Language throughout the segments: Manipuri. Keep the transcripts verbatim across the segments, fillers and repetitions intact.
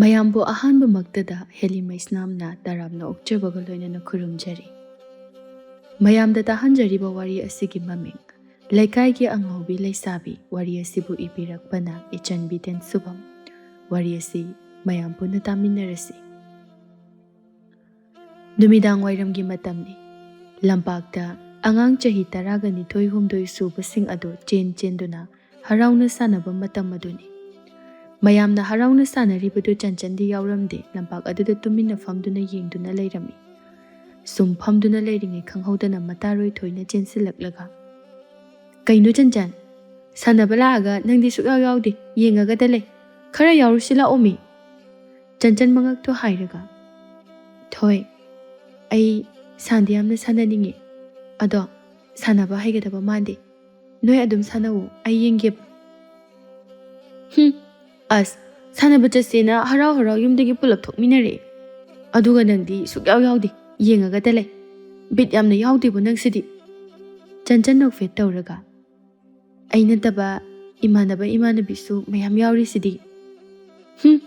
ꯃꯌꯥꯝꯕꯨ ꯑꯍꯥꯟꯕꯃꯛꯇꯗ ꯍꯦꯂꯤ ꯃꯩꯁꯅꯥꯝꯅ ꯇꯔꯥꯝꯅ ꯑꯣꯛꯆꯕꯒ ꯂꯣꯏꯅꯅ ꯈꯨꯔꯨꯝꯖꯔꯤ꯫ ꯃꯌꯥꯝꯗ ꯇꯥꯍꯟꯖꯔꯤꯕ ꯋꯥꯔꯤ ꯑꯁꯤꯒꯤ ꯃꯃꯤꯡ ꯂꯩꯀꯥꯏꯒꯤ ꯑꯉꯥꯎꯕꯤ ꯂꯩꯁꯥꯕꯤ꯫ ꯋꯥꯔꯤ ꯑꯁꯤꯕꯨ ꯏꯕꯤꯔꯛꯄꯅ ꯏꯆꯟꯕꯤ ꯇꯦꯟꯁꯨꯕꯝ꯫ ꯋꯥꯔꯤ ꯑꯁꯤ ꯃꯌꯥꯝ ꯄꯨꯟꯅ ꯇꯥꯃꯤꯟꯅꯔꯁꯤ꯫ ꯅꯨꯃꯤꯗꯥꯡ ꯋꯥꯏꯔꯝꯒꯤ ꯃꯇꯝꯅꯤ꯫ ꯂꯝꯄꯥꯛꯇ ꯑꯉꯥꯡ ꯆꯍꯤ ꯇꯔꯥꯒ ꯅꯤꯊꯣꯏ ꯍꯨꯝꯗꯣꯏ ꯁꯨꯕꯁꯤꯡ ꯑꯗꯨ ꯆꯦꯟ ꯆꯦꯟꯗꯨꯅ ꯍꯔꯥꯎꯅ ꯁꯥꯟꯅꯕ ꯃꯇꯝ ꯑꯗꯨꯅꯤ꯫ ꯃꯌꯥꯝꯅ ꯍꯔꯥꯎꯅ ꯁꯥꯟꯅꯔꯤꯕꯗꯨ ꯆꯟꯆꯟꯗꯤ ꯌꯥꯎꯔꯝꯗꯦ꯫ ꯂꯝꯄꯥꯛ ꯑꯗꯨꯗ ꯇꯨꯃꯤꯟꯅ ꯐꯝꯗꯨꯅ ꯌꯦꯡꯗꯨꯅ ꯂꯩꯔꯝꯃꯤ꯫ ꯁꯨꯝ ꯐꯝꯗꯨꯅ ꯂꯩꯔꯤꯉꯩ ꯈꯪꯍꯧꯗꯅ ꯃꯇꯥꯔꯣꯏ ꯊꯣꯏꯅ ꯆꯦꯟꯁꯤꯜꯂꯛꯂꯒ, "ꯀꯩꯅꯣ ꯆꯟꯆꯟ? ꯁꯥꯟꯅꯕ ꯂꯥꯛꯑꯒ ꯅꯪꯗꯤ ꯁꯨꯛꯌꯥꯎ ꯌꯥꯎꯗꯦ, ꯌꯦꯡꯉꯒꯗ ꯂꯩ꯫ ꯈꯔ ꯌꯥꯎꯔꯨꯁꯤ ꯂꯥꯛꯑꯣꯃꯤ!" ꯆꯟꯆꯟ ꯃꯉꯛꯇꯣ ꯍꯥꯏꯔꯒ, "ꯊꯣꯏ, ꯑꯩ ꯁꯥꯟꯗꯤ ꯌꯥꯝꯅ ꯁꯥꯟꯅꯅꯤꯡꯉꯦ꯫ ꯑꯗꯣ ꯁꯥꯟꯅꯕ ꯍꯩꯒꯗꯕ ꯃꯥꯟꯗꯦ꯫ ꯅꯣꯏ ꯑꯗꯨꯝ ꯁꯥꯟꯅꯧꯋꯣ, ꯑꯩ ꯌꯦꯡꯒꯦꯕ꯫" "ꯍꯨꯝ, ꯑꯁ, ꯁꯥꯟꯅꯕ ꯆꯠꯁꯦꯅ ꯍꯔꯥꯎ ꯍꯔꯥꯎ ꯌꯨꯝꯗꯒꯤ ꯄꯨꯂꯞ ꯊꯣꯛꯃꯤꯟꯅꯔꯛꯑꯦ꯫ ꯑꯗꯨꯒ ꯅꯪꯗꯤ ꯁꯨꯛꯌꯥꯎ ꯌꯥꯎꯗꯦ, ꯌꯦꯡꯉꯒꯇ ꯂꯩ꯫ ꯕꯤꯠ ꯌꯥꯝꯅ ꯌꯥꯎꯗꯦꯕꯣ ꯅꯪꯁꯤꯗꯤ꯫" ꯆꯟꯆꯟ ꯅꯣꯛꯐꯦꯠ ꯇꯧꯔꯒ, "ꯑꯩ ꯅꯠꯇꯕ ꯏꯃꯥꯟꯅꯕ ꯏꯃꯥꯟꯅꯕꯤꯁꯨ ꯃꯌꯥꯝ ꯌꯥꯎꯔꯤꯁꯤꯗꯤ꯫" "ꯍꯨꯝ,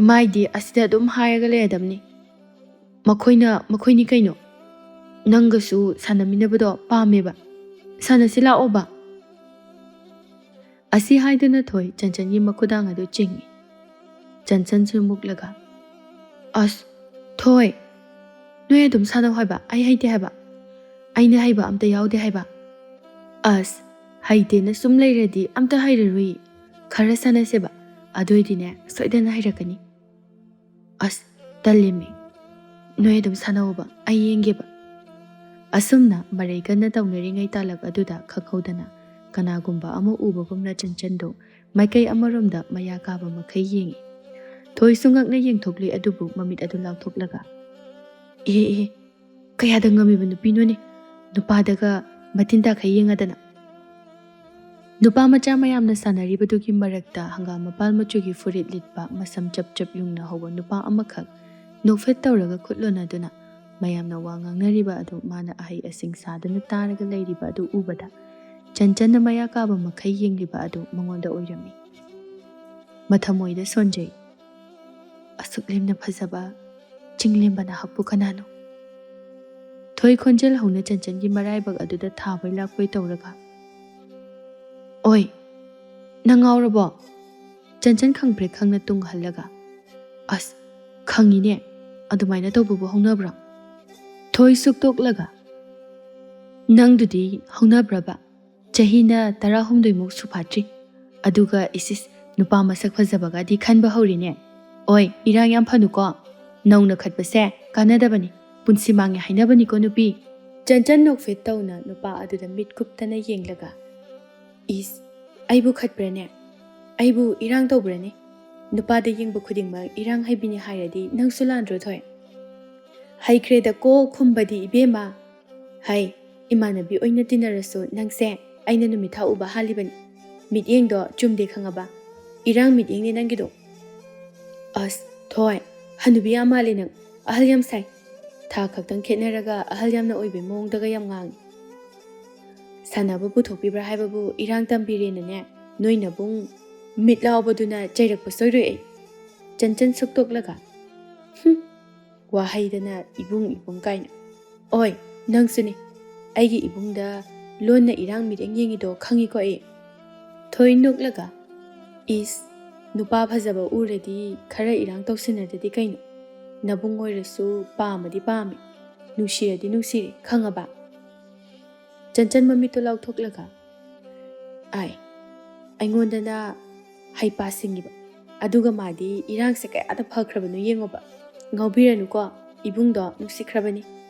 ꯃꯥꯏꯗꯤ ꯑꯁꯤꯗ ꯑꯗꯨꯝ ꯍꯥꯏꯔꯒ ꯂꯩꯔꯗꯕꯅꯤ꯫ ꯃꯈꯣꯏꯅ ꯃꯈꯣꯏꯅꯤ ꯀꯩꯅꯣ꯫ ꯅꯪꯒꯁꯨ ꯁꯥꯟꯅꯃꯤꯟꯅꯕꯗꯣ ꯄꯥꯝꯃꯦꯕ꯫ ꯁꯥꯟꯅꯁꯤ ꯂꯥꯛꯑꯣꯕ꯫" ꯑꯁꯤ ꯍꯥꯏꯗꯨꯅ ꯊꯣꯏ ꯆꯟꯆꯟꯒꯤ ꯃꯈꯨꯗꯥꯡ ꯑꯗꯨ ꯆꯤꯡꯏ꯫ ꯆꯟꯆꯟꯁꯨ ꯃꯨꯛꯂꯒ, "ꯑꯁ, ꯊꯣꯏ, ꯅꯣꯏ ꯑꯗꯨꯝ ꯁꯥꯟꯅꯧ ꯍꯥꯏꯕ, ꯑꯩ ꯍꯩꯇꯦ ꯍꯥꯏꯕ꯫ ꯑꯩꯅ ꯍꯩꯕ ꯑꯝꯇ ꯌꯥꯎꯗꯦ ꯍꯥꯏꯕ꯫" "ꯑꯁ, ꯍꯩꯇꯦꯅ ꯁꯨꯝ ꯂꯩꯔꯗꯤ ꯑꯝꯇ ꯍꯩꯔꯔꯣꯏ꯫ ꯈꯔ ꯁꯥꯟꯅꯁꯦꯕ, ꯑꯗꯨꯑꯣꯏꯗꯤꯅꯦ ꯁꯣꯏꯗꯅ ꯍꯩꯔꯛꯀꯅꯤ꯫" "ꯑꯁ, ꯇꯜꯂꯦꯃꯤ꯫ ꯅꯣꯏ ꯑꯗꯨꯝ ꯁꯥꯟꯅꯧꯕ, ꯑꯩ ꯌꯦꯡꯒꯦꯕ꯫" ꯑꯁꯨꯝꯅ ꯃꯔꯩ ꯀꯟꯅ ꯇꯧꯅꯔꯤꯉꯩ ꯇꯥꯂꯛ ꯑꯗꯨꯗ ꯈꯪꯍꯧꯗꯅ ꯀꯅꯥꯒꯨꯝꯕ ꯑꯃ ꯎꯕꯒꯨꯝꯅ ꯆꯟꯆꯟꯗꯣ ꯃꯥꯏꯀꯩ ꯑꯃꯔꯣꯝꯗ ꯃꯌꯥ ꯀꯥꯕ ꯃꯈꯩ ꯌꯦꯡꯏ꯫ ꯊꯣꯏꯁꯨ ꯉꯛꯅ ꯌꯦꯡꯊꯣꯛꯂꯤ, ꯑꯗꯨꯕꯨ ꯃꯃꯤꯠ ꯑꯗꯨ ꯂꯥꯎꯊꯣꯛꯂꯒ, "ꯏꯍꯦ, ꯏꯍꯦ, ꯀꯌꯥꯗ ꯉꯝꯃꯤꯕ ꯅꯨꯄꯤꯅꯣꯅꯦ, ꯅꯨꯄꯥꯗꯒ ꯃꯇꯤꯟ ꯇꯥꯈꯩ ꯌꯦꯡꯉꯗꯅ꯫" ꯅꯨꯄꯥ ꯃꯆꯥ ꯃꯌꯥꯝꯅ ꯁꯥꯟꯅꯔꯤꯕꯗꯨꯒꯤ ꯃꯔꯛꯇ ꯍꯪꯒꯥꯝ ꯃꯄꯥꯜ ꯃꯆꯨꯒꯤ ꯐꯨꯔꯤꯠ ꯂꯤꯠꯄ, ꯃꯁꯝ ꯆꯞ ꯆꯞ ꯌꯨꯡꯅ ꯍꯧꯕ ꯅꯨꯄꯥ ꯑꯃꯈꯛ ꯅꯣꯛꯐꯦꯠ ꯇꯧꯔꯒ ꯈꯨꯠ ꯂꯣꯟꯅꯗꯨꯅ ꯃꯌꯥꯝꯅ ꯋꯥ ꯉꯥꯡꯅꯔꯤꯕ ꯑꯗꯨ ꯃꯥꯅ ꯑꯍꯩ ꯑꯁꯤꯡ ꯁꯥꯗꯨꯅ ꯇꯥꯔꯒ ꯂꯩꯔꯤꯕ ꯑꯗꯨ ꯎꯕꯗ ꯆꯟꯆꯟꯅ ꯃꯌꯥ ꯀꯥꯕ ꯃꯈꯩ ꯌꯦꯡꯂꯤꯕ ꯑꯗꯨ ꯃꯉꯣꯟꯗ ꯑꯣꯏꯔꯝꯃꯤ꯫ ꯃꯊꯃꯣꯏꯗ ꯁꯣꯟꯖꯩ꯫ ꯂꯦꯝꯅ ꯐꯖꯕ ꯆꯤꯡꯂꯦꯝꯕ ꯅꯍꯥꯛꯄꯨ ꯀꯅꯥꯅꯣ? ꯊꯣꯏ ꯈꯣꯟꯖꯦꯜ ꯍꯧꯅ ꯆꯟꯆꯟꯒꯤ ꯃꯔꯥꯏꯕꯛ ꯑꯗꯨꯗ ꯊꯥꯕꯩ ꯂꯥꯛꯄꯩ ꯇꯧꯔꯒ, "ꯑꯣꯏ, ꯅꯪ ꯉꯥꯎꯔꯕꯣ?" ꯆꯟꯆꯟ ꯈꯪꯄ꯭ꯔꯦꯛ ꯈꯪꯅ ꯇꯨꯡ ꯍꯜꯂꯒ, "ꯑꯁ, ꯈꯪꯉꯤꯅꯦ, ꯑꯗꯨꯃꯥꯏꯅ ꯇꯧꯕꯕꯨ ꯍꯧꯅꯕ꯭ꯔꯣ?" ꯊꯣꯏ ꯁꯨꯛꯇꯣꯛꯂꯒ, "ꯅꯪꯗꯨꯗꯤ ꯍꯧꯅꯕ꯭ꯔꯕ? ꯆꯍꯤꯅ ꯇꯔꯥꯍꯨꯝꯗꯣꯏꯃꯨꯛ ꯁꯨꯐꯥꯠꯇ꯭ꯔꯤ, ꯑꯗꯨꯒ ꯏꯁꯤꯁ, ꯅꯨꯄꯥ ꯃꯁꯛ ꯐꯖꯕꯒꯗꯤ ꯈꯟꯕ ꯍꯧꯔꯤꯅꯦ꯫ ꯑꯣꯏ, ꯏꯔꯥꯡ ꯌꯥꯝ ꯐꯅꯨꯀꯣ, ꯅꯧꯅ ꯈꯠꯄꯁꯦ ꯀꯥꯟꯅꯗꯕꯅꯤ, ꯄꯨꯟꯁꯤ ꯃꯥꯡꯉꯦ ꯍꯥꯏꯅꯕꯅꯤꯀꯣ ꯅꯨꯄꯤ꯫" ꯆꯟꯆꯟ ꯅꯣꯛꯐꯦꯠ ꯇꯧꯅ ꯅꯨꯄꯥ ꯑꯗꯨꯗ ꯃꯤꯠ ꯀꯨꯞꯇꯅ ꯌꯦꯡꯂꯒ, "ꯏꯁ, ꯑꯩꯕꯨ ꯈꯠꯄ꯭ꯔꯅꯦ? ꯑꯩꯕꯨ ꯏꯔꯥꯡ ꯇꯧꯕ꯭ꯔꯅꯦ? ꯅꯨꯄꯥꯗ ꯌꯦꯡꯕ ꯈꯨꯗꯤꯡꯃꯛ ꯏꯔꯥꯡ ꯍꯩꯕꯤꯅꯤ ꯍꯥꯏꯔꯗꯤ ꯅꯪꯁꯨ ꯂꯥꯟꯗ꯭ꯔꯣ ꯊꯣꯏ?" "ꯍꯩꯈ꯭ꯔꯦꯗꯀꯣ ꯈꯨꯝꯕꯗꯤ ꯏꯕꯦꯝꯃ꯫ ꯍꯩ, ꯏꯃꯥꯟꯅꯕꯤ ꯑꯣꯏꯅ ꯇꯤꯟꯅꯔꯁꯨ ꯅꯪꯁꯦ ꯑꯩꯅ ꯅꯨꯃꯤꯠ ꯊꯥ ꯎꯕ ꯍꯥꯜꯂꯤꯕꯅꯤ꯫ ꯃꯤꯠꯌꯦꯡꯗꯣ ꯆꯨꯝꯗꯦ ꯈꯪꯉꯕ? ꯏꯔꯥꯡ ꯃꯤꯠꯌꯦꯡꯅꯦ ꯅꯪꯒꯤꯗꯣ꯫" "ꯑꯁ ꯊꯣꯏ, ꯍꯅꯨꯕꯤ ꯌꯥꯝ ꯃꯥꯜꯂꯦ ꯅꯪ, ꯑꯍꯜ ꯌꯥꯝ ꯁꯥꯏ꯫ ꯊꯥ ꯈꯛꯇꯪ ꯈꯦꯠꯅꯔꯒ ꯑꯍꯜ ꯌꯥꯝꯅ ꯑꯣꯏꯕꯩ ꯃꯑꯣꯡꯗꯒ ꯌꯥꯝ ꯉꯥꯡꯉꯤ꯫ ꯁꯥꯟꯅꯕ ꯄꯨꯊꯣꯛꯄꯤꯕ꯭ꯔꯥ ꯍꯥꯏꯕꯕꯨ ꯏꯔꯥꯡ ꯇꯝꯕꯤꯔꯦꯅꯅꯦ, ꯅꯣꯏ ꯅꯕꯨꯡ ꯃꯤꯠ ꯂꯥꯎꯕꯗꯨꯅ ꯆꯩꯔꯛꯄ ꯁꯣꯏꯔꯣꯏ ꯑꯩ꯫" ꯆꯟꯆꯟ ꯁꯨꯛꯇꯣꯛꯂꯒ, "ꯍꯨꯝ, ꯋꯥꯍꯩꯗꯅ ꯏꯕꯨꯡ ꯏꯕꯨꯡ ꯀꯥꯏꯅ꯫ ꯑꯣꯏ, ꯅꯪꯁꯨꯅꯦ, ꯑꯩꯒꯤ ꯏꯕꯨꯡꯗ ꯂꯣꯟꯅ ꯏꯔꯥꯡ ꯃꯤꯠꯌꯦꯡ ꯌꯦꯡꯉꯤꯗꯣ ꯈꯪꯉꯤꯀꯣ ꯑꯩ꯫" ꯊꯣꯏ ꯅꯣꯛꯂꯒ, "ꯏꯁ, ꯅꯨꯄꯥ ꯐꯖꯕ ꯎꯔꯗꯤ ꯈꯔ ꯏꯔꯥꯡ ꯇꯧꯁꯤꯟꯅꯗꯗꯤ ꯀꯩꯅꯣ? ꯅꯕꯨꯡ ꯑꯣꯏꯔꯁꯨ ꯄꯥꯝꯃꯗꯤ ꯄꯥꯝꯃꯤ, ꯅꯨꯡꯁꯤꯔꯗꯤ ꯅꯨꯡꯁꯤꯔꯦ, ꯈꯪꯉꯕ?" ꯆꯟꯆꯟ ꯃꯃꯤꯠꯇꯨ ꯂꯥꯎꯊꯣꯛꯂꯒ, "ꯑꯥꯏ, ꯑꯩꯉꯣꯟꯗꯅ ꯍꯩꯄꯥ ꯁꯤꯡꯉꯤꯕ, ꯑꯗꯨꯒ ꯃꯥꯗꯤ ꯏꯔꯥꯡꯁꯦ ꯀꯌꯥꯗ ꯐꯈ꯭ꯔꯕꯅꯣ ꯌꯦꯡꯉꯣꯕ꯫ ꯉꯥꯎꯕꯤꯔꯅꯨꯀꯣ, ꯏꯕꯨꯡꯗꯣ ꯅꯨꯡꯁꯤꯈ꯭ꯔꯕꯅꯤ꯫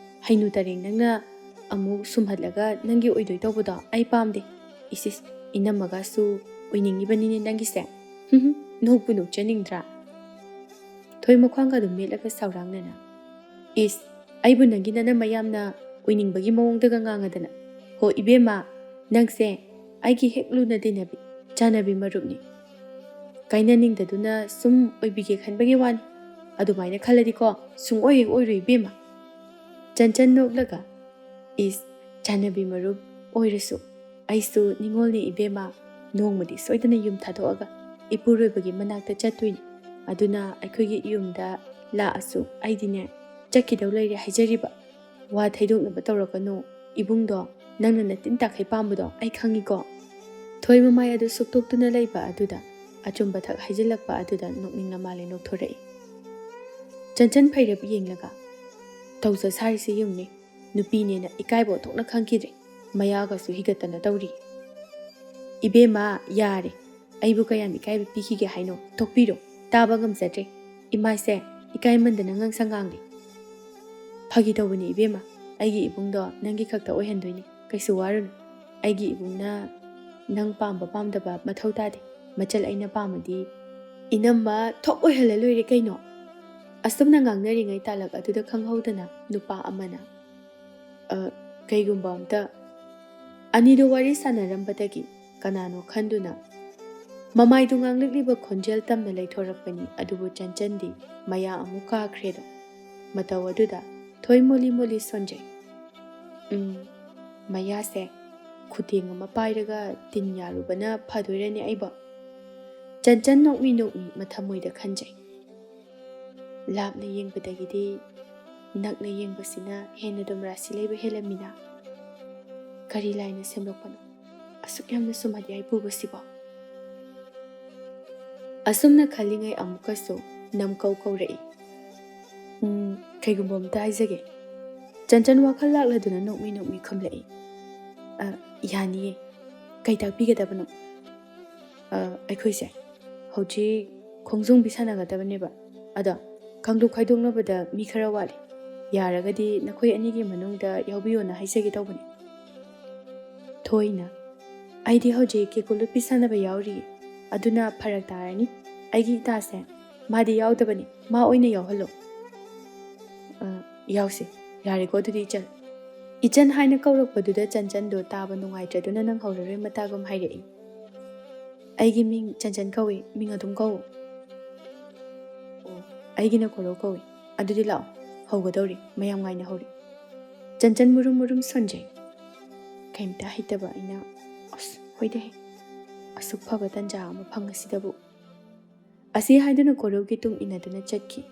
ꯍꯩꯅꯨ ꯇꯔꯦꯡ ꯅꯪꯅ ꯑꯃꯨꯛ ꯁꯨꯝꯍꯠꯂꯒ ꯅꯪꯒꯤ ꯑꯣꯏꯗꯣꯏ ꯇꯧꯕꯗꯣ ꯑꯩ ꯄꯥꯝꯗꯦ꯫ ꯏꯁꯤꯁ, ꯏꯅꯝꯃꯒꯁꯨ ꯑꯣꯏꯅꯤꯡꯉꯤꯕꯅꯤꯅꯦ ꯅꯪꯒꯤꯁꯦ꯫ ꯍꯨꯝ ꯍꯨꯝ, ꯅꯣꯛꯄꯨ ꯅꯣꯛꯆꯅꯤꯡꯗ꯭ꯔꯥ?" ꯊꯣꯏ ꯃꯈ꯭ꯋꯥꯡꯒ ꯑꯗꯨꯝ ꯃꯦꯠꯂꯒ ꯁꯥꯎꯔꯥꯡꯅꯅ, "ꯏꯁ, ꯑꯩꯕꯨ ꯅꯪꯒꯤ ꯅꯅꯝꯃ ꯌꯥꯝꯅ ꯑꯣꯏꯅꯤꯡꯕꯒꯤ ꯃꯑꯣꯡꯗꯒ ꯉꯥꯡꯉꯗꯅ꯫ ꯍꯣ ꯏꯕꯦꯝꯃ, ꯅꯪꯁꯦ ꯑꯩꯒꯤ ꯍꯦꯛ ꯂꯨꯅ ꯇꯤꯟꯅꯕꯤ, ꯆꯥꯟꯅꯕꯤ ꯃꯔꯨꯞꯅꯤ꯫ ꯀꯥꯏꯅꯅꯤꯡꯗꯗꯨꯅ ꯁꯨꯝ ꯑꯣꯏꯕꯤꯒꯦ ꯈꯟꯕꯒꯤ ꯋꯥꯅꯤ꯫ ꯑꯗꯨꯃꯥꯏꯅ ꯈꯜꯂꯗꯤꯀꯣ, ꯁꯨꯡꯑꯣꯏ ꯍꯦꯛ ꯑꯣꯏꯔꯣꯏ ꯏꯕꯦꯝꯃ꯫" ꯆꯟꯆꯟ ꯅꯣꯛꯂꯒ, "ꯏꯁ, ꯆꯥꯟꯅꯕꯤ ꯃꯔꯨꯞ ꯑꯣꯏꯔꯁꯨ ꯑꯩꯁꯨ ꯅꯤꯉꯣꯜꯅꯤ ꯏꯕꯦꯝꯃ, ꯅꯣꯡꯃꯗꯤ ꯁꯣꯏꯗꯅ ꯌꯨꯝ ꯊꯥꯗꯣꯛꯑꯒ ꯏꯄꯨꯔꯣꯏꯕꯒꯤ ꯃꯅꯥꯛꯇ ꯆꯠꯇꯣꯏꯅꯤ꯫ ꯑꯗꯨꯅ ꯑꯩꯈꯣꯏꯒꯤ ꯌꯨꯝꯗ ꯂꯥꯛꯑꯁꯨ ꯑꯩꯗꯤꯅꯦ, ꯆꯠꯈꯤꯗꯧ ꯂꯩꯔꯦ ꯍꯥꯏꯖꯔꯤꯕ꯫ ꯋꯥ ꯊꯩꯗꯣꯛꯅꯕ ꯇꯧꯔꯛꯀꯅꯨ꯫ ꯏꯕꯨꯡꯗꯣ, ꯅꯪꯅ ꯅꯇꯤꯟ ꯇꯥꯈꯩ ꯄꯥꯝꯕꯗꯣ ꯑꯩ ꯈꯪꯉꯤꯀꯣ꯫ ꯊꯣꯏ ꯃꯃꯥꯏ ꯑꯗꯨ ꯁꯨꯛꯇꯣꯛꯇꯨꯅ ꯂꯩꯕ ꯑꯗꯨꯗ, ꯑꯆꯨꯝꯕ ꯊꯛ ꯍꯥꯏꯖꯤꯜꯂꯛꯄ ꯑꯗꯨꯗ ꯅꯣꯛꯅꯤꯡꯅ ꯃꯥꯂꯦ ꯅꯣꯛꯊꯣꯔꯛꯏ꯫ ꯆꯟꯆꯟ ꯐꯩꯔꯞ ꯌꯦꯡꯂꯒ, "ꯇꯧꯖ ꯁꯥꯔꯤꯁꯦ ꯌꯦꯡꯉꯨꯅꯦ, ꯅꯨꯄꯤꯅꯦꯅ ꯏꯀꯥꯏꯕ ꯑꯣꯟꯊꯣꯛꯅ ꯈꯪꯈꯤꯗ꯭ꯔꯦ, ꯃꯌꯥꯒꯁꯨ ꯍꯤꯒꯠꯇꯅ ꯇꯧꯔꯤ꯫" "ꯏꯕꯦꯝꯃ, ꯌꯥꯔꯦ, ꯑꯩꯕꯨ ꯀꯌꯥꯝ ꯏꯀꯥꯏꯕ ꯄꯤꯈꯤꯒꯦ ꯍꯥꯏꯅꯣ? ꯇꯣꯛꯄꯤꯔꯣ, ꯇꯥꯕ ꯉꯝꯖꯗ꯭ꯔꯦ꯫ ꯏꯃꯥꯏꯁꯦ, ꯏꯀꯥꯏꯃꯟꯗꯅ ꯉꯥꯡꯁꯪ ꯉꯥꯡꯂꯤ꯫" "ꯐꯥꯒꯤ ꯇꯧꯕꯅꯤ ꯏꯕꯦꯝꯃ, ꯑꯩꯒꯤ ꯏꯕꯨꯡꯗꯣ ꯅꯪꯒꯤ ꯈꯛꯇ ꯑꯣꯏꯍꯟꯗꯣꯏꯅꯤ, ꯀꯩꯁꯨ ꯋꯥꯔꯨꯅꯨ꯫ ꯑꯩꯒꯤ ꯏꯕꯨꯡꯅ ꯅꯪ ꯄꯥꯝꯕ ꯄꯥꯝꯗꯕ ꯃꯊꯧ ꯇꯥꯗꯦ, ꯃꯆꯜ ꯑꯩꯅ ꯄꯥꯝꯃꯗꯤ ꯏꯅꯝꯃ ꯊꯣꯛ ꯑꯣꯏꯍꯜꯂ ꯂꯣꯏꯔꯦ ꯀꯩꯅꯣ꯫" ꯑꯁꯨꯝꯅ ꯉꯥꯡꯅꯔꯤꯉꯩ ꯇꯥꯂꯛ ꯑꯗꯨꯗ ꯈꯪꯍꯧꯗꯅ ꯅꯨꯄꯥ ꯑꯃꯅ, "ꯑ, ꯀꯩꯒꯨꯝꯕ ꯑꯝꯇ..." ꯑꯅꯤꯗꯨ ꯋꯥꯔꯤ ꯁꯥꯟꯅꯔꯝꯕꯗꯒꯤ ꯀꯅꯥꯅꯣ ꯈꯟꯗꯨꯅ ꯃꯃꯥꯏꯗꯨ ꯉꯥꯡꯂꯛꯂꯤꯕ ꯈꯣꯟꯖꯦꯜ ꯇꯝꯅ ꯂꯩꯊꯣꯔꯛꯄꯅꯤ, ꯑꯗꯨꯕꯨ ꯆꯟꯆꯟꯗꯤ ꯃꯌꯥ ꯑꯃꯨꯛ ꯀꯥꯈ꯭ꯔꯦꯗꯣ꯫ ꯃꯇꯧ ꯑꯗꯨꯗ ꯊꯣꯏ ꯃꯣꯂꯤ ꯃꯣꯂꯤ ꯁꯣꯟꯖꯩ꯫ "ꯎꯝ, ꯃꯌꯥꯁꯦ ꯈꯨꯇꯦꯡ ꯑꯃ ꯄꯥꯏꯔꯒ ꯇꯤꯟ ꯌꯥꯔꯨꯕꯅ ꯐꯗꯣꯏꯔꯅꯦ ꯑꯩꯕꯣ?" ꯆꯟꯆꯟ ꯅꯣꯛꯃꯤ ꯅꯣꯛꯃꯤ ꯃꯊꯃꯣꯏꯗ ꯈꯟꯖꯩ꯫ "ꯂꯥꯞꯅ ꯌꯦꯡꯕꯗꯒꯤꯗꯤ ꯅꯛꯅ ꯌꯦꯡꯕꯁꯤꯅ ꯍꯦꯟꯅ ꯑꯗꯨꯝ ꯔꯥꯁꯤ ꯂꯩꯕ ꯍꯦꯜꯂꯝꯃꯤꯅ꯫ ꯀꯔꯤ ꯂꯥꯏꯅ ꯁꯦꯝꯂꯛꯄꯅꯣ ꯑꯁꯨꯛ ꯌꯥꯝꯅ ꯁꯨꯝꯍꯠ ꯌꯥꯏ ꯄꯨꯕꯁꯤꯕꯣ?" ꯑꯁꯨꯝꯅ ꯈꯜꯂꯤꯉꯩ ꯑꯃꯨꯛꯀꯁꯨ ꯅꯝꯀꯧ ꯀꯧꯔꯛꯏ꯫ "ꯎꯝ, ꯀꯩꯒꯨꯝꯕ ꯑꯝꯇ ꯍꯥꯏꯖꯒꯦ꯫" ꯆꯟꯆꯟ ꯋꯥꯈꯜ ꯂꯥꯛꯂꯗꯨꯅ ꯅꯣꯛꯃꯤ ꯅꯣꯛꯃꯤ ꯈꯨꯝꯂꯛꯏ꯫ "ꯑ, ꯌꯥꯅꯤꯌꯦ꯫ ꯀꯩ ꯇꯥꯛꯄꯤꯒꯗꯕꯅꯣ?" "ꯑ, ꯑꯩꯈꯣꯏꯁꯦ ꯍꯧꯖꯤꯛ ꯈꯣꯡꯖꯣꯡꯕꯤ ꯁꯥꯟꯅꯒꯗꯕꯅꯦꯕ꯫ ꯑꯗꯣ ꯀꯥꯡꯂꯨꯞ ꯈꯥꯏꯗꯣꯛꯅꯕꯗ ꯃꯤ ꯈꯔ ꯋꯥꯠꯂꯤ꯫ ꯌꯥꯔꯒꯗꯤ ꯅꯈꯣꯏ ꯑꯅꯤꯒꯤ ꯃꯅꯨꯡꯗ ꯌꯥꯎꯕꯤꯌꯣꯅ ꯍꯥꯏꯖꯒꯦ ꯇꯧꯕꯅꯤ꯫" ꯊꯣꯏꯅ, "ꯑꯩꯗꯤ ꯍꯧꯖꯤꯛ ꯀꯦꯀꯨ ꯂꯣꯠꯄꯤ ꯁꯥꯟꯅꯕ ꯌꯥꯎꯔꯤ, ꯑꯗꯨꯅ ꯐꯔꯛ ꯇꯥꯔꯅꯤ꯫ ꯑꯩꯒꯤ ꯏꯇꯥꯁꯦ ꯃꯥꯗꯤ ꯌꯥꯎꯗꯕꯅꯤ, ꯃꯥ ꯑꯣꯏꯅ ꯌꯥꯎꯍꯜꯂꯣ꯫" "ꯑ, ꯌꯥꯎꯁꯦ꯫ ꯌꯥꯔꯦꯀꯣ, ꯑꯗꯨꯗꯤ ꯏꯆꯟ꯫" ꯏꯆꯟ ꯍꯥꯏꯅ ꯀꯧꯔꯛꯄꯗꯨꯗ ꯆꯟꯆꯟꯗꯣ ꯇꯥꯕ ꯅꯨꯡꯉꯥꯏꯇ꯭ꯔꯗꯨꯅ ꯅꯪꯍꯧꯔꯔꯣꯏ ꯃꯇꯥꯒꯨꯝ ꯍꯥꯏꯔꯛꯏ꯫ "ꯑꯩꯒꯤ ꯃꯤꯡ ꯆꯟꯆꯟ ꯀꯧꯏ, ꯃꯤꯡ ꯑꯗꯨꯝ ꯀꯧ꯫" "ꯑꯣ, ꯑꯩꯒꯤꯅ ꯀꯣꯔꯧ ꯀꯧꯏ꯫ ꯑꯗꯨꯗꯤ ꯂꯥꯛꯑꯣ, ꯍꯧꯒꯗꯧꯔꯤ, ꯃꯌꯥꯝ ꯉꯥꯏꯅꯍꯧꯔꯤ꯫" ꯆꯟꯆꯟ ꯃꯨꯔꯨꯝ ꯃꯨꯔꯨꯝ ꯁꯣꯟꯖꯩ꯫ ꯀꯩꯝꯇ ꯍꯩꯇꯕ ꯑꯩꯅ, ꯑꯁ, ꯍꯣꯏꯗꯍꯦ, ꯑꯁꯨꯛ ꯐꯕ ꯇꯟꯖꯥ ꯑꯃ ꯐꯪꯉꯁꯤꯗꯕꯨ꯫ ꯑꯁꯤ ꯍꯥꯏꯗꯨꯅ ꯀꯣꯔꯧꯒꯤ ꯇꯨꯡ ꯏꯟꯅꯗꯨꯅ ꯆꯠꯈꯤ꯫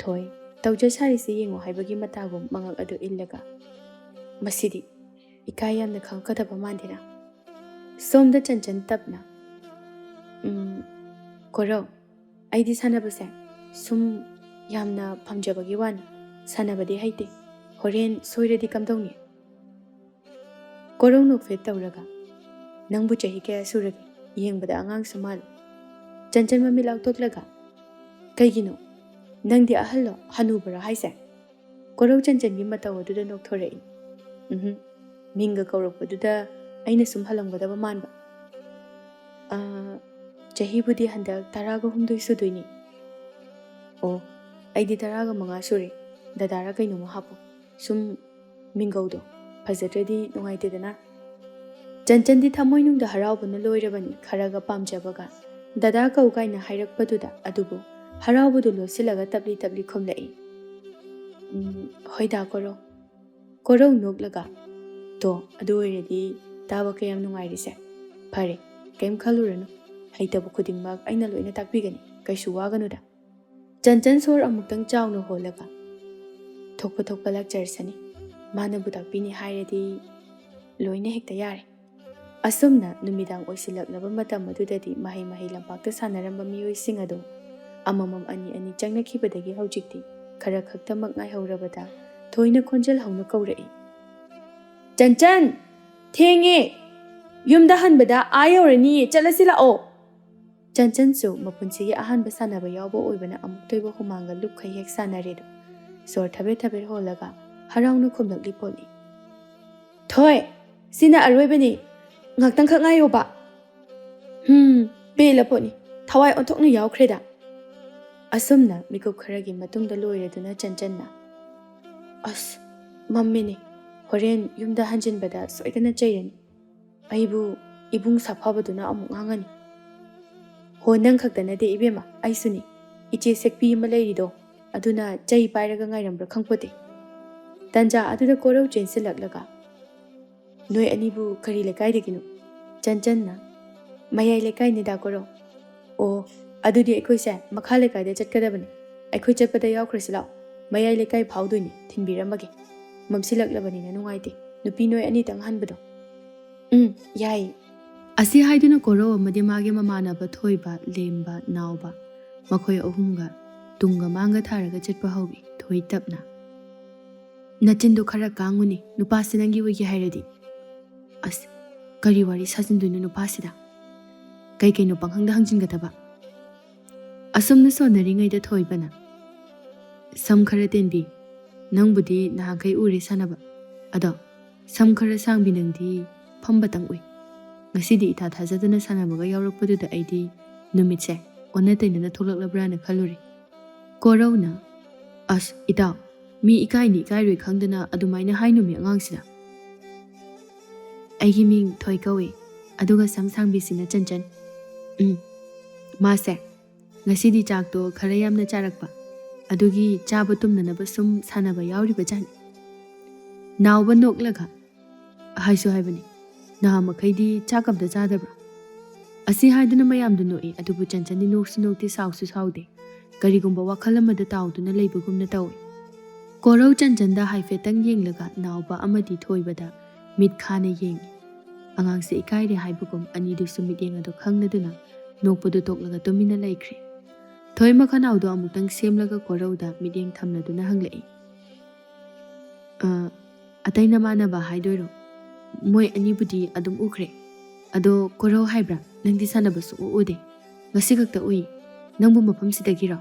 ꯊꯣꯏ, ꯇꯧꯖ ꯁꯥꯔꯤꯁꯤ ꯌꯦꯡꯉꯨ ꯍꯥꯏꯕꯒꯤ ꯃꯇꯥꯒꯨꯝ ꯃꯉꯛ ꯑꯗꯨ ꯏꯜꯂꯒ, ꯃꯁꯤꯗꯤ ꯏꯀꯥꯏ ꯌꯥꯝꯅ ꯈꯪꯉꯛꯀꯗꯕ ꯃꯥꯟꯗꯦꯅ꯫ ꯁꯣꯝꯗ ꯆꯟꯆꯟ ꯇꯞꯅ, "ꯎꯝ, ꯀꯣꯔꯧ, ꯑꯩꯗꯤ ꯁꯥꯟꯅꯕꯁꯦ ꯁꯨꯝ ꯌꯥꯝꯅ ꯄꯥꯝꯖꯕꯒꯤ ꯋꯥꯅꯤ, ꯁꯥꯟꯅꯕꯗꯤ ꯍꯩꯇꯦ꯫ ꯍꯣꯔꯦꯟ ꯁꯣꯏꯔꯗꯤ ꯀꯝꯗꯧꯅꯤ?" ꯀꯣꯔꯧ ꯅꯣꯛꯐꯦꯠ ꯇꯧꯔꯒ, "ꯅꯪꯕꯨ ꯆꯍꯤ ꯀꯌꯥ ꯁꯨꯔꯒꯦ? ꯌꯦꯡꯕꯗ ꯑꯉꯥꯡꯁꯨ ꯃꯥꯜꯂꯤ꯫" ꯆꯟꯆꯟ ꯃꯃꯤꯠ ꯂꯥꯎꯊꯣꯛꯂꯒ, "ꯀꯩꯒꯤꯅꯣ? ꯅꯪꯗꯤ ꯑꯍꯜꯂꯣ? ꯍꯅꯨꯕꯔꯣ ꯍꯥꯏꯁꯦ?" ꯀꯣꯔꯧ ꯆꯟꯆꯟꯒꯤ ꯃꯇꯧ ꯑꯗꯨꯗ ꯅꯣꯛꯊꯣꯔꯛꯏ꯫ "ꯎꯝꯍꯨꯝ, ꯃꯤꯡꯒ ꯀꯧꯔꯛꯄꯗꯨꯗ ꯑꯩꯅ ꯁꯨꯝ ꯍꯜꯂꯝꯒꯗꯕ ꯃꯥꯟꯕ꯫ ꯑꯥ, ꯆꯍꯤꯕꯨꯗꯤ ꯍꯟꯗꯛ ꯇꯔꯥꯒ ꯍꯨꯝꯗꯣꯏ ꯁꯨꯗꯣꯏꯅꯤ꯫" "ꯑꯣ, ꯑꯩꯗꯤ ꯇꯔꯥꯒ ꯃꯉꯥ ꯁꯨꯔꯦ꯫ ꯗꯗꯥꯔ ꯀꯩꯅꯣꯝꯃ ꯍꯥꯞꯄꯣ꯫ ꯁꯨꯝ ꯃꯤꯡꯒꯧꯗꯣ ꯐꯖꯗ꯭ꯔꯗꯤ ꯅꯨꯡꯉꯥꯏꯇꯦꯗꯅ꯫" ꯆꯟꯆꯟꯗꯤ ꯊꯃꯣꯏꯅꯨꯡꯗ ꯍꯔꯥꯎꯕꯅ ꯂꯣꯏꯔꯕꯅꯤ, ꯈꯔꯒ ꯄꯥꯝꯖꯕꯒ꯫ "ꯗꯗꯥ ꯀꯧ" ꯀꯥꯏꯅ ꯍꯥꯏꯔꯛꯄꯗꯨꯗ ꯑꯗꯨꯕꯨ ꯍꯔꯥꯎꯕꯗꯨ ꯂꯣꯠꯁꯤꯜꯂꯒ ꯇꯞꯂꯤ ꯇꯞꯂꯤ ꯈꯨꯝꯂꯛꯏ꯫ "ꯎꯝ, ꯍꯣꯏꯗ ꯀꯣꯔꯧ꯫" ꯀꯣꯔꯧ ꯅꯣꯛꯂꯒ, "ꯇꯣ, ꯑꯗꯨ ꯑꯣꯏꯔꯗꯤ ꯇꯥꯕ ꯀꯌꯥꯝ ꯅꯨꯡꯉꯥꯏꯔꯤꯁꯦ꯫ ꯐꯔꯦ, ꯀꯩꯝ ꯈꯜꯂꯨꯔꯅꯨ꯫ ꯍꯩꯇꯕ ꯈꯨꯗꯤꯡꯃꯛ ꯑꯩꯅ ꯂꯣꯏꯅ ꯇꯥꯛꯄꯤꯒꯅꯤ, ꯀꯩꯁꯨ ꯋꯥꯒꯅꯨꯗ꯫" ꯆꯟꯆꯟ ꯁꯣꯔ ꯑꯃꯨꯛꯇꯪ ꯆꯥꯎꯅ ꯍꯣꯜꯂꯒ, "ꯊꯣꯛꯄ ꯊꯣꯛꯄ ꯂꯥꯛꯆꯔꯁꯅꯤ꯫ ꯃꯥꯅꯕꯨ ꯇꯥꯛꯄꯤꯅꯤ ꯍꯥꯏꯔꯗꯤ ꯂꯣꯏꯅ ꯍꯦꯛꯇ ꯌꯥꯔꯦ꯫" ꯑꯁꯨꯝꯅ ꯅꯨꯃꯤꯗꯥꯡ ꯑꯣꯏꯁꯤꯜꯂꯛꯂꯕ ꯃꯇꯝ ꯑꯗꯨꯗꯗꯤ ꯃꯍꯩ ꯃꯍꯩ ꯂꯝꯄꯥꯛꯇ ꯁꯥꯟꯅꯔꯝꯕ ꯃꯤꯑꯣꯏꯁꯤꯡ ꯑꯗꯨ ꯑꯃꯃꯝ ꯑꯅꯤ ꯑꯅꯤ ꯆꯪꯅꯈꯤꯕꯗꯒꯤ ꯍꯧꯖꯤꯛꯇꯤ ꯈꯔ ꯈꯛꯇꯃꯛ ꯉꯥꯏꯍꯧꯔꯕꯗ ꯊꯣꯏꯅ ꯈꯣꯟꯖꯦꯜ ꯍꯧꯅ ꯀꯧꯔꯛꯏ, "ꯆꯟꯆꯟ! ꯊꯦꯡꯉꯦ! ꯌꯨꯝꯗ ꯍꯟꯕꯗ ꯑꯥ ꯌꯧꯔꯅꯤꯌꯦ, ꯆꯠꯂꯁꯤ ꯂꯥꯛꯑꯣ!" ꯆꯟꯆꯟꯁꯨ ꯃꯄꯨꯟꯁꯤꯒꯤ ꯑꯍꯥꯟꯕ ꯁꯥꯟꯅꯕ ꯌꯥꯎꯕ ꯑꯣꯏꯕꯅ ꯑꯃꯨꯛꯇ ꯑꯣꯏꯕ ꯍꯨꯃꯥꯡꯒ ꯂꯨꯞꯈꯩ ꯍꯦꯛ ꯁꯥꯟꯅꯔꯦꯗꯣ꯫ ꯁꯣꯔ ꯊꯕꯦꯠ ꯊꯕꯦꯠ ꯍꯣꯜꯂꯒ ꯍꯔꯥꯎꯅ ꯈꯨꯝꯂꯛꯂꯤ ꯄꯣꯠꯅꯤ꯫ "ꯊꯣꯏ, ꯁꯤꯅ ꯑꯔꯣꯏꯕꯅꯤ꯫ ꯉꯥꯛꯇꯪꯈꯛ ꯉꯥꯏꯌꯣꯕ꯫" "ꯍꯨꯝ, ꯄꯦꯜꯂ ꯄꯣꯠꯅꯤ꯫ ꯊꯋꯥꯏ ꯑꯣꯟꯊꯣꯛꯅ ꯌꯥꯎꯈ꯭ꯔꯦꯗ꯫" ꯑꯁꯨꯝꯅ ꯃꯤꯀꯨꯞ ꯈꯔꯒꯤ ꯃꯇꯨꯡꯗ ꯂꯣꯏꯔꯗꯨꯅ ꯆꯟꯆꯟꯅ, "ꯑꯁ, ꯃꯝꯃꯦꯅꯦ꯫ ꯍꯣꯔꯦꯟ ꯌꯨꯝꯗ ꯍꯟꯖꯤꯟꯕꯗ ꯁꯣꯏꯗꯅ ꯆꯩꯔꯅꯤ꯫ ꯑꯩꯕꯨ ꯏꯕꯨꯡ ꯁꯥꯐꯕꯗꯨꯅ ꯑꯃꯨꯛ ꯉꯥꯡꯉꯅꯤ꯫" "ꯍꯣ, ꯅꯪ ꯈꯛꯇ ꯅꯠꯇꯦ ꯏꯕꯦꯝꯃ, ꯑꯩꯁꯨꯅꯤ꯫ ꯏꯆꯦ ꯁꯦꯛꯄꯤ ꯑꯃ ꯂꯩꯔꯤꯗꯣ, ꯑꯗꯨꯅ ꯆꯩ ꯄꯥꯏꯔꯒ ꯉꯥꯏꯔꯝꯕ꯭ꯔꯥ ꯈꯪꯄꯣꯠꯇꯦ꯫" ꯇꯟꯖꯥ ꯑꯗꯨꯗ ꯀꯣꯔꯧ ꯆꯦꯟꯁꯤꯜꯂꯛꯂꯒ, "ꯅꯣꯏ ꯑꯅꯤꯕꯨ ꯀꯔꯤ ꯂꯩꯀꯥꯏꯗꯒꯤꯅꯣ?" ꯆꯟꯆꯟꯅ, "ꯃꯌꯥꯏ ꯂꯩꯀꯥꯏꯅꯤꯗ ꯀꯣꯔꯧ꯫" ꯑꯣ, ꯑꯗꯨꯗꯤ ꯑꯩꯈꯣꯏꯁꯦ ꯃꯈꯥ ꯂꯩꯀꯥꯏꯗ ꯆꯠꯀꯗꯕꯅꯤ꯫ ꯑꯩꯈꯣꯏ ꯆꯠꯄꯗ ꯌꯥꯎꯈ꯭ꯔꯁꯤ ꯂꯥꯛꯑꯣ꯫ ꯃꯌꯥꯏ ꯂꯩꯀꯥꯏ ꯐꯥꯎꯗꯣꯏꯅꯤ, ꯊꯤꯟꯕꯤꯔꯝꯃꯒꯦ꯫ ꯃꯝꯁꯤꯜꯂꯛꯂꯕꯅꯤꯅ ꯅꯨꯡꯉꯥꯏꯇꯦ, ꯅꯨꯄꯤ ꯅꯣꯏ ꯑꯅꯤꯇꯪ ꯍꯟꯕꯗꯣ꯫ ꯎꯝ, ꯌꯥꯏ꯫ ꯑꯁꯤ ꯍꯥꯏꯗꯨꯅ ꯀꯣꯔꯧ ꯑꯃꯗꯤ ꯃꯥꯒꯤ ꯃꯃꯥꯟꯅꯕ ꯊꯣꯏꯕ, ꯂꯦꯝꯕ, ꯅꯥꯎꯕ, ꯃꯈꯣꯏ ꯑꯍꯨꯝꯒ ꯇꯨꯡꯒ ꯃꯥꯡꯒ ꯊꯥꯔꯒ ꯆꯠꯄ ꯍꯧꯏ ꯊꯣꯏ ꯇꯞꯅ꯫ "ꯅꯆꯤꯟꯗꯣ ꯈꯔ ꯀꯥꯡꯉꯨꯅꯦ, ꯅꯨꯄꯥꯁꯤ ꯅꯪꯒꯤ ꯑꯣꯏꯒꯦ ꯍꯥꯏꯔꯗꯤ꯫ ꯑꯁ, ꯀꯔꯤ ꯋꯥꯔꯤ ꯁꯥꯖꯤꯟꯗꯣꯏꯅꯣ ꯅꯨꯄꯥꯁꯤꯗ? ꯀꯩ ꯀꯩꯅꯣ ꯄꯪꯍꯪꯗ ꯍꯪꯖꯤꯟꯒꯗꯕ?" ꯑꯁꯨꯝꯅ ꯁꯣꯟꯅꯔꯤꯉꯩꯗ ꯊꯣꯏꯕꯅ, "ꯁꯝ ꯈꯔ ꯇꯦꯟꯕꯤ, ꯅꯪꯕꯨꯗꯤ ꯅꯍꯥꯟꯈꯩ ꯎꯔꯦ ꯁꯥꯟꯅꯕ꯫ ꯑꯗꯣ ꯁꯝ ꯈꯔ ꯁꯥꯡꯕꯤ ꯅꯪꯗꯤ ꯐꯝꯕꯇꯪ ꯎꯏ꯫ ꯉꯁꯤꯗꯤ ꯏꯊꯥ ꯊꯥꯖꯗꯅ ꯁꯥꯟꯅꯕꯒ ꯌꯥꯎꯔꯛꯄꯗꯨꯗ ꯑꯩꯗꯤ ꯅꯨꯃꯤꯠꯁꯦ ꯑꯣꯟꯅ ꯇꯩꯅꯅ ꯊꯣꯛꯂꯛꯂꯕ꯭ꯔꯥꯅ ꯈꯜꯂꯨꯔꯦ꯫" ꯀꯣꯔꯧꯅ, "ꯑꯁ ꯏꯇꯥꯎ, ꯃꯤ ꯏꯀꯥꯏꯅꯤ ꯏꯀꯥꯏꯔꯣꯏ ꯈꯪꯗꯅ ꯑꯗꯨꯃꯥꯏꯅ ꯍꯥꯏꯅꯨꯃꯤ ꯑꯉꯥꯡꯁꯤꯗ꯫ ꯑꯩꯒꯤ ꯃꯤꯡ ꯊꯣꯏ ꯀꯧꯏ, ꯑꯗꯨꯒ ꯁꯝ ꯁꯥꯡꯕꯤꯁꯤꯅ ꯆꯟꯆꯟ꯫ ꯎꯝ, ꯃꯥꯁꯦ ꯉꯁꯤꯗꯤ ꯆꯥꯛꯇꯣ ꯈꯔ ꯌꯥꯝꯅ ꯆꯥꯔꯛꯄ, ꯑꯗꯨꯒꯤ ꯆꯥꯕ ꯇꯨꯝꯅꯅꯕ ꯁꯨꯝ ꯁꯥꯟꯅꯕ ꯌꯥꯎꯔꯤꯕ ꯖꯥꯠꯅꯤ꯫" ꯅꯥꯎꯕ ꯅꯣꯛꯂꯒ, "ꯍꯥꯏꯁꯨ ꯍꯥꯏꯕꯅꯤ, ꯅꯍꯥꯟ ꯃꯈꯩꯗꯤ ꯆꯥꯛ ꯑꯝꯇ ꯆꯥꯗꯕ꯭ꯔꯥ?" ꯑꯁꯤ ꯍꯥꯏꯗꯨꯅ ꯃꯌꯥꯝꯗꯨ ꯅꯣꯛꯏ, ꯑꯗꯨꯕꯨ ꯆꯟꯆꯟꯗꯤ ꯅꯣꯛꯁꯨ ꯅꯣꯛꯇꯦ, ꯁꯥꯎꯁꯨ ꯁꯥꯎꯗꯦ꯫ ꯀꯔꯤꯒꯨꯝꯕ ꯋꯥꯈꯜ ꯑꯃꯗ ꯇꯥꯎꯗꯨꯅ ꯂꯩꯕꯒꯨꯝꯅ ꯇꯧꯏ꯫ ꯀꯣꯔꯧ ꯆꯟꯆꯟꯗ ꯍꯥꯏꯐꯦꯠꯇꯪ ꯌꯦꯡꯂꯒ ꯅꯥꯎꯕ ꯑꯃꯗꯤ ꯊꯣꯏꯕꯗ ꯃꯤꯠ ꯈꯥꯅ ꯌꯦꯡꯏ꯫ ꯑꯉꯥꯡꯁꯦ ꯏꯀꯥꯏꯔꯦ ꯍꯥꯏꯕꯒꯨꯝ ꯑꯅꯤꯗꯨꯁꯨ ꯃꯤꯠꯌꯦꯡ ꯑꯗꯨ ꯈꯪꯅꯗꯨꯅ ꯅꯣꯛꯄꯗꯨ ꯇꯣꯛꯂꯒ ꯇꯨꯃꯤꯟꯅ ꯂꯩꯈ꯭ꯔꯦ꯫ ꯊꯣꯏ ꯃꯈꯅꯥꯎꯗꯣ ꯑꯃꯨꯛꯇꯪ ꯁꯦꯝꯂꯒ ꯀꯣꯔꯧꯗ ꯃꯤꯠꯌꯦꯡ ꯊꯝꯅꯗꯨꯅ ꯍꯪꯂꯛꯏ꯫ "ꯑ, ꯑꯇꯩ ꯅꯃꯥꯟꯅꯕ ꯍꯥꯏꯗꯣꯏꯔꯣ? ꯃꯣꯏ ꯑꯅꯤꯕꯨꯗꯤ ꯑꯗꯨꯝ ꯎꯈ꯭ꯔꯦ꯫ ꯑꯗꯣ ꯀꯣꯔꯧ ꯍꯥꯏꯕ꯭ꯔꯥ? ꯅꯪꯗꯤ ꯁꯥꯟꯅꯕ ꯁꯨꯡꯎ ꯎꯗꯦ꯫ ꯉꯁꯤ ꯈꯛꯇ ꯎꯏ꯫ ꯅꯪꯕꯨ ꯃꯐꯝꯁꯤꯗꯒꯤꯔꯣ?"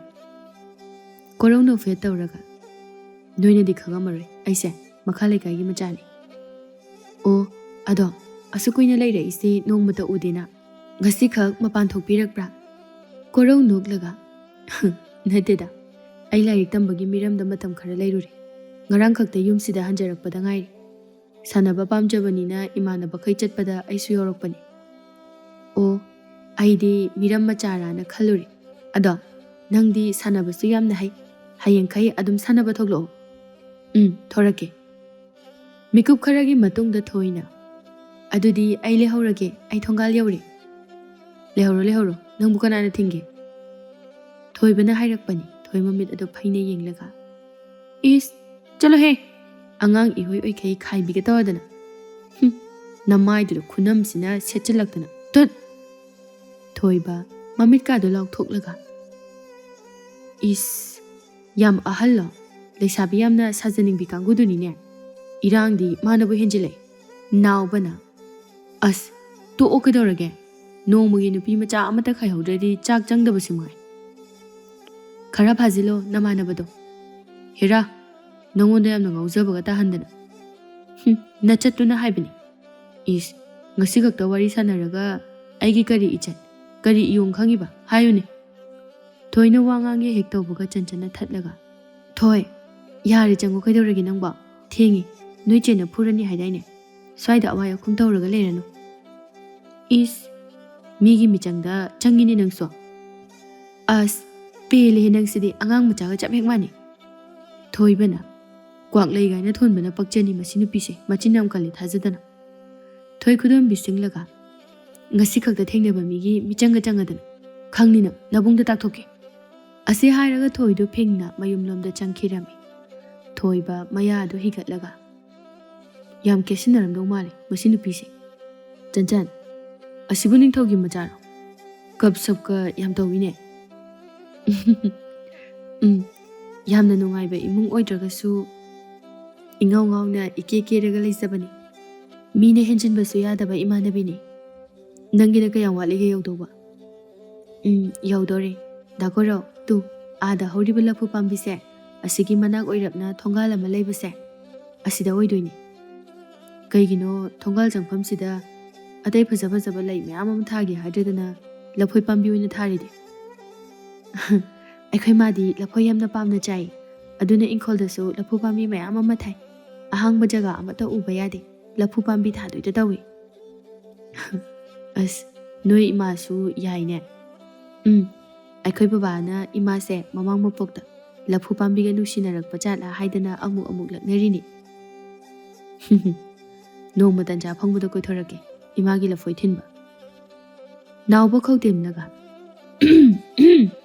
ꯀꯣꯔꯧ ꯅꯣꯛꯐꯦꯠ ꯇꯧꯔꯒ, "ꯅꯣꯏꯅꯗꯤ ꯈꯪꯉꯝꯃꯔꯣꯏ, ꯑꯩꯁꯦ ꯃꯈꯥ ꯂꯩꯀꯥꯏꯒꯤ ꯃꯆꯥꯅꯤ꯫" "ꯑꯣ, ꯑꯗꯣ ꯑꯁꯨꯛ ꯀꯨꯏꯅ ꯂꯩꯔꯛꯏꯁꯤ ꯅꯣꯡꯃꯇ ꯎꯗꯦꯅ꯫ ꯉꯁꯤꯈꯛ ꯃꯄꯥꯟ ꯊꯣꯛꯄꯤꯔꯛꯄ꯭ꯔꯥ?" ꯀꯣꯔꯧ ꯅꯣꯛꯂꯒ, "ꯅꯠꯇꯦꯗ, ꯑꯩ ꯂꯥꯏꯔꯤꯛ ꯇꯝꯕꯒꯤ ꯃꯤꯔꯝꯗ ꯃꯇꯝ ꯈꯔ ꯂꯩꯔꯨꯔꯦ꯫ ꯉꯔꯥꯡ ꯈꯛꯇ ꯌꯨꯝꯁꯤꯗ ꯍꯟꯖꯔꯛꯄꯗ ꯉꯥꯏꯔꯤ꯫ ꯁꯥꯟꯅꯕ ꯄꯥꯝꯖꯕꯅꯤꯅ ꯏꯃꯥꯟꯅꯕꯈꯩ ꯆꯠꯄꯗ ꯑꯩꯁꯨ ꯌꯥꯎꯔꯛꯄꯅꯤ꯫" "ꯑꯣ, ꯑꯩꯗꯤ ꯃꯤꯔꯝ ꯃꯆꯥꯔꯥꯅ ꯈꯜꯂꯨꯔꯦ꯫ ꯑꯗꯣ ꯅꯪꯗꯤ ꯁꯥꯟꯅꯕꯁꯨ ꯌꯥꯝꯅ ꯍꯩ꯫ ꯍꯌꯦꯡꯈꯩ ꯑꯗꯨꯝ ꯁꯥꯟꯅꯕ ꯊꯣꯛꯂꯛꯑꯣ꯫" "ꯎꯝ, ꯊꯣꯔꯛꯀꯦ꯫" ꯃꯤꯀꯨꯞ ꯈꯔꯒꯤ ꯃꯇꯨꯡꯗ ꯊꯣꯏꯅ, "ꯑꯗꯨꯗꯤ ꯑꯩ ꯂꯩꯍꯧꯔꯒꯦ, ꯑꯩ ꯊꯣꯡꯒꯥꯜ ꯌꯧꯔꯦ꯫" "ꯂꯩꯍꯧꯔꯣ, ꯂꯩꯍꯧꯔꯣ, ꯅꯪꯕꯨ ꯀꯅꯥꯅ ꯊꯤꯡꯒꯦ?" ꯊꯣꯏꯕꯅ ꯍꯥꯏꯔꯛꯄꯅꯤ, ꯊꯣꯏ ꯃꯃꯤꯠ ꯑꯗꯨ ꯐꯩꯅ ꯌꯦꯡꯂꯒ꯫ "ꯏꯁ, ꯆꯠꯂꯣꯍꯦ! ꯑꯉꯥꯡ ꯏꯍꯣꯏ ꯑꯣꯏꯈꯩ ꯈꯥꯏꯕꯤꯒꯦ ꯇꯧꯔꯗꯅ꯫ ꯍꯨꯝ, ꯅꯃꯥꯏꯗꯨꯗ ꯈꯨꯅꯝꯁꯤꯅ ꯁꯦꯠꯆꯤꯜꯂꯛꯇꯅ꯫ ꯇꯨꯠ!" ꯊꯣꯏꯕ ꯃꯃꯤꯠꯀꯥꯗꯣ ꯂꯥꯎꯊꯣꯛꯂꯒ, "ꯏꯁ, ꯌꯥꯝ ꯑꯍꯜꯂꯣ? ꯂꯩꯁꯥꯕꯤ ꯌꯥꯝꯅ ꯁꯥꯖꯅꯤꯡꯕꯤ ꯀꯥꯡꯕꯨꯗꯨꯅꯤꯅꯦ꯫ ꯏꯔꯥꯡꯗꯤ ꯃꯥꯅꯕꯨ ꯍꯦꯟꯖꯤꯜꯂꯛꯑꯦ꯫" ꯅꯥꯎꯕꯅ, "ꯑꯁ, ꯇꯣꯛꯑꯣ ꯀꯩꯗꯧꯔꯒꯦ? ꯅꯣꯡꯃꯒꯤ ꯅꯨꯄꯤ ꯃꯆꯥ ꯑꯃꯠꯇ ꯈꯥꯏꯍꯧꯗ꯭ꯔꯗꯤ ꯆꯥꯛ ꯆꯪꯗꯕꯁꯤ ꯃꯉꯥꯏ꯫ ꯈꯔ ꯐꯥꯖꯤꯜꯂꯣ ꯅꯃꯥꯟꯅꯕꯗꯣ꯫ ꯍꯦꯔꯥ, ꯅꯉꯣꯟꯗ ꯌꯥꯝꯅ ꯉꯥꯎꯖꯕꯒ ꯇꯥꯍꯟꯗꯅ꯫ ꯍꯨꯝ, ꯅꯆꯠꯇꯨꯅ ꯍꯥꯏꯕꯅꯤ꯫ ꯏꯁ, ꯉꯁꯤ ꯈꯛꯇ ꯋꯥꯔꯤ ꯁꯥꯟꯅꯔꯒ ꯑꯩꯒꯤ ꯀꯔꯤ ꯏꯆꯠ, ꯀꯔꯤ ꯏꯌꯣꯡ ꯈꯪꯉꯤꯕ? ꯍꯥꯏꯌꯨꯅꯦ꯫" ꯊꯣꯏꯅ ꯋꯥ ꯉꯥꯡꯒꯦ ꯍꯦꯛ ꯇꯧꯕꯒ ꯆꯟꯆꯟꯅ ꯊꯠꯂꯒ, "ꯊꯣꯏ, ꯌꯥꯔꯦ, ꯆꯪꯉꯣ, ꯀꯩꯗꯧꯔꯒꯦ ꯅꯪꯕꯣ? ꯊꯦꯡꯉꯦ, ꯅꯣꯏ ꯆꯦꯅ ꯐꯨꯔꯅꯤ ꯍꯥꯏꯗꯥꯏꯅꯦ? ꯁ꯭ꯋꯥꯏꯗ ꯑꯋꯥꯏ ꯑꯈꯨꯝ ꯇꯧꯔꯒ ꯂꯩꯔꯅꯨ꯫" "ꯏꯁ, ꯃꯤꯒꯤ ꯃꯤꯆꯪꯗ ꯆꯪꯉꯤꯅꯦ ꯅꯪꯁꯨ꯫ ꯑꯁ, ꯄꯦꯜꯂꯦꯍꯦ ꯅꯪꯁꯤꯗꯤ, ꯑꯉꯥꯡ ꯃꯆꯥꯒ ꯆꯞ ꯍꯦꯛ ꯃꯥꯟꯅꯩ꯫" ꯊꯣꯏꯕꯅ, "ꯀ꯭ꯋꯥꯛꯂꯩ ꯀꯥꯏꯅ ꯊꯣꯟꯕꯅ ꯄꯛꯆꯅꯤ ꯃꯁꯤ ꯅꯨꯄꯤꯁꯦ, ꯃꯆꯤꯟ ꯌꯥꯝ ꯀꯜꯂꯦ ꯊꯥꯖꯗꯅ꯫" ꯊꯣꯏ ꯈꯨꯗꯣꯝꯕꯤ ꯁꯤꯡꯂꯒ, "ꯉꯁꯤ ꯈꯛꯇ ꯊꯦꯡꯅꯕ ꯃꯤꯒꯤ ꯃꯤꯆꯪꯒ ꯆꯪꯉꯗꯅ, ꯈꯪꯅꯤ ꯅꯪ, ꯅꯕꯨꯡꯗ ꯇꯥꯛꯊꯣꯛꯀꯦ꯫" ꯑꯁꯤ ꯍꯥꯏꯔꯒ ꯊꯣꯏꯗꯨ ꯐꯤꯡꯅ ꯃꯌꯨꯝꯂꯣꯝꯗ ꯆꯪꯈꯤꯔꯝꯃꯤ꯫ ꯊꯣꯏꯕ ꯃꯌꯥꯗꯨ ꯍꯤꯒꯠꯂꯒ, "ꯌꯥꯝ ꯀꯦꯁꯤꯟꯅꯔꯝꯗꯧ ꯃꯥꯜꯂꯦ ꯃꯁꯤ ꯅꯨꯄꯤꯁꯦ꯫ ꯆꯟꯆꯟ, ꯑꯁꯤꯕꯨ ꯅꯤꯡꯊꯧꯒꯤ ꯃꯆꯥꯔꯣ? ꯀꯞ ꯁꯞꯀ ꯌꯥꯝ ꯇꯧꯏꯅꯦ꯫" "ꯎꯝ, ꯌꯥꯝꯅ ꯅꯨꯡꯉꯥꯏꯕ ꯏꯃꯨꯡ ꯑꯣꯏꯗ꯭ꯔꯒꯁꯨ ꯏꯉꯥꯎ ꯉꯥꯎꯅ ꯏꯀꯦ ꯀꯦꯔꯒ ꯂꯩꯖꯕꯅꯤ꯫ ꯃꯤꯅ ꯍꯦꯟꯖꯤꯟꯕꯁꯨ ꯌꯥꯗꯕ ꯏꯃꯥꯟꯅꯕꯤꯅꯤ꯫ ꯅꯪꯒꯤꯅ ꯀꯌꯥꯝ ꯋꯥꯠꯂꯤꯒꯦ ꯌꯧꯗꯧꯕ?" "ꯎꯝ, ꯌꯧꯗꯣꯔꯦ꯫ ꯗꯥ ꯀꯣꯔꯧ, ꯇꯨ, ꯑꯥꯗ ꯍꯧꯔꯤꯕ ꯂꯐꯨ ꯄꯥꯝꯕꯤꯁꯦ, ꯑꯁꯤꯒꯤ ꯃꯅꯥꯛ ꯑꯣꯏꯔꯞꯅ ꯊꯣꯡꯒꯥꯜ ꯑꯃ ꯂꯩꯕꯁꯦ, ꯑꯁꯤꯗ ꯑꯣꯏꯗꯣꯏꯅꯤ꯫ ꯀꯩꯒꯤꯅꯣ ꯊꯣꯡꯒꯥꯜ ꯆꯪꯐꯝꯁꯤꯗ ꯑꯇꯩ ꯐꯖ ꯐꯖꯕ ꯂꯩ ꯃꯌꯥꯝ ꯑꯃ ꯊꯥꯒꯦ ꯍꯥꯏꯗ꯭ꯔꯗꯅ ꯂꯐꯣꯏ ꯄꯥꯝꯕꯤ ꯑꯣꯏꯅ ꯊꯥꯔꯤꯗꯤ?" "ꯑꯩꯈꯣꯏ ꯃꯥꯗꯤ ꯂꯐꯣꯏ ꯌꯥꯝꯅ ꯄꯥꯝꯅ ꯆꯥꯏ, ꯑꯗꯨꯅ ꯏꯪꯈꯣꯜꯗꯁꯨ ꯂꯐꯨ ꯄꯥꯝꯕꯤ ꯃꯌꯥꯝ ꯑꯃ ꯊꯥꯏ꯫ ꯑꯍꯥꯡꯕ ꯖꯒꯥ ꯑꯃꯠꯇ ꯎꯕ ꯌꯥꯗꯦ, ꯂꯐꯨ ꯄꯥꯝꯕꯤ ꯊꯥꯗꯣꯏꯗ ꯇꯧꯏ꯫" "ꯑꯁ, ꯅꯣꯏ ꯏꯃꯥꯁꯨ ꯌꯥꯏꯅꯦ꯫" "ꯎꯝ, ꯑꯩꯈꯣꯏ ꯕꯕꯥꯅ ꯏꯃꯥꯁꯦ ꯃꯃꯥꯡ ꯃꯄꯣꯛꯇ ꯂꯐꯨ ꯄꯥꯝꯕꯤꯒ ꯅꯨꯡꯁꯤꯅꯔꯛꯄ ꯖꯥꯠꯂꯥ ꯍꯥꯏꯗꯅ ꯑꯃꯨꯛ ꯑꯃꯨꯛ ꯂꯛꯅꯔꯤꯅꯤ꯫" "ꯅꯣꯡꯃ ꯇꯟꯖꯥ ꯐꯪꯕꯗ ꯀꯣꯏꯊꯣꯔꯛꯀꯦ, ꯏꯃꯥꯒꯤ ꯂꯐꯣꯏ ꯊꯤꯟꯕ꯫" ꯅꯥꯎꯕ ꯈꯧꯇꯦꯝꯂꯒ,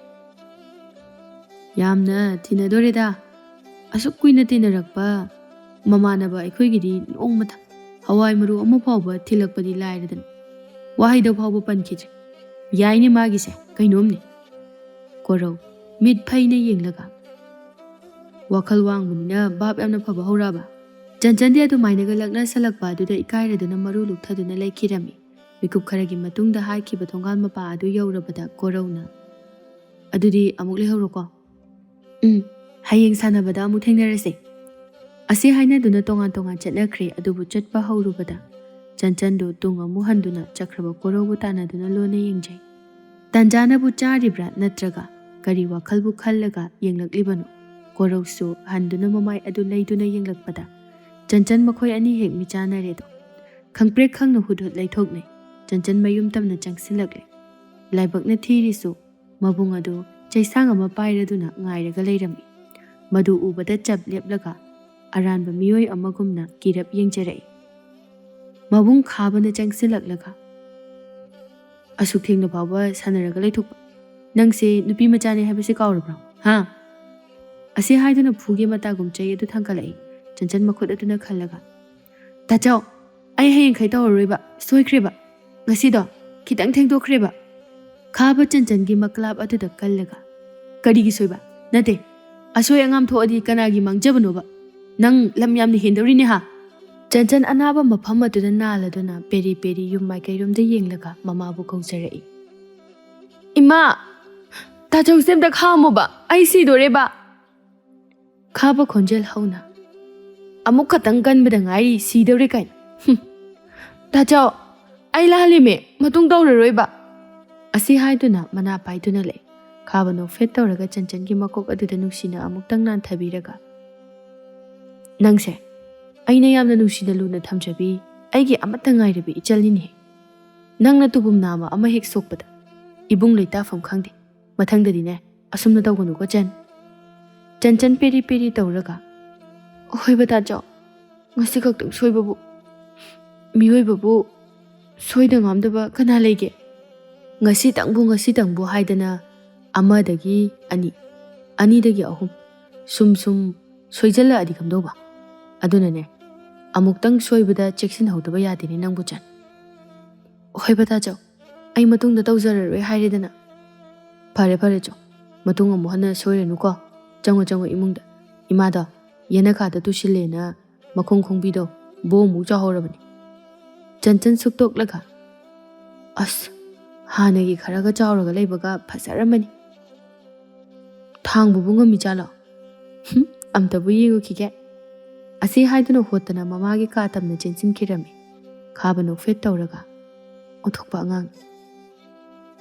ꯌꯥꯝꯅ ꯇꯤꯟꯅꯗꯣꯔꯦꯗ꯫ ꯑꯁꯨꯛ ꯀꯨꯏꯅ ꯇꯤꯟꯅꯔꯛꯄ ꯃꯃꯥꯟꯅꯕ ꯑꯩꯈꯣꯏꯒꯤꯗꯤ ꯅꯣꯡꯃꯇ ꯍꯋꯥꯏ ꯃꯔꯨ ꯑꯃ ꯐꯥꯎꯕ ꯊꯤꯜꯂꯛꯄꯗꯤ ꯂꯥꯏꯔꯗꯅ, ꯋꯥꯍꯩꯗ ꯐꯥꯎꯕ ꯄꯟꯈꯤꯗ꯭ꯔꯦ꯫ ꯌꯥꯏꯅꯦ ꯃꯥꯒꯤꯁꯦ, ꯀꯩꯅꯣꯝꯅꯦ꯫ ꯀꯣꯔꯧ, ꯃꯤꯠ ꯐꯩꯅ ꯌꯦꯡꯂꯒ, ꯋꯥꯈꯜ ꯋꯥꯡꯕꯅꯤꯅ ꯚꯥꯞ ꯌꯥꯝꯅ ꯐꯕ ꯍꯧꯔꯛꯑꯕ꯫ ꯆꯟꯆꯟꯗꯤ ꯑꯗꯨꯃꯥꯏꯅꯒ ꯂꯛꯅꯁꯜꯂꯛꯄ ꯑꯗꯨꯗ ꯏꯀꯥꯏꯔꯗꯨꯅ ꯃꯔꯨ ꯂꯨꯛꯊꯗꯨꯅ ꯂꯩꯈꯤꯔꯝꯃꯤ꯫ ꯃꯤꯀꯨꯞ ꯈꯔꯒꯤ ꯃꯇꯨꯡꯗ ꯍꯥꯏꯈꯤꯕ ꯊꯣꯡꯒꯥꯜ ꯃꯄꯥ ꯑꯗꯨ ꯌꯧꯔꯕꯗ ꯀꯣꯔꯧꯅ, "ꯑꯗꯨꯗꯤ ꯑꯃꯨꯛ ꯂꯩꯍꯧꯔꯣꯀꯣ꯫ ꯎꯝ, ꯍꯌꯦꯡ ꯁꯥꯟꯅꯕꯗ ꯑꯃꯨꯛ ꯊꯦꯡꯅꯔꯁꯦ"꯫ ꯑꯁꯤ ꯍꯥꯏꯅꯗꯨꯅ ꯇꯣꯉꯥꯟ ꯇꯣꯉꯥꯟ ꯆꯠꯅꯈ꯭ꯔꯦ꯫ ꯑꯗꯨꯕꯨ ꯆꯠꯄ ꯍꯧꯔꯨꯕꯗ ꯆꯟꯆꯟꯗꯨ ꯇꯨꯡ ꯑꯃꯨꯛ ꯍꯟꯗꯨꯅ ꯆꯠꯈ꯭ꯔꯕ ꯀꯣꯔꯧꯕꯨ ꯇꯥꯟꯅꯗꯨꯅ ꯂꯣꯟꯅ ꯌꯦꯡꯖꯩ꯫ ꯇꯟꯖꯥꯅꯕꯨ ꯆꯥꯔꯤꯕ꯭ꯔꯥ ꯅꯠꯇ꯭ꯔꯒ ꯀꯔꯤ ꯋꯥꯈꯜꯕꯨ ꯈꯜꯂꯒ ꯌꯦꯡꯂꯛꯂꯤꯕꯅꯣ? ꯀꯣꯔꯧꯁꯨ ꯍꯟꯗꯨꯅ ꯃꯃꯥꯏ ꯑꯗꯨ ꯂꯩꯗꯨꯅ ꯌꯦꯡꯂꯛꯄꯗ ꯆꯟꯆꯟ ꯃꯈꯣꯏ ꯑꯅꯤ ꯍꯦꯛ ꯃꯤꯆꯥꯟꯅꯔꯦꯗꯣ꯫ ꯈꯪꯄ꯭ꯔꯦꯛ ꯈꯪꯅ ꯍꯨꯠ ꯍꯨꯠ ꯂꯩꯊꯣꯛꯅꯩ꯫ ꯆꯟꯆꯟ ꯃꯌꯨꯝ ꯇꯝꯅ ꯆꯪꯁꯤꯜꯂꯛꯂꯦ꯫ ꯂꯥꯏꯕꯛꯅ ꯊꯤꯔꯤꯁꯨ ꯃꯕꯨꯡ ꯑꯗꯨ ꯆꯩꯁꯥꯡ ꯑꯃ ꯄꯥꯏꯔꯗꯨꯅ ꯉꯥꯏꯔꯒ ꯂꯩꯔꯝꯃꯤ꯫ ꯃꯗꯨ ꯎꯕꯗ ꯆꯞ ꯂꯦꯞꯂꯒ ꯑꯔꯥꯟꯕ ꯃꯤꯑꯣꯏ ꯑꯃꯒꯨꯝꯅ ꯀꯤꯔꯞ ꯌꯦꯡꯖꯔꯛꯏ꯫ ꯃꯕꯨꯡ ꯈꯥꯕꯅ ꯆꯪꯁꯤꯜꯂꯛꯂꯒ, "ꯑꯁꯨꯛ ꯊꯦꯡꯅ ꯐꯥꯎꯕ ꯁꯥꯟꯅꯔꯒ ꯂꯩꯊꯣꯛꯄ? ꯅꯪꯁꯦ ꯅꯨꯄꯤ ꯃꯆꯥꯅꯤ ꯍꯥꯏꯕꯁꯦ ꯀꯥꯎꯔꯕ꯭ꯔꯣ? ꯍꯥ?" ꯑꯁꯤ ꯍꯥꯏꯗꯨꯅ ꯐꯨꯒꯦ ꯃꯇꯥꯒꯨꯝ ꯆꯩ ꯑꯗꯨ ꯊꯥꯡꯒꯠꯂꯛꯏ꯫ ꯆꯟꯆꯟ ꯃꯈꯨꯠ ꯑꯗꯨꯅ ꯈꯜꯂꯒ, "ꯇꯥꯆꯧ, ꯑꯩ ꯍꯌꯦꯡꯈꯩ ꯇꯧꯔꯔꯣꯏꯕ, ꯁꯣꯏꯈ꯭ꯔꯦꯕ꯫ ꯉꯁꯤꯗꯣ ꯈꯤꯇꯪ ꯊꯦꯡꯗꯣꯛꯈ꯭ꯔꯦꯕ"꯫ ꯈꯥꯕ ꯆꯟꯆꯟꯒꯤ ꯃꯀ꯭ꯂꯥꯞ ꯑꯗꯨꯗ ꯀꯜꯂꯒ, "ꯀꯔꯤꯒꯤ ꯁꯣꯏꯕ? ꯅꯠꯇꯦ, ꯑꯁꯣꯏ ꯑꯉꯥꯝ ꯊꯣꯛꯑꯗꯤ ꯀꯅꯥꯒꯤ ꯃꯥꯡꯖꯕꯅꯣꯕ? ꯅꯪ ꯂꯝ ꯌꯥꯝꯅ ꯍꯦꯟꯗꯧꯔꯤꯅꯦ ꯍꯥ?" ꯆꯟꯆꯟ ꯑꯅꯥꯕ ꯃꯐꯝ ꯑꯗꯨꯗ ꯅꯥꯜꯂꯗꯨꯅ ꯄꯦꯔꯤ ꯄꯦꯔꯤ ꯌꯨꯝ ꯃꯥꯏꯀꯩꯔꯣꯝꯗ ꯌꯦꯡꯂꯒ ꯃꯃꯥꯕꯨ ꯀꯧꯖꯔꯛꯏ꯫ "ꯏꯃꯥ, ꯇꯥꯆꯧꯁꯦ ꯑꯝꯇ ꯈꯥꯝꯃꯣꯕ, ꯑꯩ ꯁꯤꯗꯣꯔꯦꯕ"꯫ ꯈꯥꯕ ꯈꯣꯟꯖꯦꯜ ꯍꯧꯅ, "ꯑꯃꯨꯛ ꯈꯛꯇꯪ ꯀꯟꯕꯗ ꯉꯥꯏꯔꯤ, ꯁꯤꯗꯧꯔꯦ ꯀꯥꯏꯅ꯫ ꯍꯨꯝ꯫ ꯇꯥꯆꯧ, ꯑꯩ ꯂꯥꯜꯂꯤꯃꯦ, ꯃꯇꯨꯡ ꯇꯧꯔꯔꯣꯏꯕ"꯫ ꯑꯁꯤ ꯍꯥꯏꯗꯨꯅ ꯃꯅꯥ ꯄꯥꯏꯗꯨꯅ ꯂꯩ꯫ ꯈꯥꯕ ꯅꯣꯛꯐꯦꯠ ꯇꯧꯔꯒ ꯆꯟꯆꯟꯒꯤ ꯃꯀꯣꯛ ꯑꯗꯨꯗ ꯅꯨꯡꯁꯤꯅ ꯑꯃꯨꯛꯇꯪ ꯅꯥꯟꯊꯕꯤꯔꯒ, "ꯅꯪꯁꯦ ꯑꯩꯅ ꯌꯥꯝꯅ ꯅꯨꯡꯁꯤꯅ ꯂꯨꯅ ꯊꯝꯖꯕꯤ ꯑꯩꯒꯤ ꯑꯃꯠꯇ ꯉꯥꯏꯔꯕꯤ ꯏꯆꯜꯅꯤꯅꯦ꯫ ꯅꯪꯅ ꯇꯨꯕꯨꯝ ꯅꯥꯝꯃ ꯑꯃ ꯍꯦꯛ ꯁꯣꯛꯄꯗ ꯏꯕꯨꯡ ꯂꯩꯇꯥꯐꯝ ꯈꯪꯗꯦ꯫ ꯃꯊꯪꯗꯗꯤꯅꯦ, ꯑꯁꯨꯝꯅ ꯇꯧꯒꯅꯨꯀꯣ ꯆꯟ"꯫ ꯆꯟꯆꯟ ꯄꯦꯔꯤ ꯄꯦꯔꯤ ꯇꯧꯔꯒ, "ꯍꯣꯏꯕ ꯇꯥꯆꯧ, ꯉꯁꯤ ꯈꯛꯇꯪ ꯁꯣꯏꯕꯕꯨ, ꯃꯤꯑꯣꯏꯕꯕꯨ ꯁꯣꯏꯗ ꯉꯥꯝꯗꯕ ꯀꯅꯥ ꯂꯩꯒꯦ? ꯉꯁꯤꯇꯪꯕꯨ, ꯉꯁꯤꯇꯪꯕꯨ ꯍꯥꯏꯗꯅ ꯑꯃꯗꯒꯤ ꯑꯅꯤ, ꯑꯅꯤꯗꯒꯤ ꯑꯍꯨꯝ, ꯁꯨꯝ ꯁꯨꯝ ꯁꯣꯏꯖꯜꯂꯛꯑꯗꯤ ꯀꯝꯗꯧꯕ? ꯑꯗꯨꯅꯅꯦ, ꯑꯃꯨꯛꯇꯪ ꯁꯣꯏꯕꯗ ꯆꯦꯛꯁꯤꯟꯍꯧꯗꯕ ꯌꯥꯗꯦꯅꯦ ꯅꯪꯕꯨ, ꯆꯟ꯫ ꯍꯣꯏ ꯕꯇꯥꯆꯧ, ꯑꯩ ꯃꯇꯨꯡꯗ ꯇꯧꯖꯔꯔꯣꯏ ꯍꯥꯏꯔꯦꯗꯅ꯫ ꯐꯔꯦ ꯐꯔꯦ ꯆꯣ, ꯃꯇꯨꯡ ꯑꯃꯨꯛ ꯍꯟꯅ ꯁꯣꯏꯔꯅꯨꯀꯣ꯫ ꯆꯪꯉꯣ ꯆꯪꯉꯣ ꯏꯃꯨꯡꯗ꯫ ꯏꯃꯥꯗꯣ ꯌꯦꯅꯈꯥꯗ ꯇꯨꯁꯤꯜꯂꯦꯅ ꯃꯈꯣꯡ ꯈꯣꯡꯕꯤꯗꯣ ꯕꯣ ꯑꯃꯨꯛ ꯆꯥꯎꯍꯧꯔꯕꯅꯤ꯫ ꯆꯟꯆꯟ ꯁꯨꯛꯇꯣꯛꯂꯒ, "ꯑꯁ, ꯍꯥꯟꯅꯒꯤ ꯈꯔꯒ ꯆꯥꯎꯔꯒ ꯂꯩꯕꯒ ꯐꯖꯔꯝꯃꯅꯤ꯫ ꯊꯥꯡꯕꯕꯨ ꯉꯝꯃꯤꯖꯥꯠꯂꯣ? ꯍꯨꯝ, ꯑꯝꯇꯕꯨ ꯌꯦꯡꯉꯨꯈꯤꯒꯦ"꯫ ꯑꯁꯤ ꯍꯥꯏꯗꯨꯅ ꯍꯣꯠꯇꯅ ꯃꯃꯥꯒꯤ ꯀꯥ ꯇꯝꯅ ꯆꯦꯟꯁꯤꯟꯈꯤꯔꯝꯃꯤ꯫ ꯈꯥꯕ ꯅꯣꯛꯐꯦꯠ ꯇꯧꯔꯒ, "ꯑꯣꯟꯊꯣꯛꯄ ꯑꯉꯥꯡ꯫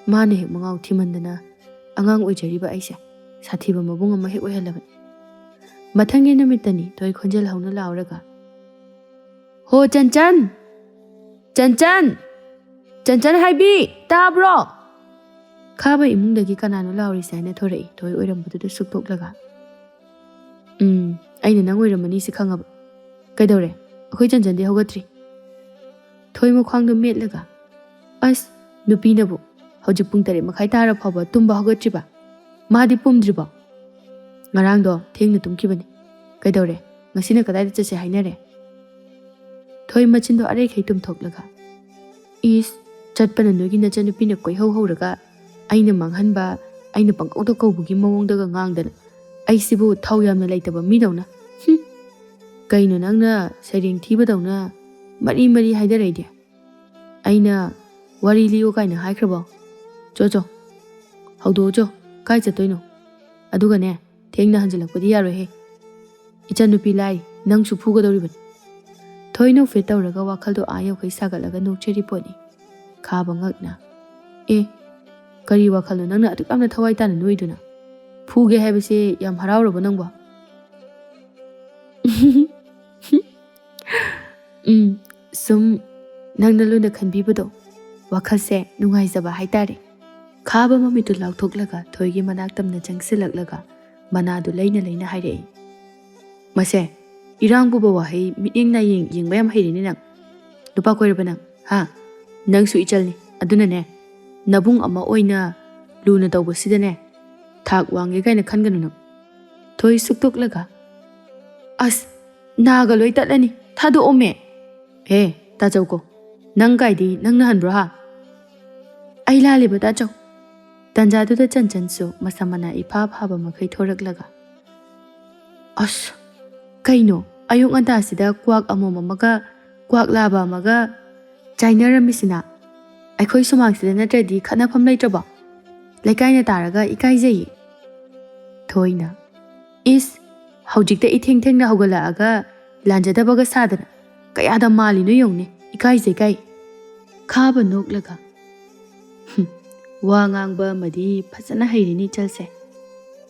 ꯃꯥꯅ ꯍꯦꯛ ꯃꯉꯥꯎ ꯊꯤꯃꯟꯗꯅ ꯑꯉꯥꯡ ꯑꯣꯏꯖꯔꯤꯕ ꯑꯩꯁꯦ ꯁꯥꯊꯤꯕ ꯃꯕꯨꯡ ꯑꯃ ꯍꯦꯛ ꯑꯣꯏꯍꯜꯂꯕꯅꯤ"꯫ ꯃꯊꯪꯒꯤ ꯅꯨꯃꯤꯠꯇꯅꯤ ꯊꯣꯏ ꯈꯣꯟꯖꯦꯜ ꯍꯧꯅ ꯂꯥꯎꯔꯒ, "ꯍꯣ ꯆꯟꯆꯟ! ꯆꯟꯆꯟ! ꯆꯟꯆꯟ ꯍꯥꯏꯕꯤ! ꯇꯥꯕ꯭ꯔꯣ?" ꯈꯥꯕ ꯏꯃꯨꯡꯗꯒꯤ ꯀꯅꯥꯅꯣ ꯂꯥꯎꯔꯤꯁꯦ ꯍꯥꯏꯅ ꯊꯣꯔꯛꯏ ꯊꯣꯏ ꯑꯣꯏꯔꯝꯕꯗꯨꯗ ꯁꯨꯛꯇꯣꯛꯂꯒ꯫ "ꯎꯝ, ꯑꯩꯅ ꯅꯪ ꯑꯣꯏꯔꯝꯃꯅꯤ ꯁꯤ ꯈꯪꯉꯕ꯫ ꯀꯩꯗꯧꯔꯦ? ꯑꯩꯈꯣꯏ ꯆꯟꯆꯟꯗꯤ ꯍꯧꯒꯠꯇ꯭ꯔꯤ"꯫ ꯊꯣꯏ ꯃꯈ꯭ꯋꯥꯡꯗꯣ ꯃꯦꯠꯂꯒ, "ꯑꯁ, ꯅꯨꯄꯤꯅꯕꯨ ꯍꯧꯖꯤꯛ ꯄꯨꯡ ꯇꯔꯦꯠ ꯃꯈꯥꯏ ꯇꯥꯔ ꯐꯥꯎꯕ ꯇꯨꯝꯕ ꯍꯧꯒꯠꯇ꯭ꯔꯤꯕ? ꯃꯥꯗꯤ ꯄꯨꯝꯗ꯭ꯔꯤꯕꯣ? ꯉꯔꯥꯡꯗꯣ ꯊꯦꯡꯅ ꯇꯨꯝꯈꯤꯕꯅꯤ꯫ ꯀꯩꯗꯧꯔꯦ? ꯉꯁꯤꯅ ꯀꯗꯥꯏꯗ ꯆꯠꯁꯦ ꯍꯥꯏꯅꯔꯦ?" ꯊꯣꯏ ꯃꯆꯤꯟꯗꯣ ꯑꯔꯩꯈꯩ ꯇꯨꯝꯊꯣꯛꯂꯒ, "ꯏꯁ, ꯆꯠꯄꯅ ꯅꯣꯏꯒꯤ ꯅꯆꯟꯅꯨꯄꯤꯅ ꯀꯣꯏꯍꯧ ꯍꯧꯔꯒ ꯑꯩꯅ ꯃꯥꯡꯍꯟꯕ, ꯑꯩꯅ ꯄꯪꯀꯧꯗ ꯀꯧꯕꯒꯤ ꯃꯑꯣꯡꯗꯒ ꯉꯥꯡꯗꯅ, ꯑꯩꯁꯤꯕꯨ ꯊꯧ ꯌꯥꯝꯅ ꯂꯩꯇꯕ ꯃꯤꯗꯧꯅ? ꯍꯨꯝ! ꯀꯩꯅꯣ ꯅꯪꯅ ꯁꯩꯔꯦꯡ ꯊꯤꯕꯗꯧꯅ ꯃꯔꯤ ꯃꯔꯤ ꯍꯥꯏꯗꯔꯛꯏꯗꯤ? ꯑꯩꯅ ꯋꯥꯔꯤ ꯂꯤꯌꯨ ꯀꯥꯏꯅ ꯍꯥꯏꯈ꯭ꯔꯕꯣ? ꯆꯣ ꯆꯣ, ꯍꯧꯗꯣꯛꯑꯣ ꯆꯣ, ꯀꯥꯏ ꯆꯠꯇꯣꯏꯅꯣ? ꯑꯗꯨꯒꯅꯦ, ꯊꯦꯡꯅ ꯍꯟꯖꯤꯜꯂꯛꯄꯗꯤ ꯌꯥꯔꯣꯏꯍꯦ꯫ ꯏꯆꯟꯅꯨꯄꯤ ꯂꯥꯏ, ꯅꯪꯁꯨ ꯐꯨꯒꯗꯧꯔꯤꯕꯅꯤ"꯫ ꯊꯣꯏ ꯅꯣꯛꯐꯦꯠ ꯇꯧꯔꯒ ꯋꯥꯈꯜꯗꯣ ꯑꯥ ꯌꯧꯈꯩ ꯁꯥꯒꯠꯂꯒ ꯅꯣꯛꯆꯔꯤ ꯄꯣꯠꯅꯤ꯫ ꯈꯥꯕ ꯉꯛꯅ, "ꯑꯦ, ꯀꯔꯤ ꯋꯥꯈꯜꯅꯣ ꯅꯪꯅ ꯑꯗꯨꯛ ꯌꯥꯝꯅ ꯊꯋꯥꯏ ꯇꯥꯅ ꯅꯣꯛꯏꯗꯨꯅ? ꯐꯨꯒꯦ ꯍꯥꯏꯕꯁꯦ ꯌꯥꯝ ꯍꯔꯥꯎꯔꯕꯣ ꯅꯪꯕꯣ?" "ꯎꯝ, ꯁꯨꯝ ꯅꯪꯅ ꯂꯨꯅ ꯈꯟꯕꯤꯕꯗꯣ ꯋꯥꯈꯜꯁꯦ ꯅꯨꯡꯉꯥꯏꯖꯕ ꯍꯥꯏꯇꯥꯔꯦ"꯫ ꯈꯥꯕ ꯃꯃꯤꯠꯇꯨ ꯂꯥꯎꯊꯣꯛꯂꯒ ꯊꯣꯏꯒꯤ ꯃꯅꯥꯛ ꯇꯝꯅ ꯆꯪꯁꯤꯜꯂꯛꯂꯒ ꯃꯅꯥꯗꯨ ꯂꯩꯅ ꯂꯩꯅ ꯍꯥꯏꯔꯛꯏ꯫ "ꯃꯁꯦ, ꯏꯔꯥꯡ ꯄꯨꯕ ꯋꯥꯍꯩ ꯃꯤꯠꯌꯦꯡ ꯅꯥꯌꯦꯡ ꯌꯦꯡꯕ ꯌꯥꯝ ꯍꯩꯔꯦꯅꯦ ꯅꯪ꯫ ꯅꯨꯄꯥ ꯀꯣꯏꯔꯕ ꯅꯪ? ꯍꯥ? ꯅꯪꯁꯨ ꯏꯆꯜꯅꯤ꯫ ꯑꯗꯨꯅꯅꯦ, ꯅꯕꯨꯡ ꯑꯃ ꯑꯣꯏꯅ ꯂꯨꯅ ꯇꯧꯕꯁꯤꯗꯅꯦ ꯊꯥꯛ ꯋꯥꯡꯉꯦ ꯀꯥꯏꯅ ꯈꯟꯒꯅꯨ ꯅꯪ꯫ ꯊꯣꯏ ꯁꯨꯛꯇꯣꯛꯂꯒ, "ꯑꯁ, ꯅꯥꯒ ꯂꯣꯏ ꯇꯠꯂꯅꯤ, ꯊꯥꯗꯣꯛꯑꯣꯃꯦ!" "ꯍꯦ, ꯇꯥꯆꯧꯀꯣ, ꯅꯪ ꯀꯥꯏꯗꯤ ꯅꯪꯅ ꯍꯟꯕ꯭ꯔꯣ ꯍꯥ?" "ꯑꯩ ꯂꯥꯜꯂꯦꯕ ꯇꯥꯆꯧ꯫" ꯇꯟꯖꯥꯗꯨꯗ ꯆꯟꯆꯟꯁꯨ ꯃꯁꯝ ꯃꯅꯥ ꯏꯐꯥ ꯐꯥꯕ ꯃꯈꯩ ꯊꯣꯔꯛꯂꯒ, "ꯑꯁ, ꯀꯩꯅꯣ ꯑꯌꯨꯛ ꯉꯟꯇꯥꯁꯤꯗ ꯀ꯭ꯋꯥꯛ ꯑꯃꯣꯝ ꯑꯃꯒ ꯀ꯭ꯋꯥꯛ ꯂꯥꯕ ꯑꯃꯒ ꯆꯥꯏꯅꯔꯝꯃꯤꯁꯤꯅ? ꯑꯩꯈꯣꯏ ꯁꯨꯃꯥꯡꯁꯤꯗ ꯅꯠꯇ꯭ꯔꯗꯤ ꯈꯠꯅꯐꯝ ꯂꯩꯇ꯭ꯔꯕꯣ? ꯂꯩꯀꯥꯏꯅ ꯇꯥꯔꯒ ꯏꯀꯥꯏꯖꯩꯌꯦ꯫" ꯊꯣꯏꯅ, "ꯏꯁ, ꯍꯧꯖꯤꯛꯇ ꯏꯊꯦꯡ ꯊꯦꯡꯅ ꯍꯧꯒꯠꯂꯛꯑꯒ ꯂꯥꯟꯖꯗꯕꯒ ꯁꯥꯗꯅ ꯀꯌꯥꯗ ꯃꯥꯜꯂꯤꯅꯣ ꯌꯦꯡꯉꯨꯅꯦ, ꯏꯀꯥꯏꯖꯩ ꯀꯥꯏ꯫" ꯈꯥꯕ ꯅꯣꯛꯂꯒ, "ꯍꯨꯝ, ꯋꯥ ꯉꯥꯡꯕ ꯑꯃꯗꯤ ꯐꯖꯅ ꯍꯩꯔꯤꯅꯤ ꯏꯆꯜꯁꯦ,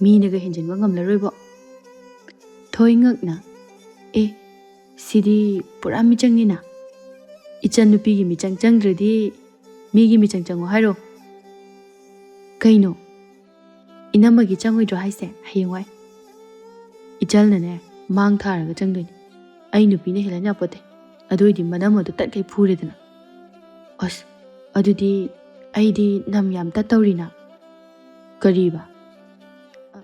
ꯃꯤꯅꯒ ꯍꯦꯟꯖꯤꯟꯕ ꯉꯝꯂꯔꯣꯏꯕꯣ꯫" ꯊꯣꯏ ꯉꯛꯅ, "ꯑꯦ, ꯁꯤꯗꯤ ꯄꯨꯔꯥ ꯃꯤꯆꯪꯅꯤꯅ꯫ ꯏꯆꯟ ꯅꯨꯄꯤꯒꯤ ꯃꯤꯆꯪ ꯆꯪꯗ꯭ꯔꯗꯤ ꯃꯤꯒꯤ ꯃꯤꯆꯪ ꯆꯪꯉꯣ ꯍꯥꯏꯔꯣ?" "ꯀꯩꯅꯣ? ꯏꯅꯝꯃꯒꯤ ꯆꯪꯉꯣꯏꯗ꯭ꯔꯣ ꯍꯥꯏꯁꯦ ꯍꯌꯦꯡꯋꯥꯏ?" "ꯏꯆꯜꯅꯅꯦ ꯃꯥꯡ ꯊꯥꯔꯒ ꯆꯪꯗꯣꯏꯅꯤ꯫ ꯑꯩ ꯅꯨꯄꯤꯅ ꯍꯦꯜꯍꯟ ꯌꯥꯄꯣꯠꯇꯦ꯫ ꯑꯗꯨ ꯑꯣꯏꯗꯤ ꯃꯅꯝ ꯑꯗꯨ ꯇꯠꯈꯩ ꯐꯨꯔꯦꯗꯅ꯫" "ꯑꯁ, ꯑꯗꯨꯗꯤ ꯑꯩꯗꯤ ꯅꯝ ꯌꯥꯝ ꯇꯠꯇꯧꯔꯤꯅ꯫" "ꯀꯔꯤꯕ?" "ꯑ,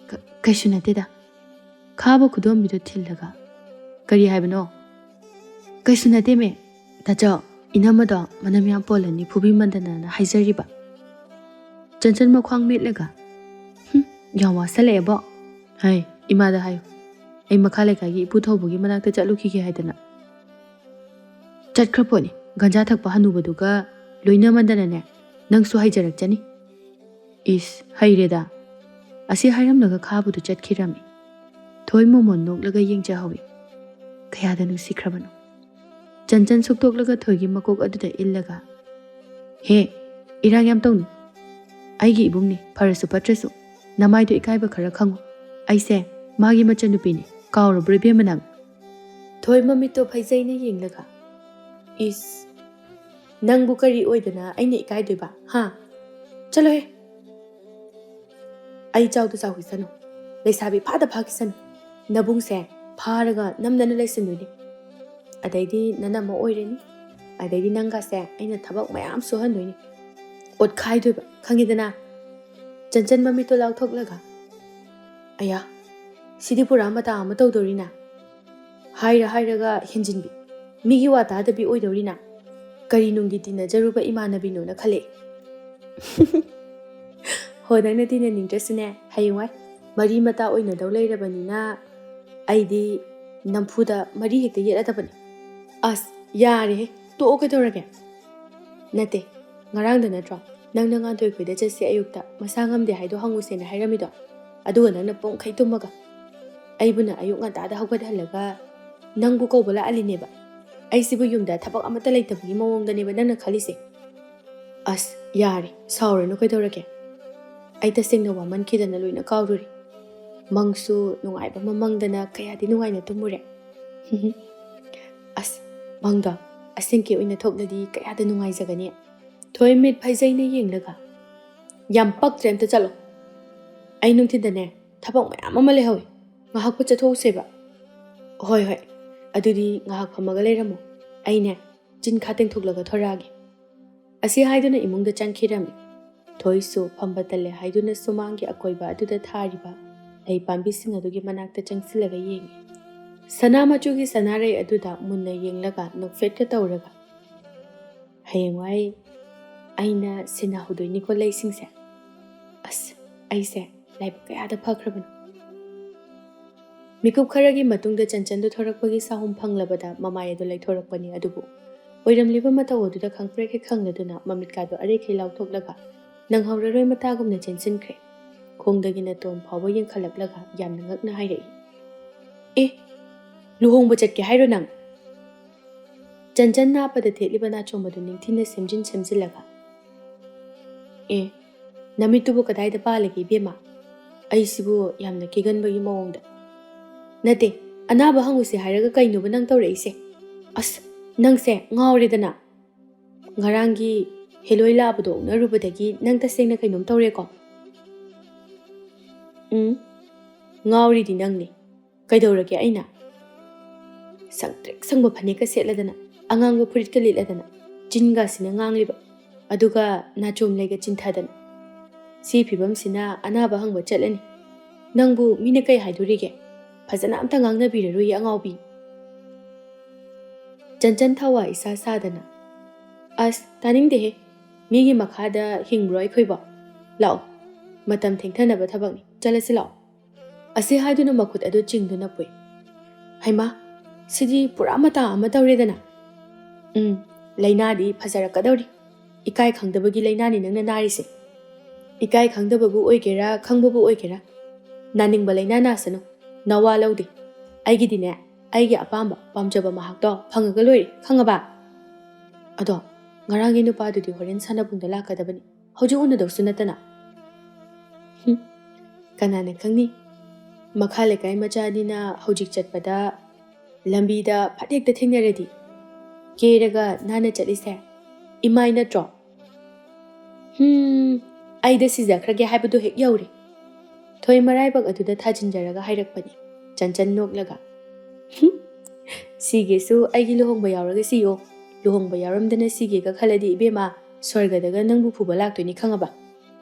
ꯀ-, ꯀꯩꯁꯨ ꯅꯠꯇꯦꯗ꯫" ꯈꯥꯕ ꯈꯨꯗꯣꯝꯕꯤꯗꯣ ꯊꯤꯜꯂꯒ, "ꯀꯔꯤ ꯍꯥꯏꯕꯅꯣ?" "ꯀꯩꯁꯨ ꯅꯠꯇꯦꯃꯦ, ꯇꯥꯆꯧ, ꯏꯅꯝꯃꯗꯣ ꯃꯅꯝ ꯌꯥꯝ ꯄꯣꯜꯂꯅꯤ, ꯐꯨꯕꯤꯃꯟꯗꯅꯅ ꯍꯥꯏꯖꯔꯤꯕ꯫" ꯆꯟꯆꯟ ꯃꯈ꯭ꯋꯥꯡ ꯃꯦꯠꯂꯒ, "ꯍꯨꯝ, ꯌꯥꯝ ꯋꯥꯁꯜꯂꯛꯑꯦꯕꯣ꯫ ꯍꯥꯏ, ꯏꯃꯥꯗ ꯍꯥꯏꯌꯨ, ꯑꯩ ꯃꯈꯥ ꯂꯩꯀꯥꯏꯒꯤ ꯏꯄꯨ ꯊꯧꯕꯒꯤ ꯃꯅꯥꯛꯇ ꯆꯠꯂꯨꯈꯤꯒꯦ ꯍꯥꯏꯗꯅ꯫" "ꯆꯠꯈ꯭ꯔ ꯄꯣꯠꯅꯤ, ꯒꯟꯖꯥ ꯊꯛꯄ ꯍꯅꯨꯕꯗꯨꯒ ꯂꯣꯏꯅꯃꯟꯗꯅꯅꯦ, ꯅꯪꯁꯨ ꯍꯩꯖꯔꯛꯆꯅꯤ꯫" "ꯏꯁ, ꯍꯩꯔꯦꯗ꯫" ꯑꯁꯤ ꯍꯥꯏꯔꯝꯂꯒ ꯈꯥꯕꯗꯨ ꯆꯠꯈꯤꯔꯝꯃꯤ꯫ ꯊꯣꯏ ꯃꯣꯃꯣꯟ ꯅꯣꯛꯂꯒ ꯌꯦꯡꯖꯍꯧꯏ꯫ ꯀꯌꯥꯗ ꯅꯨꯡꯁꯤꯈ꯭ꯔꯕꯅꯣ꯫ ꯆꯟꯆꯟ ꯁꯨꯛꯇꯣꯛꯂꯒ ꯊꯣꯏꯒꯤ ꯃꯀꯣꯛ ꯑꯗꯨꯗ ꯏꯜꯂꯒ, "ꯍꯦ, ꯏꯔꯥꯡ ꯌꯥꯝ ꯇꯧꯅꯨ꯫ ꯑꯩꯒꯤ ꯏꯕꯨꯡꯅꯤ, ꯐꯔꯁꯨ ꯐꯠꯇ꯭ꯔꯁꯨ꯫ ꯅꯃꯥꯏꯗꯣ ꯏꯀꯥꯏꯕ ꯈꯔ ꯈꯪꯉꯨ꯫ ꯑꯩꯁꯦ ꯃꯥꯒꯤ ꯃꯆꯟꯅꯨꯄꯤꯅꯤ, ꯀꯥꯎꯔꯕ꯭ꯔꯣ ꯏꯕꯦꯝꯃ ꯅꯪ?" ꯊꯣꯏ ꯃꯃꯤꯠꯇꯣ ꯐꯩꯖꯩꯅ ꯌꯦꯡꯂꯒ, "ꯏꯁ, ꯅꯪꯕꯨ ꯀꯔꯤ ꯑꯣꯏꯗꯅ ꯑꯩꯅ ꯏꯀꯥꯏꯗꯣꯏꯕ, ꯍꯥ? ꯆꯠꯂꯣꯍꯦ꯫ ꯑꯩ ꯆꯥꯎꯗ ꯆꯥꯎꯈꯤꯁꯅꯨ, ꯂꯩꯁꯥꯕꯤ ꯐꯥꯗ ꯐꯥꯈꯤꯁꯅꯨ꯫ ꯅꯕꯨꯡꯁꯦ ꯐꯥꯔꯒ ꯅꯝꯗꯅ ꯂꯩꯁꯤꯟꯗꯣꯏꯅꯤ꯫ ꯑꯗꯩꯗꯤ ꯅꯅꯝꯃ ꯑꯣꯏꯔꯅꯤ꯫ ꯑꯗꯩꯗꯤ ꯅꯪꯒꯁꯦ ꯑꯩꯅ ꯊꯕꯛ ꯃꯌꯥꯝ ꯁꯨꯍꯟꯗꯣꯏꯅꯤ꯫ ꯑꯣꯠꯈꯥꯏꯗꯣꯏꯕ, ꯈꯪꯉꯤꯗꯅ? ꯆꯟꯆꯟ ꯃꯃꯤꯠꯇꯣ ꯂꯥꯎꯊꯣꯛꯂꯒ, "ꯑꯌꯥ, ꯁꯤꯗꯤ ꯄꯨꯔꯥ ꯃꯇꯥ ꯑꯃ ꯇꯧꯗꯣꯔꯤꯅ꯫ ꯍꯥꯏꯔ ꯍꯥꯏꯔꯒ ꯍꯦꯟꯖꯤꯟꯕꯤ, ꯃꯤꯒꯤ ꯋꯥ ꯇꯥꯗꯕꯤ ꯑꯣꯏꯗꯧꯔꯤꯅ꯫ ꯀꯔꯤ ꯅꯨꯡꯒꯤ ꯇꯤꯟꯅꯖꯔꯨꯕ ꯏꯃꯥꯟꯅꯕꯤꯅꯣꯅ ꯈꯜꯂꯛꯑꯦ꯫" "ꯍꯣ, ꯅꯪꯅ ꯇꯤꯟꯅꯅꯤꯡꯗ꯭ꯔꯁꯨꯅꯦ, ꯍꯌꯦꯡꯋꯥꯏ ꯃꯔꯤ ꯃꯇꯥ ꯑꯣꯏꯅꯗꯧ ꯂꯩꯔꯕꯅꯤꯅ ꯑꯩꯗꯤ ꯅꯝꯐꯨꯗ ꯃꯔꯤ ꯍꯦꯛꯇ ꯌꯦꯠꯂꯗꯕꯅꯤ꯫" "ꯑꯁ, ꯌꯥꯔꯦꯍꯦ, ꯇꯣꯛꯑꯣ, ꯀꯩꯗꯧꯔꯒꯦ?" "ꯅꯠꯇꯦ, ꯉꯔꯥꯡꯗ ꯅꯠꯇ꯭ꯔꯣ ꯅꯪꯅ ꯉꯥꯟꯊꯣꯏ ꯈꯣꯏꯗ ꯆꯠꯁꯦ, ꯑꯌꯨꯛꯇ ꯃꯁꯥ ꯉꯝꯗꯦ ꯍꯥꯏꯗꯣ ꯍꯪꯉꯨꯁꯦꯅ ꯍꯥꯏꯔꯝꯃꯤꯗꯣ? ꯑꯗꯨꯒ ꯅꯪꯅ ꯄꯨꯡꯈꯩ ꯇꯨꯝꯃꯒ ꯑꯩꯕꯨꯅ ꯑꯌꯨꯛ ꯉꯟꯇꯥꯗ ꯍꯧꯒꯠꯍꯜꯂꯒ ꯅꯪꯕꯨ ꯀꯧꯕ ꯂꯥꯛꯍꯜꯂꯤꯅꯦꯕ꯫ ꯑꯩꯁꯤꯕꯨ ꯌꯨꯝꯗ ꯊꯕꯛ ꯑꯃꯠꯇ ꯂꯩꯇꯕꯒꯤ ꯃꯑꯣꯡꯗꯅꯦꯕ ꯅꯪꯅ ꯈꯜꯂꯤꯁꯦ꯫" "ꯑꯁ, ꯌꯥꯔꯦ, ꯁꯥꯎꯔꯅꯨ, ꯀꯩꯗꯧꯔꯒꯦ? ꯑꯩ ꯇꯁꯦꯡꯅ ꯋꯥꯃꯟꯈꯤꯗꯅ ꯂꯣꯏꯅ ꯀꯥꯎꯔꯨꯔꯦ꯫ ꯃꯪꯁꯨ ꯅꯨꯡꯉꯥꯏꯕ ꯑꯃ ꯃꯪꯗꯅ ꯀꯌꯥꯗꯤ ꯅꯨꯡꯉꯥꯏꯅ ꯇꯨꯝꯃꯨꯔꯦ꯫" "ꯑꯁ, ꯃꯪꯗꯣ ꯑꯁꯦꯡꯀꯤ ꯑꯣꯏꯅ ꯊꯣꯛꯂꯗꯤ ꯀꯌꯥꯗ ꯅꯨꯡꯉꯥꯏꯖꯒꯅꯤ꯫" ꯊꯣꯏ ꯃꯤꯠ ꯐꯩꯖꯩꯅ ꯌꯦꯡꯂꯒ, "ꯌꯥꯝ ꯄꯛꯇ꯭ꯔꯦ, ꯑꯝꯇ ꯆꯠꯂꯣ꯫ ꯑꯩ ꯅꯨꯡꯊꯤꯟꯗꯅꯦ ꯊꯕꯛ ꯃꯌꯥꯝ ꯑꯃ ꯂꯩꯍꯧꯋꯤ, ꯉꯥꯏꯍꯥꯛꯄꯨ ꯆꯠꯊꯣꯛꯎꯁꯦꯕ꯫" "ꯍꯣꯏ, ꯍꯣꯏ, ꯑꯗꯨꯗꯤ ꯉꯥꯏꯍꯥꯛ ꯐꯝꯃꯒ ꯂꯩꯔꯝꯃꯣ, ꯑꯩꯅꯦ ꯆꯤꯟ ꯈꯥ ꯇꯦꯡꯊꯣꯛꯂꯒ ꯊꯣꯔꯛꯑꯒꯦ꯫" ꯑꯁꯤ ꯍꯥꯏꯗꯨꯅ ꯏꯃꯨꯡꯗ ꯆꯪꯈꯤꯔꯝꯃꯤ꯫ ꯊꯣꯏꯁꯨ ꯐꯝꯕ ꯇꯜꯂꯦ ꯍꯥꯏꯗꯨꯅ ꯁꯨꯃꯥꯡꯒꯤ ꯑꯀꯣꯏꯕ ꯑꯗꯨꯗ ꯊꯥꯔꯤꯕ ꯂꯩ ꯄꯥꯝꯕꯤꯁꯤꯡ ꯑꯗꯨꯒꯤ ꯃꯅꯥꯛꯇ ꯆꯪꯁꯤꯜꯂꯒ ꯌꯦꯡꯉꯤ꯫ ꯁꯅꯥ ꯃꯆꯨꯒꯤ ꯁꯅꯥꯔꯩ ꯑꯗꯨꯗ ꯃꯨꯟꯅ ꯌꯦꯡꯂꯒ ꯅꯣꯛꯐꯦꯠꯀ ꯇꯧꯔꯒ, "ꯍꯌꯦꯡꯋꯥꯏ ꯑꯩꯅ ꯁꯦꯟꯅꯍꯧꯗꯣꯏꯅꯤꯀꯣ ꯂꯩꯁꯤꯡꯁꯦ꯫ ꯑꯁ, ꯑꯩꯁꯦ ꯂꯥꯏꯕꯛ ꯀꯌꯥꯗ ꯐꯈ꯭ꯔꯕꯅꯣ꯫" ꯃꯤꯀꯨꯞ ꯈꯔꯒꯤ ꯃꯇꯨꯡꯗ ꯆꯟꯆꯟꯗꯨ ꯊꯣꯔꯛꯄꯒꯤ ꯁꯥꯍꯨꯝ ꯐꯪꯂꯕꯗ ꯃꯃꯥꯏ ꯑꯗꯨ ꯂꯩꯊꯣꯔꯛꯄꯅꯤ꯫ ꯑꯗꯨꯕꯨ ꯑꯣꯏꯔꯝꯂꯤꯕ ꯃꯇꯧ ꯑꯗꯨꯗ ꯈꯪꯄ꯭ꯔꯦꯛ ꯍꯦꯛ ꯈꯪꯂꯗꯨꯅ ꯃꯃꯤꯠꯀꯥꯗꯨ ꯑꯔꯦꯈꯩ ꯂꯥꯎꯊꯣꯛꯂꯒ ꯅꯪꯍꯧꯔꯔꯣꯏ ꯃꯇꯥꯒꯨꯝꯅ ꯆꯦꯟꯁꯤꯟꯈ꯭ꯔꯦ꯫ ꯈꯣꯡꯗꯒꯤ ꯅꯇꯣꯟ ꯐꯥꯎꯕ ꯌꯦꯡꯈꯠꯂꯛꯂꯒ ꯌꯥꯝꯅ ꯉꯛꯅ ꯍꯥꯏꯔꯛꯏ, "ꯑꯦ, ꯂꯨꯍꯣꯡꯕ ꯆꯠꯀꯦ ꯍꯥꯏꯔꯣ ꯅꯪ?" ꯆꯟꯆꯟ ꯅꯥꯞꯄꯗ ꯊꯦꯠꯂꯤꯕ ꯅꯥꯆꯣꯝ ꯑꯗꯨ ꯅꯤꯡꯊꯤꯅ ꯁꯦꯝꯖꯤꯟ ꯁꯦꯝꯖꯤꯜꯂꯒ, "ꯑꯦ, ꯅꯃꯤꯠꯇꯨꯕꯨ ꯀꯗꯥꯏꯗ ꯄꯥꯜꯂꯒꯦ, ꯏꯕꯦꯝꯃ? ꯑꯩꯁꯤꯕꯨ ꯌꯥꯝꯅ ꯀꯦꯒꯟꯕꯒꯤ ꯃꯑꯣꯡꯗ꯫" "ꯅꯠꯇꯦ, ꯑꯅꯥꯕ ꯍꯪꯉꯨꯁꯦ ꯍꯥꯏꯔꯒ ꯀꯩꯅꯣꯕ ꯅꯪ ꯇꯧꯔꯛꯏꯁꯦ? ꯑꯁ, ꯅꯪꯁꯦ ꯉꯥꯎꯔꯦꯗꯅ꯫ ꯉꯔꯥꯡꯒꯤ ꯍꯦꯂꯣꯏ ꯂꯥꯛꯄꯗꯣ ꯑꯣꯛꯅꯔꯨꯕꯗꯒꯤ ꯅꯪ ꯇꯁꯦꯡꯅ ꯀꯩꯅꯣꯝ ꯇꯧꯔꯦꯀꯣ?" "ꯎꯝ, ꯉꯥꯎꯔꯤꯗꯤ ꯅꯪꯅꯤ꯫ ꯀꯩꯗꯧꯔꯒꯦ ꯑꯩꯅ?" ꯁꯪꯇ꯭ꯔꯤꯛ ꯁꯪꯕ ꯐꯅꯦꯛꯀ ꯁꯦꯠꯂꯗꯅ, ꯑꯉꯥꯡꯕ ꯐꯨꯔꯤꯠꯀ ꯂꯤꯠꯂꯗꯅ, ꯆꯤꯟꯒꯁꯤꯅ ꯉꯥꯡꯂꯤꯕ꯫ ꯑꯗꯨꯒ ꯅꯥꯆꯣꯝ ꯂꯩꯒ ꯆꯤꯟꯊꯗꯅ꯫ ꯁꯤ ꯐꯤꯕꯝꯁꯤꯅ ꯑꯅꯥꯕ ꯍꯪꯕ ꯆꯠꯂꯅꯤ꯫ ꯅꯪꯕꯨ ꯃꯤꯅ ꯀꯩ ꯍꯥꯏꯗꯣꯔꯤꯒꯦ? ꯐꯖꯅ ꯑꯝꯇ ꯉꯥꯡꯅꯕꯤꯔꯔꯣꯏꯌꯦ ꯑꯉꯥꯎꯕꯤ꯫ ꯆꯟꯆꯟ ꯊꯋꯥ ꯏꯁꯥ ꯁꯥꯗꯅ, "ꯑꯁ, ꯇꯥꯅꯤꯡꯗꯦꯍꯦ꯫ ꯃꯤꯒꯤ ꯃꯈꯥꯗ ꯍꯤꯡꯕ꯭ꯔꯣ ꯑꯩꯈꯣꯏꯕꯣ? ꯂꯥꯛꯑꯣ, ꯃꯇꯝ ꯊꯦꯡꯊꯅꯕ ꯊꯕꯛꯅꯤ꯫ ꯆꯠꯂꯁꯤ ꯂꯥꯛꯑꯣ"꯫ ꯑꯁꯤ ꯍꯥꯏꯗꯨꯅ ꯃꯈꯨꯠ ꯑꯗꯨ ꯆꯤꯡꯗꯨꯅ ꯄꯨꯏ꯫ ꯍꯩꯃꯥ, ꯁꯤꯗꯤ ꯄꯨꯔꯥ ꯃꯇꯥ ꯑꯃ ꯇꯧꯔꯦꯗꯅ꯫ ꯎꯝ, ꯂꯥꯏꯅꯥꯗꯤ ꯐꯖꯔꯛꯀꯗꯧꯔꯤ꯫ ꯏꯀꯥꯏ ꯈꯪꯗꯕꯒꯤ ꯂꯥꯏꯅꯥꯅꯤ ꯅꯪꯅ ꯅꯥꯔꯤꯁꯦ꯫ ꯏꯀꯥꯏ ꯈꯪꯗꯕꯕꯨ ꯑꯣꯏꯒꯦꯔꯥ, ꯈꯪꯕꯕꯨ ꯑꯣꯏꯒꯦꯔꯥ, ꯅꯥꯅꯤꯡꯕ ꯂꯥꯏꯅꯥ ꯅꯥꯁꯅꯨ, ꯅꯋꯥ ꯂꯧꯗꯦ꯫ ꯑꯩꯒꯤꯗꯤꯅꯦ, ꯑꯩꯒꯤ ꯑꯄꯥꯝꯕ, ꯄꯥꯝꯖꯕ ꯃꯍꯥꯛꯇꯣ ꯐꯪꯉꯒ ꯂꯣꯏꯔꯦ, ꯈꯪꯉꯕ? ꯑꯗꯣ, ꯉꯔꯥꯡꯒꯤ ꯅꯨꯄꯥꯗꯨꯗꯤ ꯍꯣꯔꯦꯟ ꯁꯥꯟꯅꯕꯨꯡꯗ ꯂꯥꯛꯀꯗꯕꯅꯤ, ꯍꯧꯖꯤꯛ ꯎꯅꯗꯧꯁꯨ ꯅꯠꯇꯅ꯫ ꯍꯨꯝ, ꯀꯅꯥꯅ ꯈꯪꯅꯤ? ꯃꯈꯥ ꯂꯩꯀꯥꯏ ꯃꯆꯥꯅꯤꯅ ꯍꯧꯖꯤꯛ ꯆꯠꯄꯗ ꯂꯝꯕꯤꯗ ꯐꯠ ꯍꯦꯛꯇ ꯊꯦꯡꯅꯔꯗꯤ? ꯀꯦꯔꯒ ꯅꯥꯟꯅ ꯆꯠꯂꯤꯁꯦ ꯏꯃꯥꯏ ꯅꯠꯇ꯭ꯔꯣ? ꯍꯨꯝ, ꯑꯩꯗ ꯁꯤꯖꯈ꯭ꯔꯒꯦ ꯍꯥꯏꯕꯗꯨ ꯍꯦꯛ ꯌꯧꯔꯦ꯫ ꯊꯣꯏ ꯃꯔꯥꯏꯕꯛ ꯑꯗꯨꯗ ꯊꯥꯖꯤꯟꯖꯔꯒ ꯍꯥꯏꯔꯛꯄꯅꯤ, ꯆꯟꯆꯟ ꯅꯣꯛꯂꯒ꯫ "ꯍꯨꯝ, ꯁꯤꯒꯦꯁꯨ ꯑꯩꯒꯤ ꯂꯨꯍꯣꯡꯕ ꯌꯥꯎꯔꯒ ꯁꯤꯌꯣ꯫ ꯂꯨꯍꯣꯡꯕ ꯌꯥꯎꯔꯝꯗꯅ ꯁꯤꯒꯦꯒ ꯈꯜꯂꯗꯤ ꯏꯕꯦꯝꯃ, ꯁ꯭ꯋꯔꯒꯗꯒ ꯅꯪꯕꯨ ꯐꯨꯕ ꯂꯥꯛꯇꯣꯏꯅꯤ, ꯈꯪꯉꯕ?"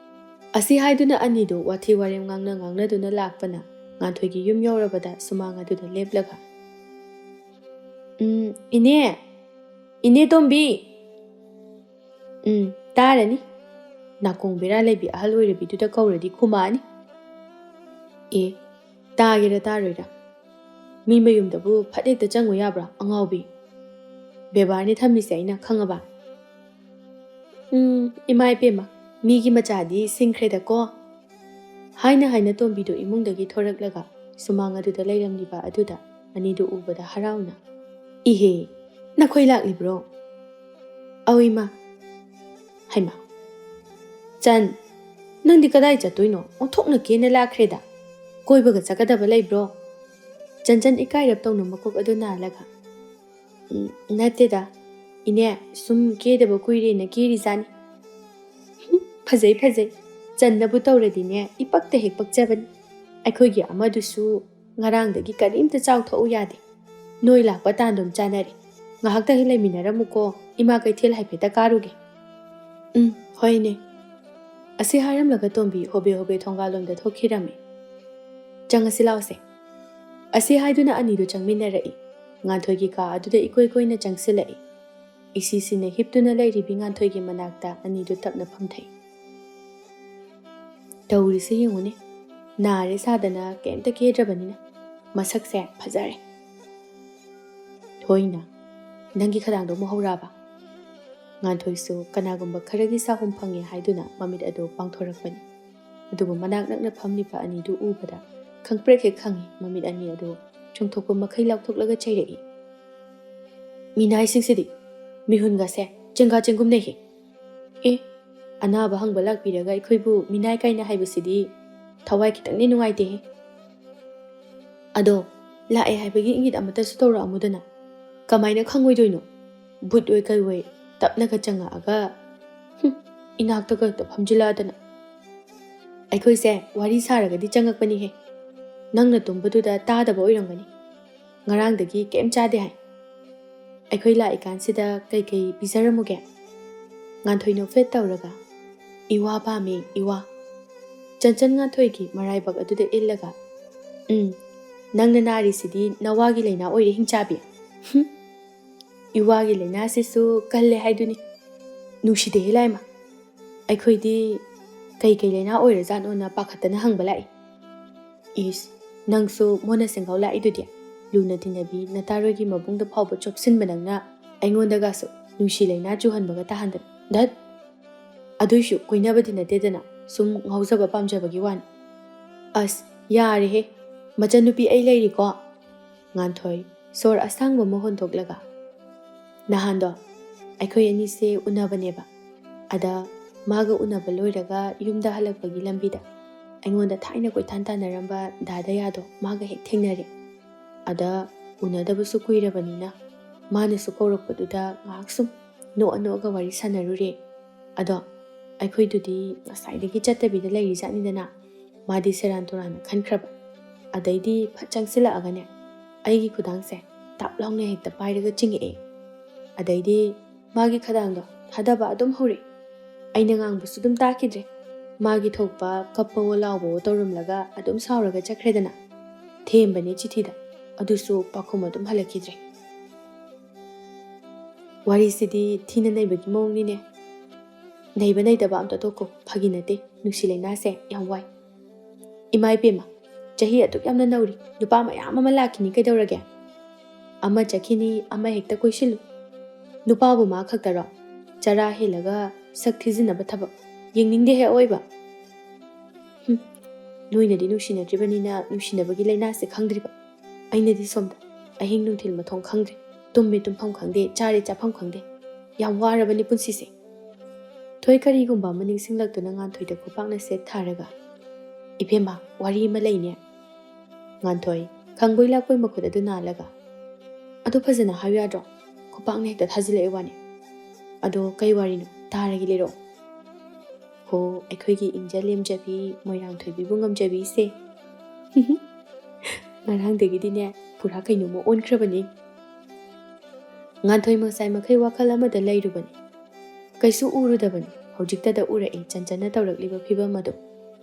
ꯑꯁꯤ ꯍꯥꯏꯗꯨꯅ ꯑꯅꯤꯗꯨ ꯋꯥꯊꯤ ꯋꯥꯔꯦꯝ ꯉꯥꯡꯅ ꯉꯥꯡꯅꯗꯨꯅ ꯂꯥꯛꯄꯅ ꯉꯥꯟꯊꯣꯏꯒꯤ ꯌꯨꯝ ꯌꯧꯔꯕꯗ ꯁꯨꯃꯥꯡ ꯑꯗꯨꯗ ꯂꯦꯞꯂꯒ, "ꯎꯝ, ꯏꯅꯦ! ꯏꯅꯦ ꯇꯣꯝꯕꯤ!" "ꯎꯝ, ꯇꯥꯔꯅꯤ꯫ ꯅꯥꯀꯣꯡ ꯕꯦꯔꯥ ꯂꯩꯕꯤ ꯑꯍꯜ ꯑꯣꯏꯔꯕꯤꯗꯨꯗ ꯀꯧꯔꯗꯤ ꯈꯨꯝꯃꯛꯑꯅꯤ꯫" "ꯑꯦ, ꯇꯥꯒꯦꯔꯥ ꯇꯥꯔꯣꯏꯔꯥ? ꯃꯤ ꯃꯌꯨꯝꯗꯕꯨ ꯐꯠ ꯍꯦꯛꯇ ꯆꯪꯉꯨ ꯌꯥꯕ꯭ꯔꯥ, ꯑꯉꯥꯎꯕꯤ? ꯕꯦꯕꯥꯔꯅꯤ ꯊꯝꯃꯤꯁꯦ ꯑꯩꯅ, ꯈꯪꯉꯕ?" "ꯎꯝ, ꯏꯃꯥ ꯏꯄꯦꯝꯃ, ꯃꯤꯒꯤ ꯃꯆꯥꯗꯤ ꯁꯤꯡꯈ꯭ꯔꯦꯗꯀꯣ꯫" ꯍꯥꯏꯅ ꯍꯥꯏꯅ ꯇꯣꯝꯕꯤꯗꯨ ꯏꯃꯨꯡꯗꯒꯤ ꯊꯣꯔꯛꯂꯒ ꯁꯨꯃꯥꯡ ꯑꯗꯨꯗ ꯂꯩꯔꯝꯂꯤꯕ ꯑꯗꯨꯗ ꯑꯅꯤꯗꯨ ꯎꯕꯗ ꯍꯔꯥꯎꯅ, "ꯏꯍꯦ, ꯅꯈꯣꯏ ꯂꯥꯛꯂꯤꯕ꯭ꯔꯣ? ꯑꯧ ꯏꯃꯥ꯫" "ꯍꯩꯃꯥ, ꯆꯟ, ꯅꯪꯗꯤ ꯀꯗꯥꯏ ꯆꯠꯇꯣꯏꯅꯣ? ꯑꯣꯟꯊꯣꯛꯅ ꯀꯦꯅ ꯂꯥꯛꯈ꯭ꯔꯦꯗ꯫ ꯀꯣꯏꯕꯒ ꯆꯠꯀꯗꯕ ꯂꯩꯕ꯭ꯔꯣ?" ꯆꯟꯆꯟ ꯏꯀꯥꯏꯔꯞ ꯇꯧꯅ ꯃꯀꯣꯛ ꯑꯗꯨ ꯅꯥꯜꯂꯒ, "ꯎꯝ, ꯅꯠꯇꯦꯗ, ꯏꯅꯦ, ꯁꯨꯝ ꯀꯦꯗꯕ ꯀꯨꯏꯔꯦꯅ ꯀꯦꯔꯤꯖꯥꯠꯅꯤ꯫" "ꯍꯨꯝ, ꯐꯖꯩ, ꯐꯖꯩ꯫ ꯆꯟꯅꯕꯨ ꯇꯧꯔꯗꯤꯅꯦ, ꯏꯄꯛꯇ ꯍꯦꯛ ꯄꯛꯆꯕꯅꯤ꯫ ꯑꯩꯈꯣꯏꯒꯤ ꯑꯃꯗꯨꯁꯨ ꯉꯔꯥꯡꯗꯒꯤ ꯀꯔꯤꯝꯇ ꯆꯥꯎꯊꯣꯛꯎ ꯌꯥꯗꯦ꯫ ꯅꯣꯏ ꯂꯥꯛꯄ ꯇꯥꯟꯗꯨꯝ ꯆꯥꯅꯔꯦ꯫ ꯉꯥꯏꯍꯥꯛꯇ ꯍꯦꯛ ꯂꯩꯃꯤꯟꯅꯔꯝꯃꯨꯀꯣ, ꯏꯃꯥ ꯀꯩꯊꯦꯜ ꯍꯥꯏꯐꯦꯠꯇ ꯀꯥꯔꯨꯒꯦ꯫" "ꯎꯝ, ꯍꯣꯏꯅꯦ꯫" ꯑꯁꯤ ꯍꯥꯏꯔꯝꯂꯒ ꯇꯣꯝꯕꯤ ꯍꯣꯕꯦ ꯍꯣꯕꯦ ꯊꯣꯡꯒꯥꯜꯂꯣꯝꯗ ꯊꯣꯛꯈꯤꯔꯝꯃꯤ꯫ "ꯆꯪꯉꯁꯤ ꯂꯥꯎꯁꯦ꯫" ꯑꯁꯤ ꯍꯥꯏꯗꯨꯅ ꯑꯅꯤꯗꯨ ꯆꯪꯃꯤꯟꯅꯔꯛꯏ꯫ ꯉꯥꯟꯊꯣꯏꯒꯤ ꯀꯥ ꯑꯗꯨꯗ ꯏꯀꯣꯏ ꯀꯣꯏꯅ ꯆꯪꯁꯤꯜꯂꯛꯏ꯫ ꯏꯁꯤꯁꯤꯅ ꯍꯤꯞꯇꯨꯅ ꯂꯩꯔꯤꯕꯤ ꯉꯥꯟꯊꯣꯏꯒꯤ ꯃꯅꯥꯛꯇ ꯑꯅꯤꯗꯨ ꯇꯞꯅ ꯐꯝꯊꯩ꯫ "ꯇꯧꯔꯤꯁꯦ ꯌꯦꯡꯉꯨꯅꯦ, ꯅꯥꯔꯦ ꯁꯥꯗꯅ ꯀꯩꯝꯇ ꯀꯦꯗ꯭ꯔꯕꯅꯤꯅ ꯃꯁꯛꯁꯦ ꯐꯖꯔꯦ꯫" "ꯊꯣꯏꯅ, ꯅꯪꯒꯤ ꯈꯗꯥꯡꯗꯣ ꯑꯃꯨꯛ ꯍꯧꯔꯛꯑꯕ?" ꯉꯥꯟꯊꯣꯏꯁꯨ ꯀꯅꯥꯒꯨꯝꯕ ꯈꯔꯒꯤ ꯁꯥꯍꯨꯝ ꯐꯪꯉꯦ ꯍꯥꯏꯗꯨꯅ ꯃꯃꯤꯠ ꯑꯗꯨ ꯄꯥꯡꯊꯣꯔꯛꯄꯅꯤ꯫ ꯑꯗꯨꯕꯨ ꯃꯅꯥꯛ ꯅꯛꯅ ꯐꯝꯂꯤꯕ ꯑꯅꯤꯗꯨ ꯎꯕꯗ ꯈꯪꯄ꯭ꯔꯦꯛ ꯍꯦꯛ ꯈꯪꯉꯤ꯫ ꯃꯃꯤꯠ ꯑꯅꯤ ꯑꯗꯨ ꯆꯣꯡꯊꯣꯛꯄ ꯃꯈꯩ ꯂꯥꯎꯊꯣꯛꯂꯒ ꯆꯩꯔꯛꯏ꯫ "ꯃꯤꯅꯥꯏꯁꯤꯡꯁꯤꯗꯤ ꯃꯤꯍꯨꯟꯒꯁꯦ ꯆꯦꯡꯒꯥ ꯆꯦꯡꯒꯨꯝꯅꯩꯍꯦ꯫ ꯑꯦ, ꯑꯅꯥꯕ ꯍꯪꯕ ꯂꯥꯛꯄꯤꯔꯒ ꯑꯩꯈꯣꯏꯕꯨ ꯃꯤꯅꯥꯏ ꯀꯥꯏꯅ ꯍꯥꯏꯕꯁꯤꯗꯤ ꯊꯋꯥꯏ ꯈꯤꯇꯪꯗꯤ ꯅꯨꯡꯉꯥꯏꯇꯦꯍꯦ꯫ ꯑꯗꯣ, ꯂꯥꯛꯑꯦ ꯍꯥꯏꯕꯒꯤ ꯏꯪꯒꯤꯠ ꯑꯃꯠꯇꯁꯨ ꯇꯧꯔꯛꯑꯝꯃꯨꯗꯅ꯫ ꯀꯃꯥꯏꯅ ꯈꯪꯉꯣꯏꯗꯣꯏꯅꯣ? ꯚꯨꯠ ꯑꯣꯏ ꯀꯩ ꯑꯣꯏ ꯇꯞꯅꯒ ꯆꯪꯉꯛꯑꯒ, ꯍꯨꯝ, ꯏꯅꯥꯛꯇꯒ ꯍꯦꯛꯇ ꯐꯝꯖꯤꯜꯂꯛꯑꯗꯅ꯫" "ꯑꯩꯈꯣꯏꯁꯦ ꯋꯥꯔꯤ ꯁꯥꯔꯒꯗꯤ ꯆꯪꯉꯛꯄꯅꯤꯍꯦ꯫ ꯅꯪꯅ ꯇꯨꯝꯕꯗꯨꯗ ꯇꯥꯗꯕ ꯑꯣꯏꯔꯝꯒꯅꯤ꯫ ꯉꯔꯥꯡꯗꯒꯤ ꯀꯩꯝ ꯆꯥꯗꯦ ꯍꯥꯏ꯫ ꯑꯩꯈꯣꯏ ꯂꯥꯛꯏꯀꯥꯟꯁꯤꯗ ꯀꯩꯀꯩ ꯄꯤꯖꯔꯝꯃꯨꯒꯦ?" ꯉꯥꯟꯊꯣꯏ ꯅꯣꯛꯐꯦꯠ ꯇꯧꯔꯒ, "ꯏꯋꯥ ꯄꯥꯝꯃꯤ, ꯏꯋꯥ꯫" ꯆꯟꯆꯟ ꯉꯥꯟꯊꯣꯏꯒꯤ ꯃꯔꯥꯏꯕꯛ ꯑꯗꯨꯗ ꯏꯜꯂꯒ, "ꯎꯝ, ꯅꯪꯅ ꯅꯥꯔꯤꯁꯤꯗꯤ ꯅꯋꯥꯒꯤ ꯂꯥꯏꯅꯥ ꯑꯣꯏꯔꯦ, ꯍꯤꯡꯆꯥꯕꯤ꯫ ꯍꯨꯝ, ꯏꯋꯥꯒꯤ ꯂꯥꯏꯅꯥꯁꯤꯁꯨ ꯀꯜꯂꯦ ꯍꯥꯏꯗꯨꯅꯤ꯫ ꯅꯨꯡꯁꯤꯗꯦꯍꯦ ꯂꯥꯏꯃ꯫ ꯑꯩꯈꯣꯏꯗꯤ ꯀꯩ ꯀꯩ ꯂꯥꯏꯅꯥ ꯑꯣꯏꯔꯖꯥꯠꯅꯣꯅ ꯄꯥꯈꯠꯇꯅ ꯍꯪꯕ ꯂꯥꯛꯏ꯫" "ꯏꯁ, ꯅꯪꯁꯨ ꯃꯣꯟꯅ ꯁꯦꯡꯒꯥꯎ ꯂꯥꯛꯏꯗꯨꯗꯤ꯫ ꯂꯨꯅ ꯇꯤꯟꯅꯕꯤ ꯅꯇꯥꯔꯣꯏꯒꯤ ꯃꯕꯨꯡꯗ ꯐꯥꯎꯕ ꯆꯣꯞꯁꯤꯟꯕ ꯅꯪꯅ ꯑꯩꯉꯣꯟꯗꯒꯁꯨ ꯅꯨꯡꯁꯤ ꯂꯩꯅꯥ ꯆꯨꯍꯟꯕꯒ ꯇꯥꯍꯟꯗꯅ꯫ ꯙꯠ! ꯑꯗꯨꯏꯁꯨ ꯀꯣꯏꯅꯕꯗꯤ ꯅꯠꯇꯦꯗꯅ, ꯁꯨꯝ ꯉꯥꯎꯖꯕ ꯄꯥꯝꯖꯕꯒꯤ ꯋꯥꯅꯤ꯫" "ꯑꯁ, ꯌꯥꯔꯦꯍꯦ꯫ ꯃꯆꯟꯅꯨꯄꯤ ꯑꯩ ꯂꯩꯔꯤꯀꯣ꯫" ꯉꯥꯟꯊꯣꯏ ꯁꯣꯔ ꯑꯁꯥꯡꯕ ꯑꯃ ꯍꯣꯟꯗꯣꯛꯂꯒ, "ꯅꯍꯥꯟꯗꯣ ꯑꯩꯈꯣꯏ ꯑꯅꯤꯁꯦ ꯎꯅꯕꯅꯦꯕ꯫ ꯑꯗ ꯃꯥꯒ ꯎꯅꯕ ꯂꯣꯏꯔꯒ ꯌꯨꯝꯗ ꯍꯜꯂꯛꯄꯒꯤ ꯂꯝꯕꯤꯗ ꯑꯩꯉꯣꯟꯗ ꯊꯥꯏꯅ ꯀꯣꯏꯊꯥꯟ ꯊꯥꯟꯅꯔꯝꯕ ꯗꯥ ꯗꯌꯥꯗꯣ ꯃꯥꯒ ꯍꯦꯛ ꯊꯦꯡꯅꯔꯦ꯫ ꯑꯗ ꯎꯅꯗꯕꯁꯨ ꯀꯨꯏꯔꯕꯅꯤꯅ ꯃꯥꯅꯁꯨ ꯀꯧꯔꯛꯄꯗꯨꯗ ꯉꯥꯏꯍꯥꯛ ꯁꯨꯝ ꯅꯣꯛꯑ ꯅꯣꯛꯑꯒ ꯋꯥꯔꯤ ꯁꯥꯟꯅꯔꯨꯔꯦ꯫ ꯑꯗꯣ ꯑꯩꯈꯣꯏꯗꯨꯗꯤ ꯉꯁꯥꯏꯗꯒꯤ ꯆꯠꯇꯕꯤꯗ ꯂꯩꯔꯤꯖꯥꯠꯅꯤꯗꯅ꯫ ꯃꯥꯗꯤ ꯁꯦꯔꯥꯟ ꯇꯨꯔꯥꯟꯅ ꯈꯟꯈ꯭ꯔꯕ꯫ ꯑꯗꯩꯗꯤ ꯐꯠ ꯆꯪꯁꯤꯜꯂꯛꯑꯒꯅꯦ, ꯑꯩꯒꯤ ꯈꯨꯗꯥꯡꯁꯦ ꯇꯥꯞ ꯂꯥꯎꯅ ꯍꯦꯛꯇ ꯄꯥꯏꯔꯒ ꯆꯤꯡꯉꯛꯑꯦ꯫ ꯑꯗꯩꯗꯤ ꯃꯥꯒꯤ ꯈꯗꯥꯡꯗꯣ ꯊꯥꯗꯕ ꯑꯗꯨꯝ ꯍꯧꯔꯛꯑꯦ꯫ ꯑꯩꯅ ꯉꯥꯡꯕꯁꯨ ꯑꯗꯨꯝ ꯇꯥꯈꯤꯗ꯭ꯔꯦ꯫ ꯃꯥꯒꯤ ꯊꯣꯛꯄ ꯀꯞꯄꯋꯣ ꯂꯥꯎꯕꯋꯣ ꯇꯧꯔꯝꯂꯒ ꯑꯗꯨꯝ ꯁꯥꯎꯔꯒ ꯆꯠꯈ꯭ꯔꯦꯗꯅ꯫ ꯊꯦꯝꯕꯅꯦ ꯆꯤꯊꯤꯗ, ꯑꯗꯨꯁꯨ ꯄꯥꯎꯈꯨꯝ ꯑꯗꯨꯝ ꯍꯜꯂꯛꯈꯤꯗ꯭ꯔꯦ꯫ ꯋꯥꯔꯤꯁꯤꯗꯤ ꯊꯤꯅ ꯅꯩꯕꯒꯤ ꯃꯑꯣꯡꯅꯤꯅꯦ꯫ ꯅꯩꯕ ꯅꯩꯗꯕ ꯑꯝꯇ ꯇꯣꯛꯈꯣ, ꯐꯥꯒꯤ ꯅꯠꯇꯦ, ꯅꯨꯡꯁꯤ ꯂꯩꯅꯥꯁꯦ ꯌꯥꯝ ꯋꯥꯏ꯫ ꯏꯃꯥ ꯏꯕꯦꯝꯃ, ꯆꯍꯤ ꯑꯗꯨꯛ ꯌꯥꯝꯅ ꯅꯧꯔꯤ, ꯅꯨꯄꯥ ꯃꯌꯥꯝ ꯑꯃ ꯂꯥꯛꯈꯤꯅꯤ ꯀꯩꯗꯧꯔꯒꯦ? ꯑꯃ ꯆꯠꯈꯤꯅꯤ, ꯑꯃ ꯍꯦꯛꯇ ꯀꯣꯏꯁꯤꯜꯂꯨ꯫ ꯅꯨꯄꯥꯕꯨ ꯃꯥ ꯈꯛꯇꯔꯣ? ꯆꯔꯥ ꯍꯦꯜꯂꯒ ꯁꯛ ꯊꯤꯖꯤꯟꯅꯕ ꯊꯕꯛ ꯌꯦꯡꯅꯤꯡꯗꯦꯍꯦ ꯑꯑꯣꯏꯕ꯫ ꯍꯨꯝ, ꯅꯣꯏꯅꯗꯤ ꯅꯨꯡꯁꯤꯅꯗ꯭ꯔꯤꯕꯅꯤꯅ ꯅꯨꯡꯁꯤꯅꯕꯒꯤ ꯂꯩꯅꯥꯁꯦ ꯈꯪꯗ꯭ꯔꯤꯕ꯫ ꯑꯩꯅꯗꯤ ꯁꯣꯝꯗ ꯑꯍꯤꯡ ꯅꯨꯡꯊꯤꯜ ꯃꯊꯣꯡ ꯈꯪꯗ꯭ꯔꯦ, ꯇꯨꯝꯃꯤ ꯇꯨꯝꯐꯝ ꯈꯪꯗꯦ, ꯆꯥꯔꯤ ꯆꯥꯐꯝ ꯈꯪꯗꯦ꯫ ꯌꯥꯝ ꯋꯥꯔꯕꯅꯤ ꯄꯨꯟꯁꯤꯁꯦ꯫ ꯊꯣꯏ ꯀꯔꯤꯒꯨꯝꯕ ꯑꯃ ꯅꯤꯡꯁꯤꯡꯂꯛꯇꯨꯅ ꯉꯥꯟꯊꯣꯏꯗ ꯈꯨꯄꯥꯛꯅ ꯁꯦꯠ ꯊꯥꯔꯒ, "ꯏꯕꯦꯝꯃ, ꯋꯥꯔꯤ ꯑꯃ ꯂꯩꯅꯦ꯫" ꯉꯥꯟꯊꯣꯏ ꯈꯪꯕꯣꯏ ꯂꯥꯛꯄꯣꯏ ꯃꯈꯨꯠ ꯑꯗꯨ ꯅꯥꯜꯂꯒ, "ꯑꯗꯨ ꯐꯖꯅ ꯍꯥꯏꯌꯨ ꯌꯥꯗ꯭ꯔꯣ? ꯈꯨꯄꯥꯛꯅ ꯍꯦꯛꯇ ꯊꯥꯖꯤꯜꯂꯛꯑꯦ ꯋꯥꯅꯤ꯫ ꯑꯗꯣ ꯀꯩ ꯋꯥꯔꯤꯅꯣ? ꯇꯥꯔꯒꯦ, ꯂꯤꯔꯛꯑꯣ꯫" ꯍꯣ, ꯑꯩꯈꯣꯏꯒꯤ ꯏꯪꯖ ꯂꯦꯝꯖꯕꯤ ꯃꯣꯏꯔꯥꯡꯊꯣꯏꯕꯤꯕꯨ ꯉꯝꯖꯕꯤꯁꯦ꯫ ꯉꯔꯥꯡꯗꯒꯤꯗꯤꯅꯦ, ꯄꯨꯔꯥ ꯀꯩꯅꯣꯝꯃ ꯑꯣꯟꯈ꯭ꯔꯕꯅꯤ꯫ ꯉꯥꯟꯊꯣꯏ ꯉꯁꯥꯏ ꯃꯈꯩ ꯋꯥꯈꯜ ꯑꯃꯗ ꯂꯩꯔꯨꯕꯅꯤ꯫ ꯀꯩꯁꯨ ꯎꯔꯨꯗꯕꯅꯤ꯫ ꯍꯧꯖꯤꯛꯇꯗ ꯎꯔꯛꯏ ꯆꯟꯆꯟꯅ ꯇꯧꯔꯛꯂꯤꯕ ꯐꯤꯕꯝ ꯑꯗꯨ꯫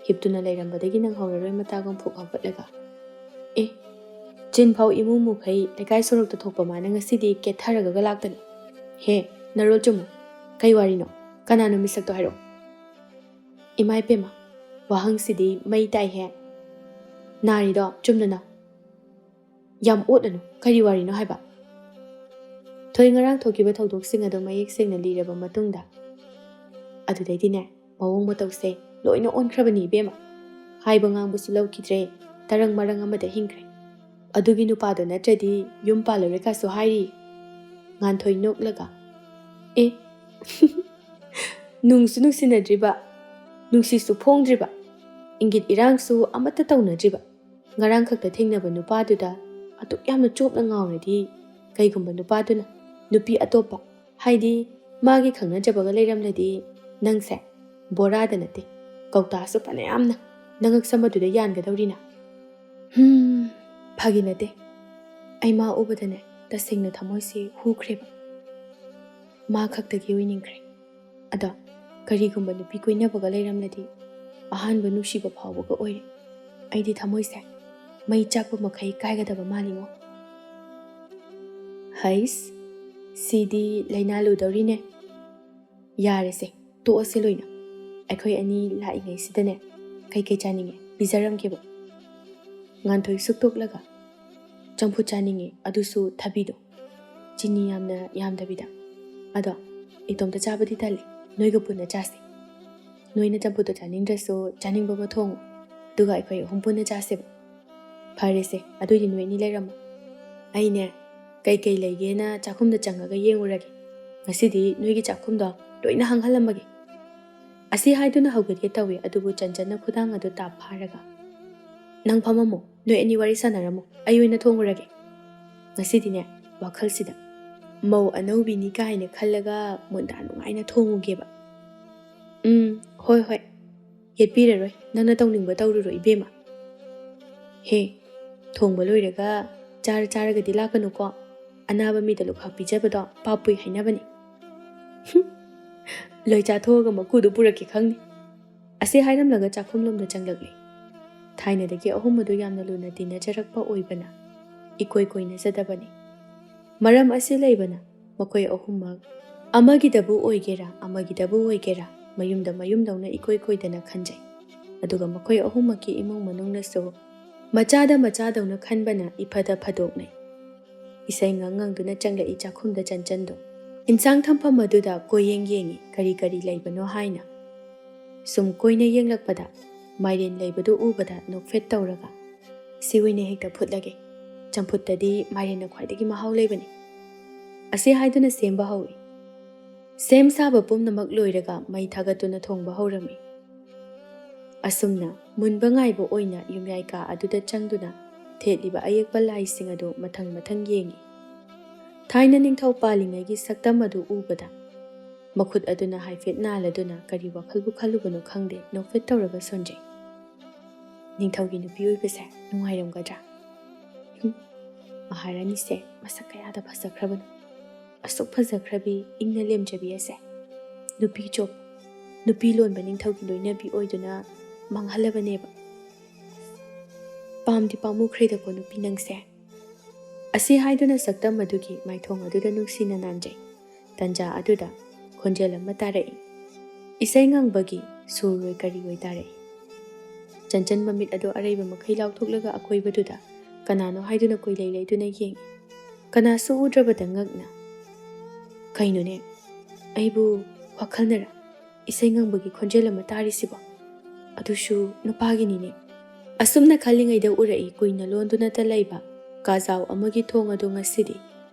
ꯍꯤꯞꯇꯨꯅ ꯂꯩꯔꯝꯕꯗꯒꯤ ꯅꯪꯍꯧꯔꯔꯣꯏ ꯃꯇꯥꯒꯨꯝ ꯐꯨꯛ ꯍꯧꯒꯠꯂꯒ꯫ ꯑꯦ, ꯆꯤꯟ ꯐꯥꯎ ꯏꯃꯨ ꯃꯨꯈꯩ ꯂꯩꯀꯥꯏ ꯁꯣꯔꯣꯛꯇ ꯊꯣꯛꯄ ꯃꯥꯅ ꯉꯁꯤꯗꯤ ꯀꯦꯠꯊꯔꯒ ꯂꯥꯛꯇꯅ꯫ ꯍꯦ, ꯅꯔꯣꯜ ꯆꯨꯝꯃꯨ꯫ ꯀꯩ ꯋꯥꯔꯤꯅꯣ? ꯀꯅꯥꯅꯣ ꯃꯤꯁꯛꯇꯣ ꯍꯥꯏꯔꯛꯑꯣ꯫ ꯏꯃꯥ ꯏꯄꯦꯝꯃ, ꯋꯥꯍꯪꯁꯤꯗꯤ ꯃꯩ ꯇꯥꯏꯍꯦ꯫ ꯅꯥꯔꯤꯗꯣ ꯆꯨꯝꯅ ꯅꯥꯎ꯫ ꯌꯥꯝ ꯑꯣꯠꯂꯅꯨ, ꯀꯔꯤ ꯋꯥꯔꯤꯅꯣ ꯍꯥꯏꯕ? ꯊꯣꯏ ꯉꯔꯥꯡ ꯊꯣꯛꯈꯤꯕ ꯊꯧꯗꯣꯛꯁꯤꯡ ꯑꯗꯨ ꯃꯌꯦꯛ ꯁꯦꯡꯅ ꯂꯤꯔꯕ ꯃꯇꯨꯡꯗ, ꯑꯗꯨꯗꯩꯗꯤꯅꯦ, ꯃꯑꯣꯡ ꯃꯇꯧꯁꯦ ꯂꯣꯏꯅ ꯑꯣꯟꯈ꯭ꯔꯕꯅꯤ ꯏꯕꯦꯝꯃ꯫ ꯍꯥꯏꯕ ꯉꯥꯡꯕꯁꯨ ꯂꯧꯈꯤꯗ꯭ꯔꯦ, ꯇꯔꯪ ꯃꯔꯪ ꯑꯃꯗ ꯍꯤꯡꯈ꯭ꯔꯦ꯫ ꯑꯗꯨꯒꯤ ꯅꯨꯄꯥꯗꯣ ꯅꯠꯇ꯭ꯔꯗꯤ ꯌꯨꯝ ꯄꯥꯜꯂꯔꯣꯏ ꯀꯥꯏꯁꯨ ꯍꯥꯏꯔꯤ꯫ ꯉꯥꯟꯊꯣꯏ ꯅꯣꯛꯂꯒ, ꯑꯦ, ꯅꯨꯡꯁꯨ ꯅꯨꯡꯁꯤꯅꯗ꯭ꯔꯤꯕ, ꯅꯨꯡꯁꯤꯁꯨ ꯐꯣꯡꯗ꯭ꯔꯤꯕ, ꯏꯪꯒꯤꯠ ꯏꯔꯥꯡꯁꯨ ꯑꯃꯠꯇ ꯇꯧꯅꯗ꯭ꯔꯤꯕ, ꯉꯔꯥꯡ ꯈꯛꯇ ꯊꯦꯡꯅꯕ ꯅꯨꯄꯥꯗꯨꯗ ꯑꯗꯨꯛ ꯌꯥꯝꯅ ꯆꯣꯞꯅ ꯉꯥꯎꯔꯗꯤ, ꯀꯩꯒꯨꯝꯕ ꯅꯨꯄꯥꯗꯨꯅ ꯅꯨꯄꯤ ꯑꯇꯣꯞꯄ, ꯍꯥꯏꯗꯤ ꯃꯥꯒꯤ ꯈꯪꯅꯖꯕꯒ ꯂꯩꯔꯝꯂꯗꯤ, ꯅꯪꯁꯦ ꯕꯣꯔꯥꯗ ꯅꯠꯇꯦ, ꯀꯧꯇꯥꯁꯨ ꯐꯅꯌꯥꯝꯅ ꯅꯉꯛ ꯁꯝꯕꯗꯨꯗ ꯌꯥꯟꯒꯗꯧꯔꯤꯅ꯫ ꯍꯝ, ꯐꯥꯒꯤ ꯅꯠꯇꯦ꯫ ꯑꯩ ꯃꯥ ꯎꯕꯗꯅꯦ, ꯇꯁꯦꯡꯅ ꯊꯃꯣꯏꯁꯦ ꯍꯨꯈ꯭ꯔꯦꯕ꯫ ꯃꯥ ꯈꯛꯇꯒꯤ ꯑꯣꯏꯅꯤꯡꯈ꯭ꯔꯦ꯫ ꯑꯗꯣ ꯀꯔꯤꯒꯨꯝꯕ ꯅꯨꯄꯤ ꯀꯣꯏꯅꯕꯒ ꯂꯩꯔꯝꯂꯗꯤ ꯑꯍꯥꯟꯕ ꯅꯨꯡꯁꯤꯕ ꯐꯥꯎꯕꯒ ꯑꯣꯏꯔꯦ꯫ ꯑꯩꯗꯤ ꯊꯃꯣꯏꯁꯦ ꯃꯩ ꯆꯥꯛꯄ ꯃꯈꯩ ꯀꯥꯏꯒꯗꯕ ꯃꯥꯜꯂꯤꯉꯣ꯫ ꯍꯩꯁ, ꯁꯤꯗꯤ ꯂꯥꯏꯅꯥ ꯂꯨꯗꯧꯔꯤꯅꯦ꯫ ꯌꯥꯔꯦꯁꯦ, ꯇꯣꯛꯑꯁꯦ ꯂꯣꯏꯅ꯫ ꯑꯩꯈꯣꯏ ꯑꯅꯤ ꯂꯥꯛꯏꯉꯩꯁꯤꯗꯅꯦ, ꯀꯩꯀꯩ ꯆꯥꯅꯤꯡꯉꯦ ꯄꯤꯖꯔꯝꯒꯦꯕ꯫ ꯉꯥꯟꯊꯣꯏ ꯁꯨꯛꯇꯣꯛꯂꯒ, ꯆꯝꯐꯨꯠ ꯆꯥꯅꯤꯡꯉꯦ, ꯑꯗꯨꯁꯨ ꯊꯕꯤꯗꯣ, ꯆꯤꯅꯤ ꯌꯥꯝꯅ ꯌꯥꯝꯗꯕꯤꯗ꯫ ꯑꯗꯣ ꯏꯇꯣꯝꯇ ꯆꯥꯕꯗꯤ ꯇꯜꯂꯦ, ꯅꯣꯏꯒ ꯄꯨꯟꯅ ꯆꯥꯁꯦ꯫ ꯅꯣꯏꯅ ꯆꯝꯐꯨꯠꯇꯣ ꯆꯥꯅꯤꯡꯗ꯭ꯔꯁꯨ ꯆꯥꯅꯤꯡꯕ ꯑꯃ ꯊꯣꯡꯉꯨ, ꯑꯗꯨꯒ ꯑꯩꯈꯣꯏ ꯑꯍꯨꯝ ꯄꯨꯟꯅ ꯆꯥꯁꯦꯕ꯫ ꯐꯔꯦꯁꯦ, ꯑꯗꯨꯏꯗꯤ ꯅꯣꯏ ꯑꯅꯤ ꯂꯩꯔꯝꯃꯣ꯫ ꯑꯩꯅꯦ, ꯀꯩꯀꯩ ꯂꯩꯒꯦꯅ ꯆꯥꯛꯈꯨꯝꯗ ꯆꯪꯉꯒ ꯌꯦꯡꯉꯨꯔꯒꯦ꯫ ꯉꯁꯤꯗꯤ ꯅꯣꯏꯒꯤ ꯆꯥꯛꯈꯨꯝꯗꯣ ꯂꯣꯏꯅ ꯍꯥꯡꯍꯜꯂꯝꯃꯒꯦ꯫ ꯑꯁꯤ ꯍꯥꯏꯗꯨꯅ ꯍꯧꯒꯠꯀꯦ ꯇꯧꯏ, ꯑꯗꯨꯕꯨ ꯆꯟꯆꯟꯅ ꯈꯨꯗꯥꯡ ꯑꯗꯨ ꯇꯥꯞ ꯐꯥꯔꯒ, "ꯅꯪ ꯐꯝꯃꯝꯃꯣ, ꯅꯣꯏ ꯑꯅꯤ ꯋꯥꯔꯤ ꯁꯥꯟꯅꯔꯝꯃꯣ, ꯑꯩ ꯑꯣꯏꯅ ꯊꯣꯡꯉꯨꯔꯒꯦ꯫ ꯉꯁꯤꯗꯤꯅꯦ, ꯋꯥꯈꯜꯁꯤꯗ ꯃꯧ ꯑꯅꯧꯕꯤꯅꯤ ꯀꯥꯏꯅ ꯈꯜꯂꯒ ꯃꯨꯟꯗꯥ ꯅꯨꯡꯉꯥꯏꯅ ꯊꯣꯡꯉꯨꯒꯦꯕ꯫" "ꯎꯝ, ꯍꯣꯏ ꯍꯣꯏ, ꯌꯦꯠꯄꯤꯔꯔꯣꯏ, ꯅꯪꯅ ꯇꯧꯅꯤꯡꯕ ꯇꯧꯔꯨꯔꯣ ꯏꯕꯦꯝꯃ꯫ ꯍꯦ, ꯊꯣꯡꯕ ꯂꯣꯏꯔꯒ ꯆꯥꯔ ꯆꯥꯔꯒꯗꯤ ꯂꯥꯛꯀꯅꯨꯀꯣ, ꯑꯅꯥꯕ ꯃꯤꯗ ꯂꯨꯈꯥꯛ ꯄꯤꯖꯕꯗꯣ ꯄꯥꯞ ꯄꯨꯏ ꯍꯥꯏꯅꯕꯅꯤ꯫" ꯍꯨꯝ, ꯂꯣꯏ ꯆꯥꯊꯣꯛꯑꯒ ꯃꯀꯨꯗꯨ ꯄꯨꯔꯛꯀꯦ ꯈꯪꯅꯤ꯫ ꯑꯁꯤ ꯍꯥꯏꯔꯝꯂꯒ ꯆꯥꯛꯈꯨꯝꯂꯣꯝꯗ ꯆꯪꯂꯛꯂꯦ꯫ ꯊꯥꯏꯅꯗꯒꯤ ꯑꯍꯨꯝ ꯑꯗꯨ ꯌꯥꯝꯅ ꯂꯨꯅ ꯇꯤꯟꯅꯖꯔꯛꯄ ꯑꯣꯏꯕꯅ ꯏꯀꯣꯏ ꯀꯣꯏꯅꯖꯗꯕꯅꯤ꯫ ꯃꯔꯝ ꯑꯁꯤ ꯂꯩꯕꯅ ꯃꯈꯣꯏ ꯑꯍꯨꯝꯃꯛ ꯑꯃꯒꯤꯗꯕꯨ ꯑꯣꯏꯒꯦꯔꯥ ꯑꯃꯒꯤꯗꯕꯨ ꯑꯣꯏꯒꯦꯔꯥ ꯃꯌꯨꯝꯗ ꯃꯌꯨꯝꯗꯧꯅ ꯏꯀꯣꯏ ꯀꯣꯏꯗꯅ ꯈꯟꯖꯩ꯫ ꯑꯗꯨꯒ ꯃꯈꯣꯏ ꯑꯍꯨꯝꯃꯛꯀꯤ ꯏꯃꯨꯡ ꯃꯅꯨꯡꯅꯁꯨ ꯃꯆꯥꯗ ꯃꯆꯥꯗꯧꯅ ꯈꯟꯕꯅ ꯏꯐꯗ ꯐꯗꯣꯛꯅꯩ꯫ ꯏꯁꯩ ꯉꯪ ꯉꯪꯗꯨꯅ ꯆꯪꯂꯛꯏ ꯆꯥꯛꯈꯨꯝꯗ ꯆꯟꯆꯟꯗꯣ꯫ ꯏꯟꯁꯥꯡ ꯊꯝꯐꯝ ꯑꯗꯨꯗ ꯀꯣꯏꯌꯦꯡ ꯌꯦꯡꯉꯤ, ꯀꯔꯤ ꯀꯔꯤ ꯂꯩꯕꯅꯣ ꯍꯥꯏꯅ꯫ ꯁꯨꯝ ꯀꯣꯏꯅ ꯌꯦꯡꯂꯛꯄꯗ ꯃꯥꯏꯔꯦꯟ ꯂꯩꯕꯗꯨ ꯎꯕꯗ ꯅꯣꯛꯐꯦꯠ ꯇꯧꯔꯒ, "ꯁꯤ ꯑꯣꯏꯅ ꯍꯦꯛꯇ ꯐꯨꯠꯂꯒꯦ꯫ ꯆꯝꯐꯨꯠꯇꯗꯤ ꯃꯥꯏꯔꯦꯟꯅ ꯈ꯭ꯋꯥꯏꯗꯒꯤ ꯃꯍꯥꯎ ꯂꯩꯕꯅꯤ꯫" ꯑꯁꯤ ꯍꯥꯏꯗꯨꯅ ꯁꯦꯝꯕ ꯍꯧꯏ꯫ ꯁꯦꯝ ꯁꯥꯕ ꯄꯨꯝꯅꯃꯛ ꯂꯣꯏꯔꯒ ꯃꯩ ꯊꯥꯒꯠꯇꯨꯅ ꯊꯣꯡꯕ ꯍꯧꯔꯝꯃꯤ꯫ ꯑꯁꯨꯝꯅ ꯃꯨꯟꯕ ꯉꯥꯏꯕ ꯑꯣꯏꯅ ꯌꯨꯝꯌꯥꯏ ꯀꯥ ꯑꯗꯨꯗ ꯆꯪꯗꯨꯅ ꯊꯦꯠꯂꯤꯕ ꯑꯌꯦꯛꯄ ꯂꯥꯏꯁꯤꯡ ꯑꯗꯨ ꯃꯊꯪ ꯃꯊꯪ ꯌꯦꯡꯉꯤ꯫ ꯊꯥꯏꯅ ꯅꯤꯡꯊꯧ ꯄꯥꯜꯂꯤꯉꯩꯒꯤ ꯁꯛꯇꯝ ꯑꯗꯨ ꯎꯕꯗ ꯃꯈꯨꯠ ꯑꯗꯨꯅ ꯍꯥꯏꯐꯦꯠ ꯅꯥꯜꯂꯗꯨꯅ ꯀꯔꯤ ꯋꯥꯈꯜꯕꯨ ꯈꯜꯂꯨꯕꯅꯣ ꯈꯪꯗꯦ, ꯅꯣꯛꯐꯦꯠ ꯇꯧꯔꯒ ꯁꯣꯟꯖꯩ꯫ "ꯅꯤꯡꯊꯧꯒꯤ ꯅꯨꯄꯤ ꯑꯣꯏꯕꯁꯦ ꯅꯨꯡꯉꯥꯏꯔꯝꯒꯗ꯭ꯔꯥ? ꯍꯨꯝ, ꯃꯍꯥꯔꯥꯅꯤꯁꯦ ꯃꯁꯛ ꯀꯌꯥꯗ ꯐꯖꯈ꯭ꯔꯕꯅꯣ꯫ ꯑꯁꯨꯛ ꯐꯖꯈ꯭ꯔꯕꯤ, ꯏꯪꯅ ꯂꯦꯝꯖꯕꯤ ꯑꯁꯦ ꯅꯨꯄꯤ ꯆꯣꯞ ꯅꯨꯄꯤ ꯂꯣꯟꯕ ꯅꯤꯡꯊꯧꯒꯤ ꯂꯣꯏꯅꯕꯤ ꯑꯣꯏꯗꯨꯅ ꯃꯥꯡꯍꯜꯂꯕꯅꯦꯕ꯫ ꯄꯥꯝꯗꯤ ꯄꯥꯝꯃꯨꯈ꯭ꯔꯦꯗꯀꯣ ꯅꯨꯄꯤ ꯅꯪꯁꯦ꯫ ꯑꯁꯤ ꯍꯥꯏꯗꯨꯅ ꯁꯛꯇꯝ ꯑꯗꯨꯒꯤ ꯃꯥꯏꯊꯣꯡ ꯑꯗꯨꯗ ꯅꯨꯡꯁꯤꯅ ꯅꯥꯟꯖꯩ꯫ ꯇꯟꯖꯥ ꯑꯗꯨꯗ ꯈꯣꯟꯖꯦꯜ ꯑꯃ ꯇꯥꯔꯛꯏ꯫ ꯏꯁꯩ ꯉꯪꯕꯒꯤ ꯁꯨꯔ ꯑꯣꯏ ꯀꯔꯤ ꯑꯣꯏ ꯇꯥꯔꯛꯏ꯫ ꯆꯟꯆꯟ ꯃꯃꯤꯠ ꯑꯗꯨ ꯑꯔꯩꯕ ꯃꯈꯩ ꯂꯥꯎꯊꯣꯛꯂꯒ ꯑꯀꯣꯏꯕꯗꯨꯗ ꯀꯅꯥꯅꯣ ꯍꯥꯏꯗꯨꯅ ꯀꯣꯏꯂꯩ ꯂꯩꯗꯨꯅ ꯌꯦꯡꯏ꯫ ꯀꯅꯥꯁꯨ ꯎꯗ꯭ꯔꯕꯗ ꯉꯛꯅ, "ꯀꯩꯅꯣꯅꯦ? ꯑꯩꯕꯨ ꯋꯥꯈꯜꯅꯔ? ꯏꯁꯩ ꯉꯪꯕꯒꯤ ꯈꯣꯟꯖꯦꯜ ꯑꯃ ꯇꯥꯔꯤꯁꯤꯕꯣ? ꯑꯗꯨꯁꯨ ꯅꯨꯄꯥꯒꯤꯅꯤꯅꯦ!" ꯑꯁꯨꯝꯅ ꯈꯜꯂꯤꯉꯩꯗ ꯎꯔꯛꯏ ꯀꯨꯏꯅ ꯂꯣꯟꯗꯨꯅꯇ ꯂꯩꯕ ꯀꯥꯖꯥꯎ ꯑꯃꯒꯤ ꯊꯣꯡ ꯑꯗꯨ ꯉꯁꯤꯗꯤ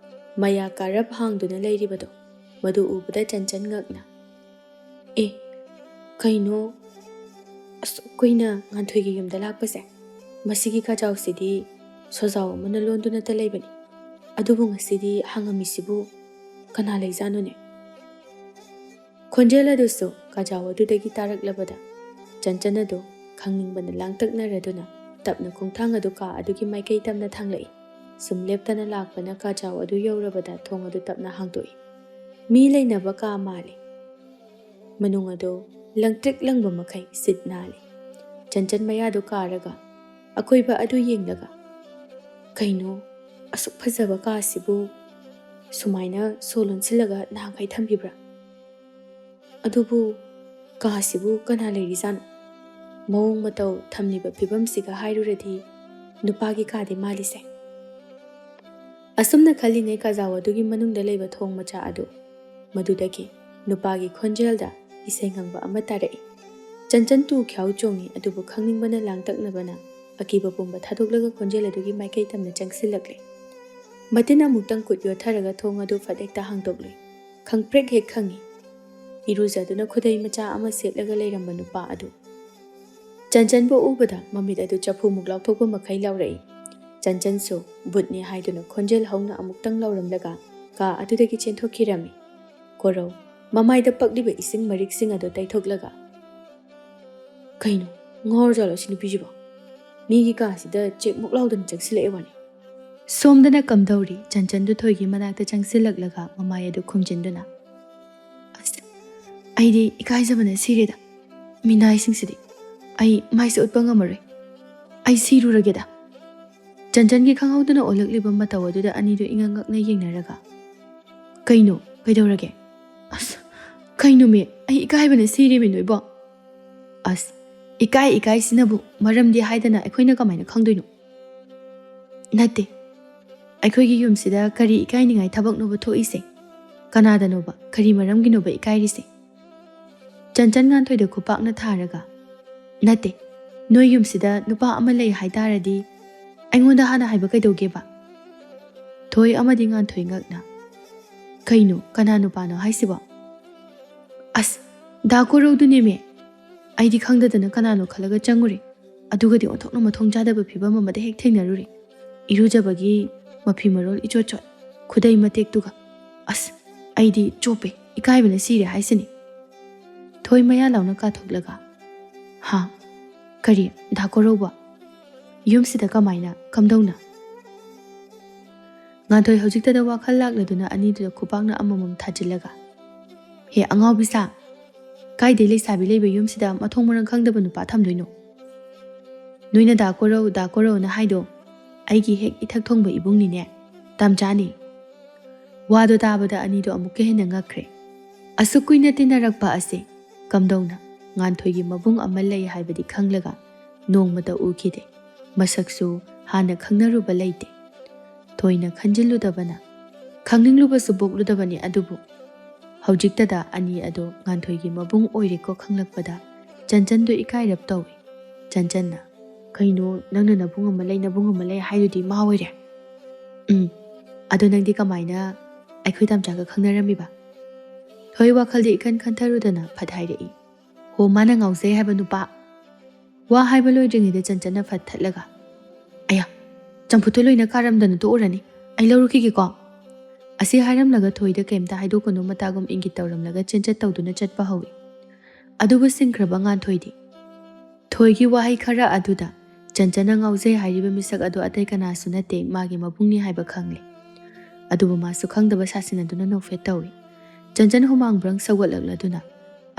ꯃꯌꯥ ꯀꯥꯔꯞ ꯍꯥꯡꯗꯨꯅ ꯂꯩꯔꯤꯕꯗꯣ꯫ ꯃꯗꯨ ꯎꯕꯗ ꯆꯟꯆꯟ ꯉꯛꯅ, "ꯑꯦ, ꯀꯩꯅꯣ? ꯑꯁꯨꯛ ꯀꯨꯏꯅ ꯉꯥꯟꯊꯣꯏꯒꯤ ꯌꯨꯝꯗ ꯂꯥꯛꯄꯁꯦ, ꯃꯁꯤꯒꯤ ꯀꯥꯖꯥꯎꯁꯤꯗꯤ ꯁꯣꯖꯥꯎ ꯑꯃꯅ ꯂꯣꯟꯗꯨꯅꯇ ꯂꯩꯕꯅꯤ꯫ ꯑꯗꯨꯕꯨ ꯉꯁꯤꯗꯤ ꯍꯥꯡꯉꯝꯃꯤꯁꯤꯕꯨ ꯀꯅꯥ ꯂꯩꯖꯥꯠꯅꯣꯅꯦ?" ꯈꯣꯟꯖꯦꯜ ꯑꯗꯨꯁꯨ ꯀꯥꯖꯥꯎ ꯑꯗꯨꯗꯒꯤ ꯇꯥꯔꯛꯂꯕꯗ ꯆꯟꯆꯟ ꯑꯗꯨ ꯈꯪꯅꯤꯡꯕꯅ ꯂꯥꯡꯇꯛꯅꯔꯗꯨꯅ ꯇꯞꯅ ꯈꯣꯡꯊꯥꯡ ꯑꯗꯨ ꯀꯥ ꯑꯗꯨꯒꯤ ꯃꯥꯏꯀꯩ ꯇꯝꯅ ꯊꯥꯡꯂꯛꯏ꯫ ꯁꯨꯝ ꯂꯦꯞꯇꯅ ꯂꯥꯛꯄꯅ ꯀꯥꯖꯥꯎ ꯑꯗꯨ ꯌꯧꯔꯕꯗ ꯊꯣꯡ ꯑꯗꯨ ꯇꯞꯅ ꯍꯥꯡꯗꯣꯛꯏ꯫ ꯃꯤ ꯂꯩꯅꯕ ꯀꯥ ꯃꯥꯜꯂꯤ꯫ ꯃꯅꯨꯡ ꯑꯗꯨ ꯂꯪꯇ꯭ꯔꯤꯛ ꯂꯪꯕ ꯃꯈꯩ ꯁꯤꯠ ꯅꯥꯜꯂꯤ꯫ ꯆꯟꯆꯟ ꯃꯌꯥꯗꯨ ꯀꯥꯔꯒ ꯑꯀꯣꯏꯕ ꯑꯗꯨ ꯌꯦꯡꯂꯒ, "ꯀꯩꯅꯣ, ꯑꯁꯨꯛ ꯐꯖꯕ ꯀꯥ ꯑꯁꯤꯕꯨ ꯁꯨꯃꯥꯏꯅ ꯁꯣ ꯂꯣꯟꯁꯤꯜꯂꯒ ꯅꯍꯥꯟꯈꯩ ꯊꯝꯕꯤꯕ꯭ꯔꯥ? ꯑꯗꯨꯕꯨ ꯀꯥ ꯑꯁꯤꯕꯨ ꯀꯅꯥ ꯂꯩꯔꯤꯖꯥꯠꯅꯣ? ꯃꯑꯣꯡ ꯃꯇꯧ, ꯊꯝꯂꯤꯕ ꯐꯤꯕꯝꯁꯤꯒ ꯍꯥꯏꯔꯨꯔꯗꯤ ꯅꯨꯄꯥꯒꯤ ꯀꯥꯗꯤ ꯃꯥꯜꯂꯤꯁꯦ?" ꯑꯁꯨꯝꯅ ꯈꯜꯂꯤꯉꯩ ꯀꯥꯖꯥꯎ ꯑꯗꯨꯒꯤ ꯃꯅꯨꯡꯗ ꯂꯩꯕ ꯊꯣꯡ ꯃꯆꯥ ꯑꯗꯨ, ꯃꯗꯨꯗꯒꯤ ꯅꯨꯄꯥꯒꯤ ꯈꯣꯟꯖꯦꯜꯗ ꯏꯁꯩ ꯉꯪꯕ ꯑꯃ ꯇꯥꯔꯛꯏ꯫ ꯆꯟꯆꯟ ꯇꯨ ꯈ꯭ꯌꯥꯎ ꯆꯣꯡꯉꯤ, ꯑꯗꯨꯕꯨ ꯈꯪꯅꯤꯡꯕꯅ ꯂꯥꯡꯇꯛꯅꯕꯅ ꯑꯀꯤꯕ ꯄꯨꯝꯕ ꯊꯥꯗꯣꯛꯂꯒ ꯈꯣꯟꯖꯦꯜ ꯑꯗꯨꯒꯤ ꯃꯥꯏꯀꯩ ꯇꯝꯅ ꯆꯪꯁꯤꯜꯂꯛꯂꯦ꯫ ꯃꯇꯤꯟ ꯑꯃꯨꯛꯇꯪ ꯀꯨꯠ ꯌꯣꯠꯊꯔꯒ ꯊꯣꯡ ꯑꯗꯨ ꯐꯠ ꯍꯦꯛꯇ ꯍꯥꯡꯗꯣꯛꯂꯨꯏ꯫ ꯈꯪꯄ꯭ꯔꯦꯛ ꯍꯦꯛ ꯈꯪꯉꯤ꯫ ꯏꯔꯨꯖꯗꯨꯅ ꯈꯨꯗꯩ ꯃꯆꯥ ꯑꯃ ꯁꯦꯠꯂꯒ ꯂꯩꯔꯝꯕ ꯅꯨꯄꯥ ꯑꯗꯨ꯫ ꯆꯟꯆꯟꯕꯨ ꯎꯕꯗ ꯃꯃꯤꯠ ꯑꯗꯨ ꯆꯐꯨꯃꯨꯛ ꯂꯥꯎꯊꯣꯛꯄ ꯃꯈꯩ ꯂꯥꯎꯔꯛꯏ꯫ ꯆꯟꯆꯟꯁꯨ ꯕꯨꯠꯅꯤ ꯍꯥꯏꯗꯨꯅ ꯈꯣꯟꯖꯦꯜ ꯍꯧꯅ ꯑꯃꯨꯛꯇꯪ ꯂꯥꯎꯔꯝꯂꯒ ꯀꯥ ꯑꯗꯨꯗꯒꯤ ꯆꯦꯟꯊꯣꯛꯈꯤꯔꯝꯃꯤ꯫ ꯀꯣꯔꯧ ꯃꯃꯥꯏꯗ ꯄꯛꯂꯤꯕ ꯏꯁꯤꯡ ꯃꯔꯤꯛꯁꯤꯡ ꯑꯗꯨ ꯇꯩꯊꯣꯛꯂꯒ, "ꯀꯩꯅꯣ, ꯉꯥꯎꯔꯖꯥꯠꯂꯣ ꯁꯤ ꯅꯨꯄꯤꯁꯤꯕꯣ? ꯃꯤꯒꯤ ꯀꯥꯁꯤꯗ ꯆꯦꯛꯃꯨꯛ ꯂꯥꯎꯗꯅ ꯆꯪꯁꯤꯜꯂꯛꯑꯦ ꯋꯥꯅꯤ"꯫ ꯁꯣꯝꯗꯅ ꯀꯝꯗꯧꯔꯤ? ꯆꯟꯆꯟꯗꯨ ꯊꯣꯏꯒꯤ ꯃꯅꯥꯛꯇ ꯆꯪꯁꯤꯜꯂꯛꯂꯒ ꯃꯃꯥꯏ ꯑꯗꯨ ꯈꯨꯝꯖꯤꯟꯗꯨꯅ, "ꯑꯁ, ꯑꯩꯗꯤ ꯏꯀꯥꯏꯖꯕꯅ ꯁꯤꯔꯦꯗ꯫ ꯃꯤꯅꯥꯏꯁꯤꯡꯁꯤꯗꯤ꯫ ꯑꯩ ꯃꯥꯏꯁꯦ ꯎꯠꯄ ꯉꯝꯃꯔꯣꯏ꯫ ꯑꯩ ꯁꯤꯔꯨꯔꯒꯦꯗ꯫ ꯆꯟꯆꯟꯒꯤ ꯈꯪꯍꯧꯗꯅ ꯑꯣꯜꯂꯛꯂꯤꯕ ꯃꯇꯧ ꯑꯗꯨꯗ ꯑꯅꯤꯗꯨ ꯏꯉꯛ ꯉꯛꯅ ꯌꯦꯡꯅꯔꯒ, "ꯀꯩꯅꯣ? ꯀꯩꯗꯧꯔꯒꯦ? ꯑꯁ, ꯀꯩꯅꯣꯃꯤ? ꯑꯩ ꯏꯀꯥꯏꯕꯅ ꯁꯤꯔꯦꯃꯤ ꯅꯣꯏꯕꯣ!" "ꯑꯁ, ꯏꯀꯥꯏ ꯏꯀꯥꯏꯁꯤꯅꯕꯨ ꯃꯔꯝꯗꯤ ꯍꯥꯏꯗꯅ ꯑꯩꯈꯣꯏꯅ ꯀꯃꯥꯏꯅ ꯈꯪꯗꯣꯏꯅꯣ?" "ꯅꯠꯇꯦ, ꯑꯩꯈꯣꯏꯒꯤ ꯌꯨꯝꯁꯤꯗ ꯀꯔꯤ ꯏꯀꯥꯏꯅꯤꯡꯉꯥꯏ ꯊꯕꯛꯅꯣꯕ ꯊꯣꯛꯏꯁꯦ? ꯀꯅꯥꯗꯅꯣꯕ? ꯀꯔꯤ ꯃꯔꯝꯒꯤꯅꯣꯕ ꯏꯀꯥꯏꯔꯤꯁꯦ?" ꯆꯟꯆꯟ ꯉꯥꯟꯊꯣꯏꯗ ꯈꯨꯄꯥꯛꯅ ꯊꯥꯔꯒ, "ꯅꯠꯇꯦ, ꯅꯣꯏ ꯌꯨꯝꯁꯤꯗ ꯅꯨꯄꯥ ꯑꯃ ꯂꯩ ꯍꯥꯏꯇꯥꯔꯗꯤ ꯑꯩꯉꯣꯟꯗ ꯍꯥꯟꯅ ꯍꯥꯏꯕ ꯀꯩꯗꯧꯒꯦꯕ?" ꯊꯣꯏ ꯑꯃꯗꯤ ꯉꯥꯟꯊꯣꯏ ꯉꯛꯅ, "ꯀꯩꯅꯣ, ꯀꯅꯥ ꯅꯨꯄꯥꯅꯣ ꯍꯥꯏꯁꯤꯕꯣ?" "ꯑꯁ, ꯗꯥ ꯀꯣꯔꯧꯗꯨꯅꯦꯃꯦ꯫ ꯑꯩꯗꯤ ꯈꯪꯗꯗꯅ ꯀꯅꯥꯅꯣ ꯈꯜꯂꯒ ꯆꯪꯉꯨꯔꯦ꯫ ꯑꯗꯨꯒꯗꯤ ꯑꯣꯟꯊꯣꯛꯅ ꯃꯊꯣꯡ ꯆꯥꯗꯕ ꯐꯤꯕꯝ ꯑꯃꯗ ꯍꯦꯛ ꯊꯦꯡꯅꯔꯨꯔꯦ꯫ ꯏꯔꯨꯖꯕꯒꯤ ꯃꯐꯤ ꯃꯔꯣꯜ ꯏꯆꯣꯠ ꯆꯣꯠ, ꯈꯨꯗꯩ ꯃꯇꯦꯛꯇꯨꯒ꯫ ꯑꯁ, ꯑꯩꯗꯤ ꯆꯣꯞꯄꯦ, ꯏꯀꯥꯏꯕꯅ ꯁꯤꯔꯦ ꯍꯥꯏꯁꯤꯅꯤ꯫" ꯊꯣꯏ ꯃꯌꯥ ꯂꯥꯎꯅ ꯀꯥꯊꯣꯛꯂꯒ, "ꯍꯥ? ꯀꯔꯤ, ꯗꯥ ꯀꯣꯔꯧꯕ? ꯌꯨꯝꯁꯤꯗ ꯀꯃꯥꯏꯅ, ꯀꯝꯗꯧꯅ?" ꯉꯥꯟꯊꯣꯏ ꯍꯧꯖꯤꯛꯇꯗ ꯋꯥꯈꯜ ꯂꯥꯛꯂꯗꯨꯅ ꯑꯅꯤꯗꯨꯗ ꯈꯨꯄꯥꯛꯅ ꯑꯃꯃꯝ ꯊꯥꯖꯤꯜꯂꯒ, "ꯍꯦ ꯑꯉꯥꯎꯕꯤ ꯁꯥ! ꯀꯥꯏꯗꯩ ꯂꯩꯁꯥꯕꯤ ꯂꯩꯕ ꯌꯨꯝꯁꯤꯗ ꯃꯊꯣꯡ ꯃꯔꯝ ꯈꯪꯗꯕ ꯅꯨꯄꯥ ꯊꯝꯗꯣꯏꯅꯣ? ꯅꯣꯏꯅ ꯗꯥ ꯀꯣꯔꯧ, ꯗꯥ ꯀꯣꯔꯧꯅ ꯍꯥꯏꯗꯣ ꯑꯩꯒꯤ ꯍꯦꯛ ꯏꯊꯛ ꯊꯣꯡꯕ ꯏꯕꯨꯡꯅꯤꯅꯦ, ꯇꯥꯝꯆꯥꯅꯤ꯫" ꯋꯥꯗꯣ ꯇꯥꯕꯗ ꯑꯅꯤꯗꯣ ꯑꯃꯨꯛꯀ ꯍꯦꯟꯅ ꯉꯛꯈ꯭ꯔꯦ꯫ ꯑꯁꯨꯛ ꯀꯨꯏꯅ ꯇꯤꯟꯅꯔꯛꯄ ꯑꯁꯦ ꯀꯝꯗꯧꯅ ꯉꯥꯟꯊꯣꯏꯒꯤ ꯃꯕꯨꯡ ꯑꯃ ꯂꯩ ꯍꯥꯏꯕꯗꯤ ꯈꯪꯂꯒ ꯅꯣꯡꯃꯇ ꯎꯈꯤꯗꯦ꯫ ꯃꯁꯛꯁꯨ ꯍꯥꯟꯅ ꯈꯪꯅꯔꯨꯕ ꯂꯩꯇꯦ꯫ ꯊꯣꯏꯅ ꯈꯟꯖꯤꯜꯂꯨꯗꯕꯅ, ꯈꯪꯅꯤꯡꯂꯨꯕꯁꯨ ꯄꯣꯛꯂꯨꯗꯕꯅꯤ, ꯑꯗꯨꯕꯨ ꯍꯧꯖꯤꯛꯇꯗ ꯑꯅꯤ ꯑꯗꯣ ꯉꯥꯟꯊꯣꯏꯒꯤ ꯃꯕꯨꯡ ꯑꯣꯏꯔꯦꯀꯣ ꯈꯪꯂꯛꯄꯗ ꯆꯟꯆꯟꯗꯨ ꯏꯀꯥꯏꯔꯞ ꯇꯧꯏ꯫ ꯆꯟꯆꯟꯅ, "ꯀꯩꯅꯣ, ꯅꯪꯅ ꯅꯕꯨꯡ ꯑꯃ ꯂꯩ, ꯅꯕꯨꯡ ꯑꯃ ꯂꯩ ꯍꯥꯏꯗꯨꯗꯤ ꯃꯥ ꯑꯣꯏꯔꯦ?" "ꯎꯝ, ꯑꯗꯣ ꯅꯪꯗꯤ ꯀꯃꯥꯏꯅ ꯑꯩꯈꯣꯏ ꯇꯥꯝꯆꯥꯒ ꯈꯪꯅꯔꯝꯃꯤꯕ?" ꯊꯣꯏ ꯋꯥꯈꯜꯗꯤ ꯏꯈꯟ ꯈꯟꯊꯔꯨꯗꯅ ꯐꯠ ꯍꯥꯏꯔꯛꯏ, "ꯍꯣ, ꯃꯥꯅ ꯉꯥꯎꯖꯩ ꯍꯥꯏꯕ ꯅꯨꯄꯥ꯫" ꯋꯥ ꯍꯥꯏꯕ ꯂꯣꯏꯗ꯭ꯔꯤꯉꯩꯗ ꯆꯟꯆꯟꯅ ꯐꯠ ꯊꯠꯂꯒ, "ꯑꯌꯥ, ꯆꯝꯐꯨꯠꯇꯣ ꯂꯣꯏꯅ ꯀꯥꯔꯝꯗꯅ ꯇꯣꯛꯎꯔꯅꯤ, ꯑꯩ ꯂꯧꯔꯨꯈꯤꯒꯦꯀꯣ꯫" ꯑꯁꯤ ꯍꯥꯏꯔꯝꯂꯒ ꯊꯣꯏꯗ ꯀꯩꯝꯇ ꯍꯥꯏꯗꯣꯛꯀꯅꯨ ꯃꯇꯥꯒꯨꯝ ꯏꯪꯒꯤꯠ ꯇꯧꯔꯝꯂꯒ ꯆꯦꯟꯆꯠ ꯇꯧꯗꯨꯅ ꯆꯠꯄ ꯍꯧꯏ꯫ ꯑꯗꯨꯕꯨ ꯁꯤꯡꯈ꯭ꯔꯕ ꯉꯥꯟꯊꯣꯏꯗꯤ ꯊꯣꯏꯒꯤ ꯋꯥꯍꯩ ꯈꯔ ꯑꯗꯨꯗ ꯆꯟꯆꯟꯅ ꯉꯥꯎꯖꯩ ꯍꯥꯏꯔꯤꯕ ꯃꯤꯁꯛ ꯑꯗꯨ ꯑꯇꯩ ꯀꯅꯥꯁꯨ ꯅꯠꯇꯦ, ꯃꯥꯒꯤ ꯃꯕꯨꯡꯅꯤ ꯍꯥꯏꯕ ꯈꯪꯂꯦ꯫ ꯑꯗꯨꯕꯨ ꯃꯥꯁꯨ ꯈꯪꯗꯕ ꯁꯥꯁꯤꯟꯅꯗꯨꯅ ꯅꯣꯛꯐꯦꯠ ꯇꯧꯏ꯫ ꯆꯟꯆꯟ ꯍꯨꯃꯥꯡ ꯕ꯭ꯔꯪ ꯁꯧꯒꯠꯂꯛꯂꯗꯨꯅ,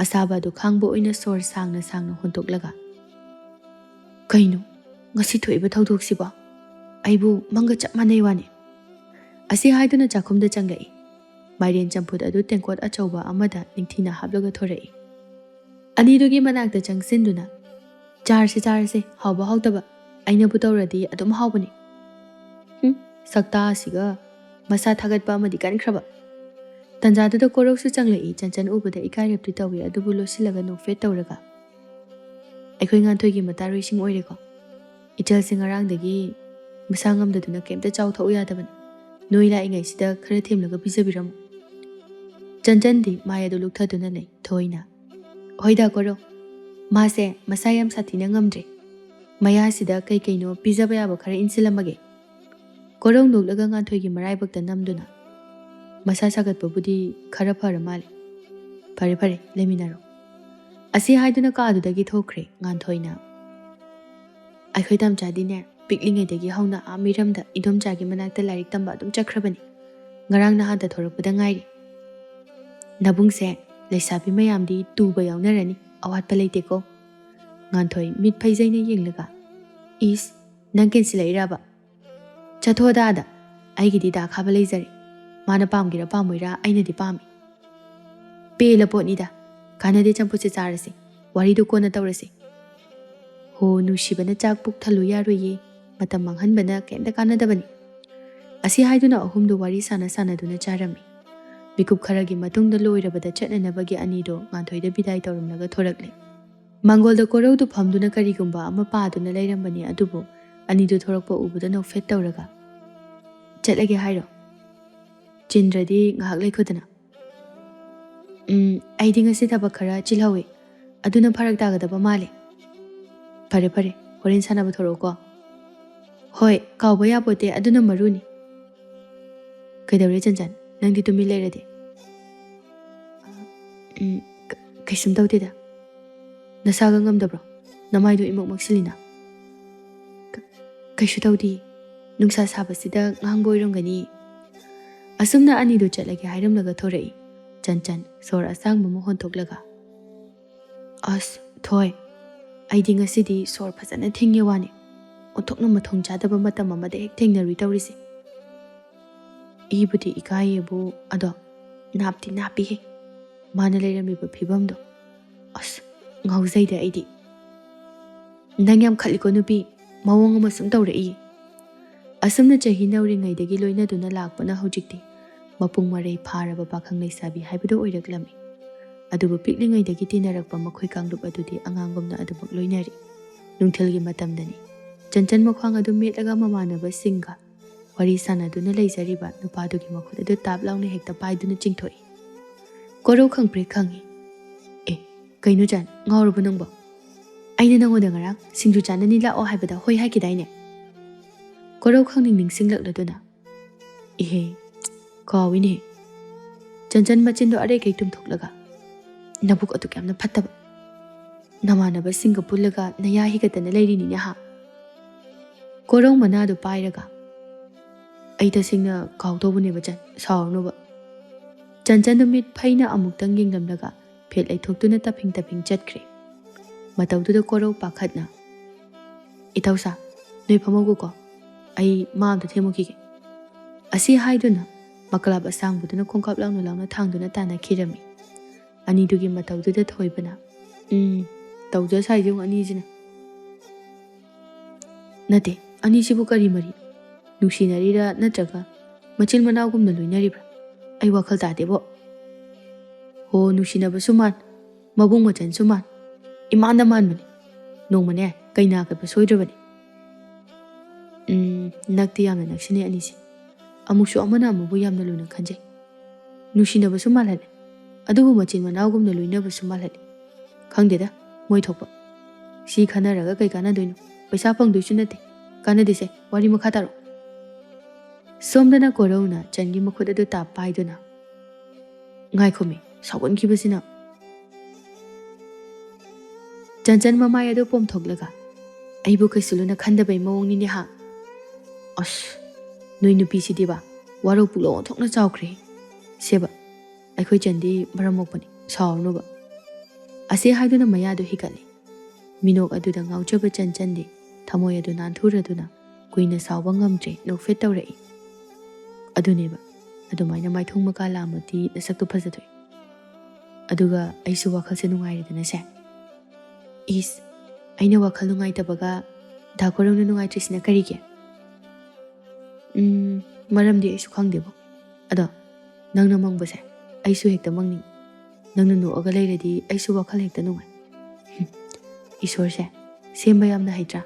ꯑꯁꯥꯕ ꯑꯗꯨ ꯈꯥꯡꯕ ꯑꯣꯏꯅ ꯁꯣꯔ ꯁꯥꯡꯅ ꯁꯥꯡꯅ ꯍꯣꯟꯗꯣꯛꯂꯒ, "ꯀꯩꯅꯣ ꯉꯁꯤ ꯊꯣꯛꯏꯕ ꯊꯧꯗꯣꯛꯁꯤꯕꯣ? ꯑꯩꯕꯨ ꯃꯪꯒ ꯆꯞ ꯃꯥꯟꯅꯩ ꯋꯥꯅꯤ?" ꯑꯁꯤ ꯍꯥꯏꯗꯨꯅ ꯆꯥꯛꯈꯨꯝꯗ ꯆꯪꯂꯛꯏ꯫ ꯃꯥꯏꯔꯦꯟ ꯆꯝꯐꯨꯠ ꯑꯗꯨ ꯇꯦꯡꯀꯣꯠ ꯑꯆꯧꯕ ꯑꯃꯗ ꯅꯤꯡꯊꯤꯅ ꯍꯥꯞꯂꯒ ꯊꯣꯔꯛꯏ꯫ ꯑꯅꯤꯗꯨꯒꯤ ꯃꯅꯥꯛꯇ ꯆꯪꯁꯤꯟꯗꯨꯅ, "ꯆꯥꯔꯁꯦ, ꯆꯥꯔꯁꯦ, ꯍꯥꯎꯕ ꯍꯥꯎꯇꯕ ꯑꯩꯅꯕꯨ ꯇꯧꯔꯗꯤ ꯑꯗꯨꯝ ꯍꯥꯎꯕꯅꯤ꯫ ꯍꯨꯝ, ꯁꯛꯇꯥ ꯑꯁꯤꯒ, ꯃꯁꯥ ꯊꯥꯒꯠꯄ ꯑꯃꯗꯤ ꯀꯟꯈ꯭ꯔꯕ!" ꯇꯟꯖꯥꯗꯨꯗ ꯀꯣꯔꯧꯁꯨ ꯆꯪꯂꯛꯏ꯫ ꯆꯟꯆꯟ ꯎꯕꯗ ꯏꯀꯥꯏꯔꯞꯇꯤ ꯇꯧꯏ, ꯑꯗꯨꯕꯨ ꯂꯣꯠꯁꯤꯜꯂꯒ ꯅꯣꯛꯐꯦꯠ ꯇꯧꯔꯒ, "ꯑꯩꯈꯣꯏ ꯉꯥꯟꯊꯣꯏꯒꯤ ꯃꯇꯥꯔꯣꯏꯁꯤꯡ ꯑꯣꯏꯔꯦꯀꯣ꯫ ꯏꯆꯜꯁꯦ ꯉꯔꯥꯡꯗꯒꯤ ꯃꯁꯥ ꯉꯝꯗꯗꯨꯅ ꯀꯩꯝꯇ ꯆꯥꯎ ꯊꯛꯎ ꯌꯥꯗꯕꯅꯤ꯫ ꯅꯣꯏ ꯂꯥꯛꯏꯉꯩꯁꯤꯗ ꯈꯔ ꯊꯦꯝꯂꯒ ꯄꯤꯖꯕꯤꯔꯝꯃꯨ꯫" ꯆꯟꯆꯟꯗꯤ ꯃꯥꯏ ꯑꯗꯨ ꯂꯨꯛꯊꯗꯨꯅ ꯂꯩ꯫ ꯊꯣꯏꯅ, "ꯍꯣꯏꯗ ꯀꯣꯔꯧ, ꯃꯥꯁꯦ ꯃꯁꯥ ꯌꯥꯝ ꯁꯥꯊꯤꯅ ꯉꯝꯗ꯭ꯔꯦ꯫ ꯃꯌꯥꯁꯤꯗ ꯀꯩ ꯀꯩꯅꯣ ꯄꯤꯖꯕ ꯌꯥꯕ ꯈꯔ ꯏꯟꯁꯤꯜꯂꯝꯃꯒꯦ꯫" ꯀꯣꯔꯧ ꯅꯣꯛꯂꯒ ꯉꯥꯟꯊꯣꯏꯒꯤ ꯃꯔꯥꯏꯕꯛꯇ ꯅꯝꯗꯨꯅ, "ꯃꯁꯥ ꯁꯥꯒꯠꯄꯕꯨꯗꯤ ꯈꯔ ꯐꯔ ꯃꯥꯜꯂꯦ꯫ ꯐꯔꯦ ꯐꯔꯦ, ꯂꯩꯃꯤꯟꯅꯔꯣ꯫" ꯑꯁꯤ ꯍꯥꯏꯗꯨꯅ ꯀꯥꯗꯨꯗꯒꯤ ꯊꯣꯛꯈ꯭ꯔꯦ꯫ ꯉꯥꯟꯊꯣꯏꯅ, "ꯑꯩꯈꯣꯏ ꯇꯝꯆꯥꯗꯤꯅꯦ, ꯄꯤꯛꯂꯤꯉꯩꯗꯒꯤ ꯍꯧꯅ ꯑꯥ ꯃꯤꯔꯝꯗ ꯏꯗꯣꯝꯆꯥꯒꯤ ꯃꯅꯥꯛꯇ ꯂꯥꯏꯔꯤꯛ ꯇꯝꯕ ꯑꯗꯨꯝ ꯆꯠꯈ꯭ꯔꯕꯅꯤ꯫ ꯉꯔꯥꯡ ꯅꯍꯥꯟꯇ ꯊꯣꯔꯛꯄꯗ ꯉꯥꯏꯔꯤ꯫ ꯅꯕꯨꯡꯁꯦ ꯂꯩꯁꯥꯕꯤ ꯃꯌꯥꯝꯗꯤ ꯇꯨꯕ ꯌꯥꯎꯅꯔꯅꯤ, ꯑꯋꯥꯠꯄ ꯂꯩꯇꯦꯀꯣ꯫" ꯉꯥꯟꯊꯣꯏ ꯃꯤꯠ ꯐꯩꯖꯩꯅ ꯌꯦꯡꯂꯒ, "ꯏꯁ, ꯅꯪ ꯀꯦꯟꯁꯤꯜꯂꯛꯏꯔꯕ? ꯆꯠꯊꯣꯛꯑꯗ ꯑꯥꯗ꯫ ꯑꯩꯒꯤꯗꯤ ꯗꯥ ꯈꯥꯕ ꯂꯩꯖꯔꯦ꯫ ꯃꯥꯅ ꯄꯥꯝꯒꯦꯔꯥ ꯄꯥꯝꯃꯣꯏꯔꯥ, ꯑꯩꯅꯗꯤ ꯄꯥꯝꯃꯤ꯫" "ꯄꯦꯜꯂ ꯄꯣꯠꯅꯤꯗ꯫ ꯀꯥꯟꯅꯗꯦ, ꯆꯝꯐꯨꯠꯁꯦ ꯆꯥꯔꯁꯤ꯫ ꯋꯥꯔꯤꯗꯨ ꯀꯣꯟꯅ ꯇꯧꯔꯁꯤ꯫" "ꯍꯣ, ꯅꯨꯡꯁꯤꯕꯅ ꯆꯥꯛ ꯄꯨꯛ ꯊꯜꯂꯨ ꯌꯥꯔꯣꯏꯌꯦ꯫ ꯃꯇꯝ ꯃꯥꯡꯍꯟꯕꯅ ꯀꯩꯝꯇ ꯀꯥꯟꯅꯗꯕꯅꯤ꯫" ꯑꯁꯤ ꯍꯥꯏꯗꯨꯅ ꯑꯍꯨꯝꯗꯨ ꯋꯥꯔꯤ ꯁꯥꯟꯅ ꯁꯥꯟꯅꯗꯨꯅ ꯆꯥꯔꯝꯃꯤ꯫ ꯃꯤꯀꯨꯞ ꯈꯔꯒꯤ ꯃꯇꯨꯡꯗ ꯂꯣꯏꯔꯕꯗ ꯆꯠꯅꯅꯕꯒꯤ ꯑꯅꯤꯗꯨ ꯉꯥꯟꯊꯣꯏꯗ ꯕꯤꯗꯥꯏ ꯇꯧꯔꯝꯂꯒ ꯊꯣꯔꯛꯂꯦ꯫ ꯃꯥꯡꯒꯣꯜꯗ ꯀꯣꯔꯧꯗꯨ ꯐꯝꯗꯨꯅ ꯀꯔꯤꯒꯨꯝꯕ ꯑꯃ ꯄꯥꯗꯨꯅ ꯂꯩꯔꯝꯕꯅꯤ, ꯑꯗꯨꯕꯨ ꯑꯅꯤꯗꯨ ꯊꯣꯔꯛꯄ ꯎꯕꯗ ꯅꯣꯛꯐꯦꯠ ꯇꯧꯔꯒ, "ꯆꯠꯂꯒꯦ ꯍꯥꯏꯔꯣ? ꯆꯤꯟꯗ꯭ꯔꯗꯤ ꯉꯥꯏꯍꯥꯛ ꯂꯩꯈꯣꯗꯅ꯫" "ꯎꯝ, ꯑꯩꯗꯤ ꯉꯁꯤ ꯊꯕꯛ ꯈꯔ ꯆꯤꯜꯍꯧꯋꯤ, ꯑꯗꯨꯅ ꯐꯔꯛ ꯇꯥꯒꯗꯕ ꯃꯥꯜꯂꯤ꯫" "ꯐꯔꯦ ꯐꯔꯦ, ꯍꯣꯔꯦꯟ ꯁꯥꯟꯅꯕ ꯊꯣꯔꯛꯎꯀꯣ꯫" "ꯍꯣꯏ, ꯀꯥꯎꯕ ꯌꯥꯄꯣꯠꯇꯦ, ꯑꯗꯨꯅ ꯃꯔꯨꯅꯤ꯫" "ꯀꯩꯗꯧꯔꯦ ꯆꯟꯆꯟ, ꯅꯪꯗꯤ ꯇꯨꯃꯤꯟ ꯂꯩꯔꯗꯤ?" "ꯎꯝ, ꯀ-, ꯀꯩꯁꯨꯝ ꯇꯧꯗꯦꯗ꯫ ꯅꯁꯥꯒ ꯉꯝꯗꯕ꯭ꯔꯣ? ꯅꯃꯥꯏꯗꯣ ꯏꯃꯛ ꯃꯛꯁꯤꯜꯂꯤꯅ?" "ꯀ-, ꯀꯩꯁꯨ ꯇꯧꯗꯦ꯫ ꯅꯨꯡꯁꯥ ꯁꯥꯕꯁꯤꯗ ꯉꯥꯡꯕ ꯑꯣꯏꯔꯝꯒꯅꯤ꯫" ꯑꯁꯨꯝꯅ ꯑꯅꯤꯗꯨ ꯆꯠꯂꯒꯦ ꯍꯥꯏꯔꯝꯂꯒ ꯊꯣꯔꯛꯏ꯫ ꯆꯟꯆꯟ ꯁꯣꯔ ꯑꯁꯥꯡꯕ ꯑꯃ ꯍꯣꯟꯊꯣꯛꯂꯒ, ꯑꯁ ꯊꯣꯏ, ꯑꯩꯗꯤ ꯉꯁꯤꯗꯤ ꯁꯣꯔ ꯐꯖꯅ ꯊꯤꯡꯉꯦ ꯋꯥꯅꯤ꯫ ꯑꯣꯟꯊꯣꯛꯅ ꯃꯊꯣꯡ ꯆꯥꯗꯕ ꯃꯇꯝ ꯑꯃꯗ ꯍꯦꯛ ꯊꯦꯡꯅꯔꯨꯏ ꯇꯧꯔꯤꯁꯦ꯫ ꯏꯕꯨꯗꯤ ꯏꯀꯥꯏꯌꯦꯕꯨ, ꯑꯗꯣ ꯅꯥꯞꯇꯤ ꯅꯥꯞꯄꯤꯍꯦ꯫ ꯃꯥꯅ ꯂꯩꯔꯝꯃꯤꯕ ꯐꯤꯕꯝꯗꯣ, ꯑꯁ, ꯉꯥꯎꯖꯩꯗ ꯑꯩꯗꯤ꯫ "ꯅꯪ ꯌꯥꯝ ꯈꯠꯂꯤꯀꯣ ꯅꯨꯄꯤ, ꯃꯑꯣꯡ ꯑꯃ ꯁꯨꯝ ꯇꯧꯔꯛꯏ"꯫ ꯑꯁꯨꯝꯅ ꯆꯍꯤ ꯅꯧꯔꯤꯉꯩꯗꯒꯤ ꯂꯣꯏꯅꯗꯨꯅ ꯂꯥꯛꯄꯅ ꯍꯧꯖꯤꯛꯇꯤ ꯃꯄꯨꯡ ꯃꯔꯩ ꯐꯥꯔꯕ ꯄꯥꯈꯪ ꯂꯩꯁꯥꯕꯤ ꯍꯥꯏꯕꯗꯨ ꯑꯣꯏꯔꯛꯂꯝꯃꯤ꯫ ꯑꯗꯨꯕꯨ ꯄꯤꯛꯂꯤꯉꯩꯗꯒꯤ ꯇꯤꯟꯅꯔꯛꯄ ꯃꯈꯣꯏ ꯀꯥꯡꯂꯨꯞ ꯑꯗꯨꯗꯤ ꯑꯉꯥꯡꯒꯨꯝꯅ ꯑꯗꯨꯃꯛ ꯂꯣꯏꯅꯔꯤ꯫ ꯅꯨꯡꯊꯤꯜꯒꯤ ꯃꯇꯝꯗꯅꯤ꯫ ꯆꯟꯆꯟ ꯃꯈ꯭ꯋꯥꯡ ꯑꯗꯨ ꯃꯦꯠꯂꯒ ꯃꯃꯥꯟꯅꯕꯁꯤꯡꯒ ꯋꯥꯔꯤ ꯁꯥꯟꯅꯗꯨꯅ ꯂꯩꯖꯔꯤꯕ ꯅꯨꯄꯥꯗꯨꯒꯤ ꯃꯈꯨꯠ ꯑꯗꯨ ꯇꯥꯞ ꯂꯥꯎꯅ ꯍꯦꯛꯇ ꯄꯥꯏꯗꯨꯅ ꯆꯤꯡꯊꯣꯛꯏ꯫ ꯀꯣꯔꯧ ꯈꯪꯄ꯭ꯔꯦꯛ ꯈꯪꯉꯤ꯫ "ꯑꯦ, ꯀꯩꯅꯣ ꯆꯟ, ꯉꯥꯎꯔꯕꯣ ꯅꯪꯕꯣ? ꯑꯩꯅ ꯅꯉꯣꯟꯗ ꯉꯔꯥꯡ ꯁꯤꯡꯖꯨ ꯆꯥꯅꯅꯤ ꯂꯥꯛꯑꯣ ꯍꯥꯏꯕꯗ ꯍꯣꯏ ꯍꯥꯏꯈꯤꯗꯥꯏꯅꯦ?" ꯀꯣꯔꯧ ꯈꯪꯅꯤꯡ ꯅꯤꯡꯁꯤꯡꯂꯛꯂꯗꯨꯅ, "ꯏꯍꯦ, ꯀꯥꯎꯏꯅꯦ"꯫ ꯆꯟꯆꯟ ꯃꯆꯤꯟꯗꯣ ꯑꯔꯩꯈꯩ ꯇꯨꯝꯊꯣꯛꯂꯒ, "ꯅꯕꯨꯛ ꯑꯗꯨꯛ ꯌꯥꯝꯅ ꯐꯠꯇꯕ, ꯅꯃꯥꯟꯅꯕꯁꯤꯡꯒ ꯄꯨꯜꯂꯒ ꯅꯌꯥ ꯍꯤꯒꯠꯇꯅ ꯂꯩꯔꯤꯅꯤꯅꯦ ꯍꯥ?" ꯀꯣꯔꯧ ꯃꯅꯥꯗꯨ ꯄꯥꯏꯔꯒ, "ꯑꯩ ꯇꯁꯦꯡꯅ ꯀꯥꯎꯗꯧꯕꯅꯦꯕ ꯆꯟ, ꯁꯥꯎꯔꯅꯨꯕ"꯫ ꯆꯟꯆꯟꯗꯨ ꯃꯤꯠ ꯐꯩꯅ ꯑꯃꯨꯛꯇꯪ ꯌꯦꯡꯂꯝꯂꯒ ꯐꯦꯠ ꯂꯩꯊꯣꯛꯇꯨꯅ ꯇꯞꯐꯤꯡ ꯇꯞꯐꯤꯡ ꯆꯠꯈ꯭ꯔꯦ꯫ ꯃꯇꯧꯗꯨꯗ ꯀꯣꯔꯧ ꯄꯥꯈꯠꯅ, "ꯏꯇꯥꯎꯁꯥ, ꯅꯣꯏ ꯐꯝꯍꯧꯒꯣꯀꯣ, ꯑꯩ ꯃꯥ ꯑꯝꯇ ꯊꯦꯝꯃꯨꯈꯤꯒꯦ"꯫ ꯑꯁꯤ ꯍꯥꯏꯗꯨꯅ ꯃꯀ꯭ꯂꯥꯞ ꯑꯁꯥꯡꯕꯗꯨꯅ ꯈꯣꯡꯀꯥꯞ ꯂꯥꯎꯅ ꯂꯥꯎꯅ ꯊꯥꯡꯗꯨꯅ ꯇꯥꯟꯅꯈꯤꯔꯝꯃꯤ꯫ ꯑꯅꯤꯗꯨꯒꯤ ꯃꯇꯧꯗꯨꯗ ꯊꯣꯏꯕꯅ, "ꯎꯝ, ꯇꯧꯖ ꯁꯥꯏꯁꯦ ꯌꯦꯡꯉꯨ ꯑꯅꯤꯁꯤꯅ"꯫ "ꯅꯠꯇꯦ, ꯑꯅꯤꯁꯤꯕꯨ ꯀꯔꯤ ꯃꯔꯤ? ꯅꯨꯡꯁꯤꯅꯔꯤꯔꯥ ꯅꯠꯇ꯭ꯔꯒ ꯃꯆꯤꯟ ꯃꯅꯥꯎꯒꯨꯝꯅ ꯂꯣꯏꯅꯔꯤꯕ꯭ꯔꯥ? ꯑꯩ ꯋꯥꯈꯜ ꯇꯥꯗꯦꯕꯣ꯫ ꯍꯣ, ꯅꯨꯡꯁꯤꯅꯕꯁꯨ ꯃꯥꯟ, ꯃꯕꯨꯡ ꯃꯆꯟꯁꯨ ꯃꯥꯟ, ꯏꯃꯥꯟꯗ ꯃꯥꯟꯕꯅꯤ꯫ ꯅꯣꯡꯃꯅꯦ ꯀꯩꯅꯥ ꯀꯠꯄ ꯁꯣꯏꯗ꯭ꯔꯕꯅꯤ"꯫ ꯎꯝ, ꯅꯛꯇꯤ ꯌꯥꯝꯅ ꯅꯛꯁꯤꯟꯅꯩ ꯑꯅꯤꯁꯦ꯫ ꯑꯃꯨꯛꯁꯨ ꯑꯃꯅ ꯑꯃꯕꯨ ꯌꯥꯝꯅ ꯂꯨꯅ ꯈꯟꯖꯩ꯫ ꯅꯨꯡꯁꯤꯅꯕꯁꯨ ꯃꯥꯜꯍꯜꯂꯦ, ꯑꯗꯨꯕꯨ ꯃꯆꯤꯟ ꯃꯅꯥꯎꯒꯨꯝꯅ ꯂꯣꯏꯅꯕꯁꯨ ꯃꯥꯜꯍꯜꯂꯦ꯫ ꯈꯪꯗꯦꯗ, ꯃꯣꯏ ꯊꯣꯛꯄ꯫ ꯁꯤ ꯈꯟꯅꯔꯒ ꯀꯩ ꯀꯥꯟꯅꯗꯣꯏꯅꯣ? ꯄꯩꯁꯥ ꯐꯪꯗꯣꯏꯁꯨ ꯅꯠꯇꯦ꯫ ꯀꯥꯟꯅꯗꯦꯁꯦ, ꯋꯥꯔꯤ ꯃꯈꯥ ꯇꯥꯔꯣ꯫ ꯁꯣꯝꯗꯅ ꯀꯣꯔꯧꯅ ꯆꯟꯒꯤ ꯃꯈꯨꯠ ꯑꯗꯨ ꯇꯥꯞ ꯄꯥꯏꯗꯨꯅ, "ꯉꯥꯏꯈꯣꯃꯤ, ꯁꯥꯎꯒꯟꯈꯤꯕꯁꯤꯅ"꯫ ꯆꯟꯆꯟ ꯃꯃꯥꯏ ꯑꯗꯨ ꯄꯣꯝꯊꯣꯛꯂꯒ, "ꯑꯩꯕꯨ ꯀꯩꯁꯨ ꯂꯨꯅ ꯈꯟꯗꯕꯩ ꯃꯑꯣꯡꯅꯤꯅꯦ ꯍꯥ? ꯑꯁ, ꯅꯣꯏ ꯅꯨꯄꯤꯁꯤꯗꯤꯕ, ꯋꯥꯔꯧ ꯄꯨꯛꯂꯧ ꯑꯣꯟꯊꯣꯛꯅ ꯆꯥꯎꯈ꯭ꯔꯦ꯫ ꯁꯦꯕ, ꯑꯩꯈꯣꯏ ꯆꯟꯗꯤ ꯃꯔꯝ ꯃꯣꯛꯄꯅꯤ, ꯁꯥꯎꯔꯅꯨꯕ"꯫ ꯑꯁꯤ ꯍꯥꯏꯗꯨꯅ ꯃꯌꯥꯗꯨ ꯍꯤꯒꯠꯂꯤ꯫ ꯃꯤꯅꯣꯛ ꯑꯗꯨꯗ ꯉꯥꯎꯖꯕ ꯆꯟꯆꯟꯗꯤ ꯊꯃꯣꯏ ꯑꯗꯨ ꯅꯥꯟꯊꯨꯔꯗꯨꯅ ꯀꯨꯏꯅ ꯁꯥꯎꯕ ꯉꯝꯗ꯭ꯔꯦ, ꯅꯣꯛꯐꯦꯠ ꯇꯧꯔꯛꯏ꯫ ꯑꯗꯨꯅꯦꯕ, ꯑꯗꯨꯃꯥꯏꯅ ꯃꯥꯏꯊꯣꯡ ꯃꯀꯥ ꯂꯥꯝꯃꯗꯤ ꯅꯁꯛꯇꯣ ꯐꯖꯊꯣꯛꯏ꯫ ꯑꯗꯨꯒ ꯑꯩꯁꯨ ꯋꯥꯈꯜꯁꯦ ꯅꯨꯡꯉꯥꯏꯔꯦꯗꯅ ꯁꯦ꯫ ꯏꯁ, ꯑꯩꯅ ꯋꯥꯈꯜ ꯅꯨꯡꯉꯥꯏꯇꯕꯒ ꯗꯥ ꯀꯣꯔꯧꯅ ꯅꯨꯡꯉꯥꯏꯇ꯭ꯔꯤꯁꯤꯅ ꯀꯔꯤꯒꯤ? ꯎꯝ, ꯃꯔꯝꯗꯤ ꯑꯩꯁꯨ ꯈꯪꯗꯦꯕꯣ꯫ ꯑꯗꯣ ꯅꯪꯅ ꯃꯪꯕꯁꯦ ꯑꯩꯁꯨ ꯍꯦꯛꯇ ꯃꯪꯅꯤꯡ꯫ ꯅꯪꯅ ꯅꯣꯛꯑꯒ ꯂꯩꯔꯗꯤ ꯑꯩꯁꯨ ꯋꯥꯈꯜ ꯍꯦꯛꯇ ꯅꯨꯡꯉꯥꯏ꯫ ꯏꯁꯣꯔꯁꯦ ꯁꯦꯝꯕ ꯌꯥꯝꯅ ꯍꯩꯇ꯭ꯔꯥ?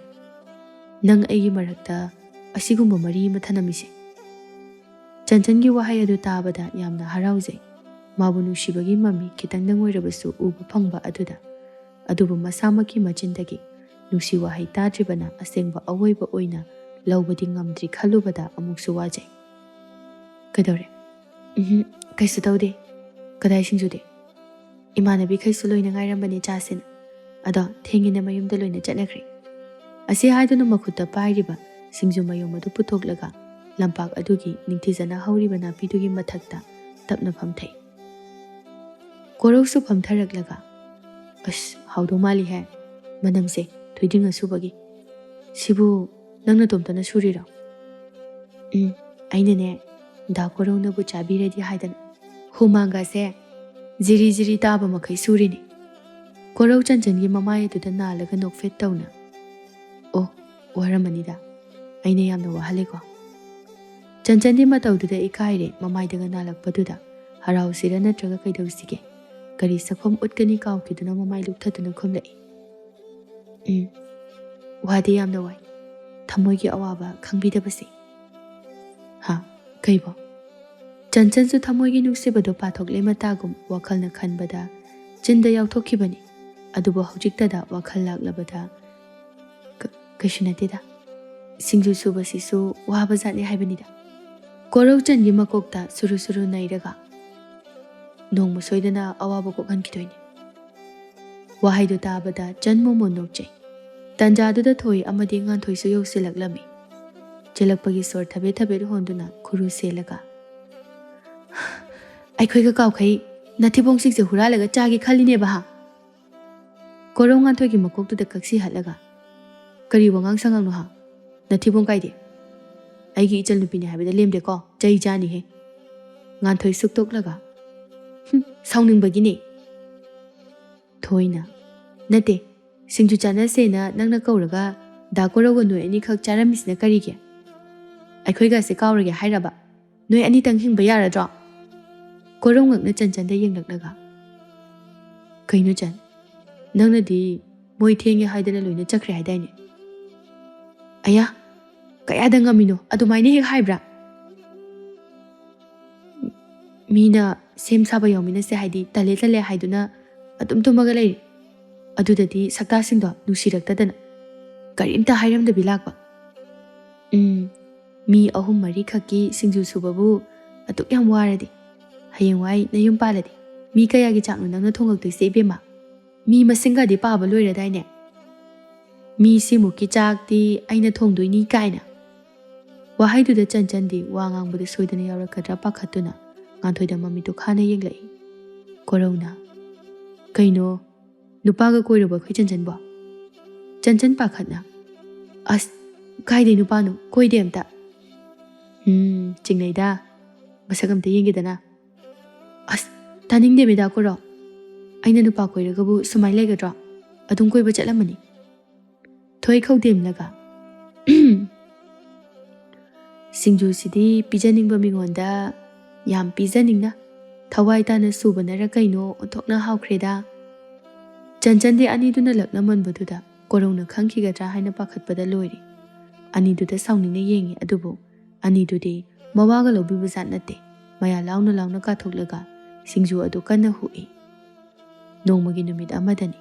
ꯅꯪ ꯑꯩꯒꯤ ꯃꯔꯛꯇ ꯑꯁꯤꯒꯨꯝꯕ ꯃꯔꯤ ꯑꯃ ꯊꯅꯝꯃꯤꯁꯦ꯫ ꯆꯟꯆꯟꯒꯤ ꯋꯥꯍꯩ ꯑꯗꯨ ꯇꯥꯕꯗ ꯌꯥꯝꯅ ꯍꯔꯥꯎꯖꯩ꯫ ꯃꯥꯕꯨ ꯅꯨꯡꯁꯤꯕꯒꯤ ꯃꯃꯤ ꯈꯤꯇꯪꯗꯪ ꯑꯣꯏꯔꯕꯁꯨ ꯎꯕ ꯐꯪꯕ ꯑꯗꯨꯗ꯫ ꯑꯗꯨꯕꯨ ꯃꯁꯥꯃꯛꯀꯤ ꯃꯆꯤꯟꯗꯒꯤ ꯅꯨꯡꯁꯤ ꯋꯥꯍꯩ ꯇꯥꯗ꯭ꯔꯤꯕꯅ ꯑꯁꯦꯡꯕ ꯑꯋꯣꯏꯕ ꯑꯣꯏꯅ ꯂꯧꯕꯗꯤ ꯉꯝꯗ꯭ꯔꯤ ꯈꯜꯂꯨꯕꯗ ꯑꯃꯨꯛꯁꯨ ꯋꯥꯖꯩ꯫ ꯀꯩꯗꯧꯔꯦ? ꯎꯝꯍꯨꯝ, ꯀꯩꯁꯨ ꯇꯧꯗꯦ꯫ ꯀꯗꯥꯏ ꯁꯤꯡꯖꯨꯗꯤ? ꯏꯃꯥꯟꯅꯕꯤꯈꯩꯁꯨ ꯂꯣꯏꯅ ꯉꯥꯏꯔꯝꯕꯅꯦ ꯆꯥꯁꯦꯅ꯫ ꯑꯗꯣ ꯊꯦꯡꯉꯦꯅ ꯃꯌꯨꯝꯗ ꯂꯣꯏꯅ ꯆꯠꯅꯈ꯭ꯔꯦ꯫ ꯑꯁꯤ ꯍꯥꯏꯗꯨꯅ ꯃꯈꯨꯠꯇ ꯄꯥꯏꯔꯤꯕ ꯁꯤꯡꯖꯨ ꯃꯌꯨꯝ ꯑꯗꯨ ꯄꯨꯊꯣꯛꯂꯒ ꯂꯝꯄꯥꯛ ꯑꯗꯨꯒꯤ ꯅꯤꯡꯊꯤꯖꯅ ꯍꯧꯔꯤꯕ ꯅꯥꯄꯤꯗꯨꯒꯤ ꯃꯊꯛꯇ ꯇꯞꯅ ꯐꯝꯊꯩ꯫ ꯀꯣꯔꯧꯁꯨ ꯐꯝꯊꯔꯛꯂꯒ, "ꯑꯁ, ꯍꯥꯎꯗꯧ ꯃꯥꯜꯂꯤꯍꯦ, ꯃꯅꯝꯁꯦ, ꯊꯣꯏꯗꯤꯡ ꯑꯁꯨꯕꯒꯤ꯫ ꯁꯤꯕꯨ ꯅꯪ ꯅꯇꯣꯝꯇꯅ ꯁꯨꯔꯤꯔꯣ?" "ꯎꯝ, ꯑꯩꯅꯅꯦ, ꯗꯥ ꯀꯣꯔꯧꯅꯕꯨ ꯆꯥꯕꯤꯔꯗꯤ ꯍꯥꯏꯗꯅ ꯍꯨꯃꯥꯡꯒꯁꯦ ꯖꯤꯔꯤ ꯖꯤꯔꯤ ꯇꯥꯕ ꯃꯈꯩ ꯁꯨꯔꯤꯅꯤ꯫" ꯀꯣꯔꯧ ꯆꯟꯆꯟꯒꯤ ꯃꯃꯥꯏ ꯑꯗꯨꯗ ꯅꯥꯜꯂꯒ ꯅꯣꯛꯐꯦꯠ ꯇꯧꯅ, "ꯑꯣ, ꯋꯥꯔꯝꯃꯅꯤꯗ꯫ ꯑꯩꯅ ꯌꯥꯝꯅ ꯋꯥꯍꯜꯂꯦꯀꯣ?" ꯆꯟꯆꯟꯗꯤ ꯃꯇꯧꯗꯨꯗ ꯏꯀꯥꯏꯔꯦ, ꯃꯃꯥꯏꯗꯒ ꯅꯥꯜꯂꯛꯄꯗꯨꯗ꯫ ꯍꯔꯥꯎꯁꯤꯔ ꯅꯠꯇ꯭ꯔꯒ ꯀꯩꯗꯧꯁꯤꯒꯦ? ꯀꯔꯤ ꯁꯛꯐꯝ ꯎꯠꯀꯅꯤ ꯀꯥꯎꯈꯤꯗꯨꯅ ꯃꯃꯥꯏ ꯂꯨꯞꯊꯗꯨꯅ ꯈꯨꯝꯂꯛꯏ꯫ "ꯎꯝ, ꯋꯥꯗꯤ ꯌꯥꯝꯅ ꯋꯥꯏ꯫ ꯊꯃꯣꯏꯒꯤ ꯑꯋꯥꯕ ꯈꯪꯕꯤꯗꯕꯁꯦ꯫" "ꯍꯥ? ꯀꯩꯕꯣ?" ꯆꯟꯆꯟꯁꯨ ꯊꯃꯣꯏꯒꯤ ꯅꯨꯡꯁꯤꯕꯗꯣ ꯄꯥꯊꯣꯛꯂꯦ ꯃꯇꯥꯒꯨꯝ ꯋꯥꯈꯜꯅ ꯈꯟꯕꯗ ꯆꯤꯟꯗ ꯌꯥꯎꯊꯣꯛꯈꯤꯕꯅꯤ꯫ ꯑꯗꯨꯕꯨ ꯍꯧꯖꯤꯛꯇꯗ ꯋꯥꯈꯜ ꯂꯥꯛꯂꯕꯗ, "ꯀ-, ꯀꯩꯁꯨ ꯅꯠꯇꯦꯗ꯫ ꯁꯤꯡꯖꯨ ꯁꯨꯕꯁꯤꯁꯨ ꯋꯥꯕ ꯖꯥꯠꯅꯤ ꯍꯥꯏꯕꯅꯤꯗ꯫" ꯀꯣꯔꯧꯆꯟꯒꯤ ꯃꯀꯣꯛꯇ ꯁꯨꯔꯨ ꯁꯨꯔꯨ ꯅꯩꯔꯒ, "ꯅꯣꯡꯃ ꯁꯣꯏꯗꯅ ꯑꯋꯥꯕ ꯀꯣꯛꯍꯟꯈꯤꯗꯣꯏꯅꯤ꯫" ꯋꯥꯍꯩꯗꯨ ꯇꯥꯕꯗ ꯆꯟ ꯃꯣꯃꯣꯟ ꯅꯣꯛꯆꯩ꯫ ꯇꯟꯖꯥꯗꯨꯗ ꯊꯣꯏ ꯑꯃꯗꯤ ꯉꯥꯟꯊꯣꯏꯁꯨ ꯌꯧꯁꯤꯜꯂꯛꯂꯝꯃꯤ꯫ ꯆꯦꯜꯂꯛꯄꯒꯤ ꯁꯣꯔ ꯊꯕꯦꯠ ꯊꯕꯦꯠ ꯍꯣꯟꯗꯨꯅ ꯈꯨꯔꯨ ꯁꯦꯜꯂꯒ, "ꯑꯩꯈꯣꯏꯒ ꯀꯥꯎꯈꯩ ꯅꯊꯤꯕꯣꯡꯁꯤꯡꯁꯦ ꯍꯨꯔꯥꯜꯂꯒ ꯆꯥꯒꯦ ꯈꯜꯂꯤꯅꯦꯕ ꯍꯥ?" ꯀꯣꯔꯧ ꯉꯥꯟꯊꯣꯏꯒꯤ ꯃꯀꯣꯛꯇꯨꯗ ꯀꯛꯁꯤ ꯍꯠꯂꯒ, "ꯀꯔꯤ ꯋꯥꯉꯥꯡ ꯁꯉꯥꯡꯅꯣ ꯍꯥ? ꯅꯊꯤꯕꯣꯡ ꯀꯥꯏꯗꯦ꯫ ꯑꯩꯒꯤ ꯏꯆꯜ ꯅꯨꯄꯤꯅꯤ ꯍꯥꯏꯕꯗ ꯂꯦꯝꯗꯦꯀꯣ, ꯆꯩ ꯆꯥꯅꯤꯍꯦ"꯫ ꯉꯥꯟꯊꯣꯏ ꯁꯨꯛꯇꯣꯛꯂꯒ, "ꯍꯨꯝ, ꯁꯥꯎꯅꯤꯡꯕꯒꯤꯅꯦ"꯫ ꯊꯣꯏꯅ, "ꯅꯠꯇꯦ, ꯁꯤꯡꯖꯨ ꯆꯥꯅꯁꯦꯅ ꯅꯪꯅ ꯀꯧꯔꯒ ꯗꯥ ꯀꯣꯔꯧꯒ ꯅꯣꯏ ꯑꯅꯤꯈꯛ ꯆꯥꯔꯝꯃꯤꯁꯤꯅ ꯀꯔꯤꯒꯤ? ꯑꯩꯈꯣꯏꯒꯁꯦ ꯀꯥꯎꯔꯒꯦ ꯍꯥꯏꯔꯕ? ꯅꯣꯏ ꯑꯅꯤꯇꯪ ꯍꯤꯡꯕ ꯌꯥꯔꯗ꯭ꯔꯣ?" ꯀꯣꯔꯧꯉꯛꯅ ꯆꯟꯆꯟꯗ ꯌꯦꯡꯂꯛꯂꯒ, "ꯀꯩꯅꯣ ꯆꯟ, ꯅꯪꯅꯗꯤ ꯃꯣꯏ ꯊꯦꯡꯉꯦ ꯍꯥꯏꯗꯅ ꯂꯣꯏꯅ ꯆꯠꯈ꯭ꯔꯦ ꯍꯥꯏꯗꯥꯏꯅꯦ?" "ꯑꯌꯥ, ꯀꯌꯥꯗ ꯉꯝꯃꯤꯅꯣ? ꯑꯗꯨꯃꯥꯏꯅ ꯍꯦꯛ ꯍꯥꯏꯕ꯭ꯔꯥ?" "ꯃꯤꯅ ꯁꯦꯝ ꯁꯥꯕ ꯌꯥꯎꯃꯤꯟꯅꯁꯦ ꯍꯥꯏꯗꯤ ꯇꯜꯂꯦ ꯇꯜꯂꯦ ꯍꯥꯏꯗꯨꯅ ꯑꯗꯨꯝ ꯇꯨꯝꯃꯒ ꯂꯩꯔꯤ꯫ ꯑꯗꯨꯗꯗꯤ ꯁꯛꯇꯥꯁꯤꯡꯗꯣ ꯅꯨꯡꯁꯤꯔꯛꯇꯗꯅ ꯀꯔꯤꯝꯇ ꯍꯥꯏꯔꯝꯗꯕꯤ ꯂꯥꯛꯄ꯫ ꯎꯝ, ꯃꯤ ꯑꯍꯨꯝ ꯃꯔꯤ ꯈꯛꯀꯤ ꯁꯤꯡꯖꯨ ꯁꯨꯕꯕꯨ ꯑꯗꯨꯛ ꯌꯥꯝ ꯋꯥꯔꯗꯤ, ꯍꯌꯦꯡꯋꯥꯏ ꯅꯌꯨꯝ ꯄꯥꯜꯂꯗꯤ ꯃꯤ ꯀꯌꯥꯒꯤ ꯆꯥꯛꯅꯣ ꯅꯪꯅ ꯊꯣꯡꯉꯛꯇꯣꯏꯁꯦ ꯏꯕꯦꯝꯃ? ꯃꯤ ꯃꯁꯤꯡꯒꯗꯤ ꯄꯥꯕ ꯂꯣꯏꯔꯗꯥꯏꯅꯦ? ꯃꯤ ꯁꯤꯃꯨꯛꯀꯤ ꯆꯥꯛꯇꯤ ꯑꯩꯅ ꯊꯣꯡꯗꯣꯏꯅꯤ" ꯀꯥꯏꯅ꯫ ꯋꯥꯍꯩꯗꯨꯗ ꯆꯟꯆꯟꯗꯤ ꯋꯥ ꯉꯥꯡꯕꯗ ꯁꯣꯏꯗꯅ ꯌꯥꯎꯔꯛꯀꯗ꯭ꯔꯥ ꯄꯥꯈꯠꯇꯨꯅ ꯉꯥꯟꯊꯣꯏꯗ ꯃꯃꯤꯠꯇꯨ ꯈꯥꯅ ꯌꯦꯡꯂꯛꯏ꯫ ꯀꯣꯔꯧꯅ, "ꯀꯩꯅꯣ, ꯅꯨꯄꯥꯒ ꯀꯣꯏꯔꯕꯣ ꯑꯩꯈꯣꯏ ꯆꯟꯆꯟꯕꯣ?" ꯆꯟꯆꯟ ꯄꯥꯈꯠꯅ, "ꯑꯁ, ꯀꯥꯏꯗꯩ ꯅꯨꯄꯥꯅꯣ? ꯀꯣꯏꯗꯦ ꯑꯝꯇ"꯫ "ꯎꯝ, ꯆꯤꯡꯅꯩꯗ꯫ ꯃꯁꯛ ꯑꯝꯇ ꯌꯦꯡꯒꯦꯗꯅ"꯫ "ꯑꯁ, ꯇꯥꯅꯤꯡꯗꯦ ꯃꯦꯗꯥ ꯀꯣꯔꯧ꯫ ꯑꯩꯅ ꯅꯨꯄꯥ ꯀꯣꯏꯔꯒꯕꯨ ꯁꯨꯃꯥꯏꯅ ꯂꯩꯒꯗ꯭ꯔꯣ? ꯑꯗꯨꯝ ꯀꯣꯏꯕ ꯆꯠꯂꯝꯃꯅꯤ"꯫ ꯊꯣꯏ ꯈꯧꯗꯦꯝꯂꯒ, "ꯁꯤꯡꯖꯨꯁꯤꯗꯤ ꯄꯤꯖꯅꯤꯡꯕ ꯃꯤꯉꯣꯟꯗ ꯌꯥꯝ ꯄꯤꯖꯅꯤꯡꯅ ꯊꯋꯥꯏ ꯇꯥꯅ ꯁꯨꯕꯅꯔ ꯀꯩꯅꯣ ꯑꯣꯟꯊꯣꯛꯅ ꯍꯥꯎꯈ꯭ꯔꯦꯗ"꯫ ꯆꯟꯆꯟꯗꯤ ꯑꯅꯤꯗꯨꯅ ꯂꯛꯅꯃꯟꯕꯗꯨꯗ ꯀꯣꯔꯧꯅ ꯈꯪꯈꯤꯒꯗ꯭ꯔꯥ ꯍꯥꯏꯅ ꯄꯥꯈꯠꯄꯗ ꯂꯣꯏꯔꯦ꯫ ꯑꯅꯤꯗꯨꯗ ꯁꯥꯎꯅꯤꯡꯅ ꯌꯦꯡꯉꯤ, ꯑꯗꯨꯕꯨ ꯑꯅꯤꯗꯨꯗꯤ ꯃꯋꯥꯒ ꯂꯧꯕꯤꯕ ꯖꯥꯠ ꯅꯠꯇꯦ꯫ ꯃꯌꯥ ꯂꯥꯎꯅ ꯂꯥꯎꯅ ꯀꯥꯊꯣꯛꯂꯒ ꯁꯤꯡꯖꯨ ꯑꯗꯨ ꯀꯟꯅ ꯍꯨꯛꯏ꯫ ꯅꯣꯡꯃꯒꯤ ꯅꯨꯃꯤꯠ ꯑꯃꯗꯅꯤ꯫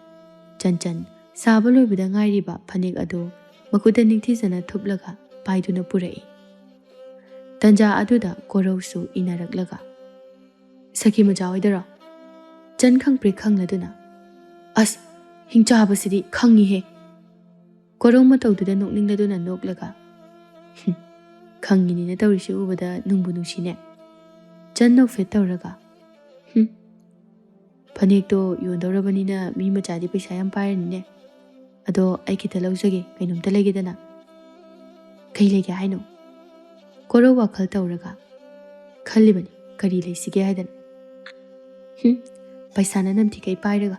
ꯆꯟꯆꯟ ꯁꯥꯕ ꯂꯣꯏꯕꯗ ꯉꯥꯏꯔꯤꯕ ꯐꯅꯦꯛ ꯑꯗꯨ ꯃꯈꯨꯠꯇ ꯅꯤꯡꯊꯤꯖꯅ ꯊꯨꯞꯂꯒ ꯄꯥꯏꯗꯨꯅ ꯄꯨꯔꯛꯏ꯫ ꯇꯟꯖꯥ ꯑꯗꯨꯗ ꯀꯣꯔꯧꯁꯨ ꯏꯟꯅꯔꯛꯂꯒ, "ꯁꯈꯤ ꯃꯆꯥ ꯍꯣꯏꯗꯔꯣ?" ꯆꯟ ꯈꯪꯄ꯭ꯔꯦꯛ ꯈꯪꯂꯗꯨꯅ, "ꯑꯁ, ꯍꯤꯡꯆꯥꯕꯁꯤꯗꯤ ꯈꯪꯉꯤꯍꯦ"꯫ ꯀꯣꯔꯧ ꯃꯇꯧꯗꯨꯗ ꯅꯣꯛꯅꯤꯡꯂꯗꯨꯅ ꯅꯣꯛꯂꯒ, "ꯍꯨꯝ, ꯈꯪꯉꯤꯅꯤꯅ ꯇꯧꯔꯤꯁꯤ ꯎꯕꯗ ꯅꯨꯡꯕꯨ ꯅꯨꯡꯁꯤꯅꯦ"꯫ ꯆꯟ ꯅꯣꯛꯐꯦꯠ ꯇꯧꯔꯒ, "ꯍꯨꯝ"꯫ ꯐꯅꯦꯛꯇꯣ ꯌꯣꯟꯗꯧꯔꯕꯅꯤꯅ ꯃꯤ ꯃꯆꯥꯗꯤ ꯄꯩꯁꯥ ꯌꯥꯝ ꯄꯥꯏꯔꯅꯤꯅꯦ꯫ ꯑꯗꯣ ꯑꯩ ꯈꯤꯇ ꯂꯧꯖꯒꯦ, ꯀꯩꯅꯣꯝꯇ ꯂꯩꯒꯦꯗꯅ꯫ ꯀꯩ ꯂꯩꯒꯦ ꯍꯥꯏꯅꯣ? ꯀꯣꯔꯧ ꯋꯥꯈꯜ ꯇꯧꯔꯒ ꯈꯜꯂꯤꯕꯅꯤ, ꯀꯔꯤ ꯂꯩꯁꯤꯒꯦ ꯍꯥꯏꯗꯅ꯫ ꯍꯨꯝ, ꯄꯩꯁꯥꯅ ꯅꯝꯊꯤꯈꯩ ꯄꯥꯏꯔꯒ